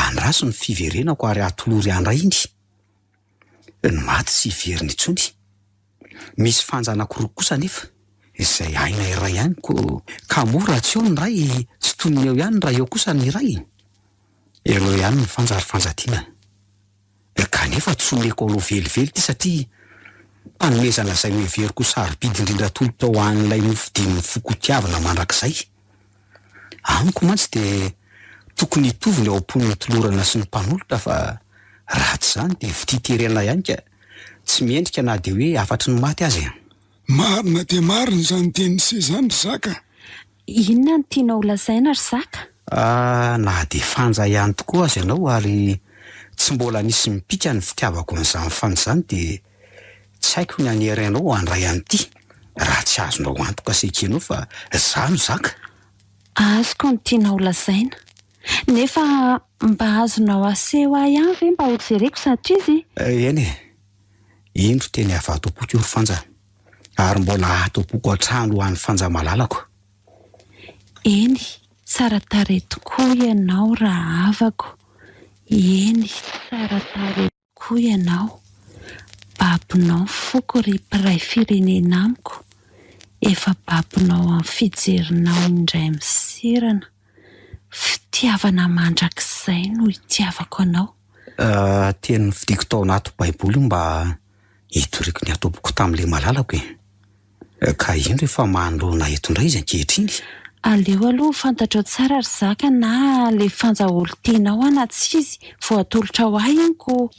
andraso ny fiverenako ary atolory ahy indray iny. Ny maty tsy hiverina intsony. Misy fanja anankiroa kosa anefa, izay aina iray ihany ko ka moa raha tsy eo ny iray tsy toy ny eo ihany raha eo kosa ny iray? Ireo ihany ny fanja ry Fanjatiana. Kanefa tsy omeko anao velively ity satria fanomezana izay noheveriko ho sarobidy indrindra atolotra ho an'ilay nofidin'ny foko hotiavina mandrakizay. Amiko mantsy dia tokony hitovy ny ao am-pon'ny tolorana sy ny mpanolotra fa raha tsy izany dia fitia terena ihany ka tsy mendrika na dia hoe hafatry ny maty aza e. Marina dia marina izany tenin'i se izany ry Zaka a! Inona no tianao ho lazaina ry Zaka? Ah, na dia fanja ihany tokoa aza ianao ary tsy mbola nisy mipika ny fitiavako an'izany fanja izany dia tsy haiko ny hanery anao handray an'ity raha tsy azonao antoka sy ekenao fa izaho no Zaka. Azoko ny tianao ho lazaina. Nefa mba azonao aseho ahy ihany ve mba hojereko izato izy e? Eny e! Indro teny avy ato am-poko io ry Fanja, ary mbola ato am-poko hatrany ho an'i Fanja malalako. Eny, tsara tarehy tokoa ianao rahavako, eny, tsara tarehy tokoa ianao. Babonao ny foko ry mpiray firenena amiko, efa babonao amin'ny fijerinao indray miserana. Fitiavana mandrakizay no itiavako anao. Teny nofidiko tao anaty baiboly io mba hitoriako ny hatomboko tamin'ilay malalako e. Ka indro efa manoloana eto indray izy ankehitriny. Aleo aloha ho fantatrao tsara ry Zaka na le Fanja olon-tianao aho na tsy izy vao atolotrao ahy iny ko.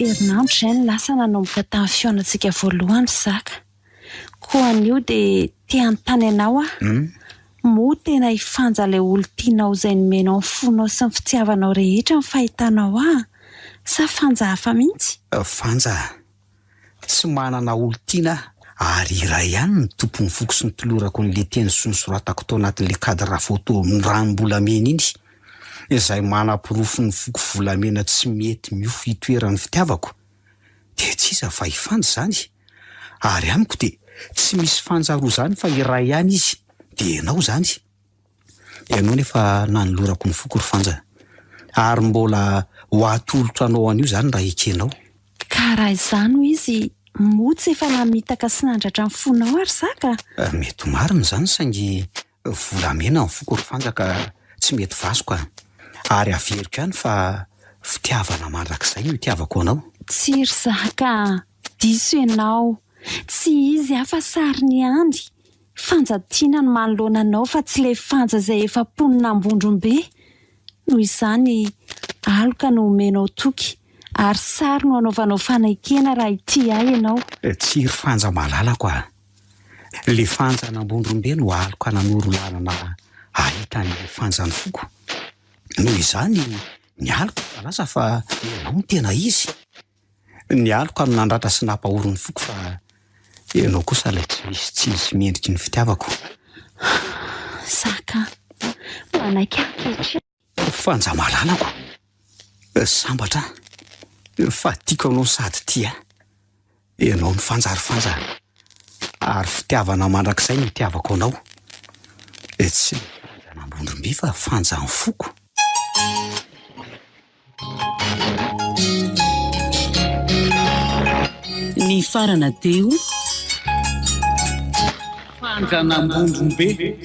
Herinandro izay no lasa nanomboka tamin'ny fihaonantsika voalohany ry Zaka. Koa anio dia te hanontany anao aho. Moa tena i Fanja ilay olon-tianao izay nomenao ny fonao sy ny fitiavanao rehetra ny fahitanao ahy sa Fanja hafa mihitsy? Fanja, Tsy manana olon-tiana aho ary iray ihany ny tompon'ny foko sy nitolorako an'ilay teny soa nosoratako tao anatin'ilay cadre photo ranom-bolamena iny, izay manaporofo ny foko volamena tsy mety miofo hitoeran'ny fitiavako, dia tsy iza fa i Fanja izany, ary amiko dia tsy misy Fanja roa izany fa iray ihany izy, dia ianao izany. Ianao nefa nanolorako ny foko ry Fanja. Ary mbola ho atolotro anao anio izany raha ekenao. Ka raha izany no izy, moa tsy efa namitaka sy nandratra ny fonao ary Zaka? Mety ho marina izany saingy volamena ny foko ry Fanja ka tsy mety vasoka. Ary averiko ihany fa fitiavana mandrakizay no itiavako anao. Tsia ry Zaka a! Diso ianao. Tsy izy aho fa sariny ihany. Fanja tiana no manoloana anao fa tsy ilay Fanja izay efa mponina Ambondrombe. Noho izany, aloka no omenao toky ary sary no anaovanao fanekena raha hitia ahy ianao. Tsy ry Fanja malalako a! Ilay Fanja an'Ambondrombe no aloka nanoro lalana hahita an'ilay Fanja ny foko. Noho izany, ny aloka efa lasa fa ianao no tena izy. Ny aloka no nandratra sy nampahory ny foko fa ianao kosa ilay tsy misy tsiny sy mendriky ny fitiavako. Zaka, manaiky ahy ankehitriny. Fanja malalako, sambatra aho fa tiako ianao sady tia ahy. Ianao no Fanja ry Fanja ary fitiavana mandrakizay no itiavako anao. Tsy ny Fanja an'Ambondromby fa Fanja ny foko. Nifarana teo. Fanjan'Ambondrombe.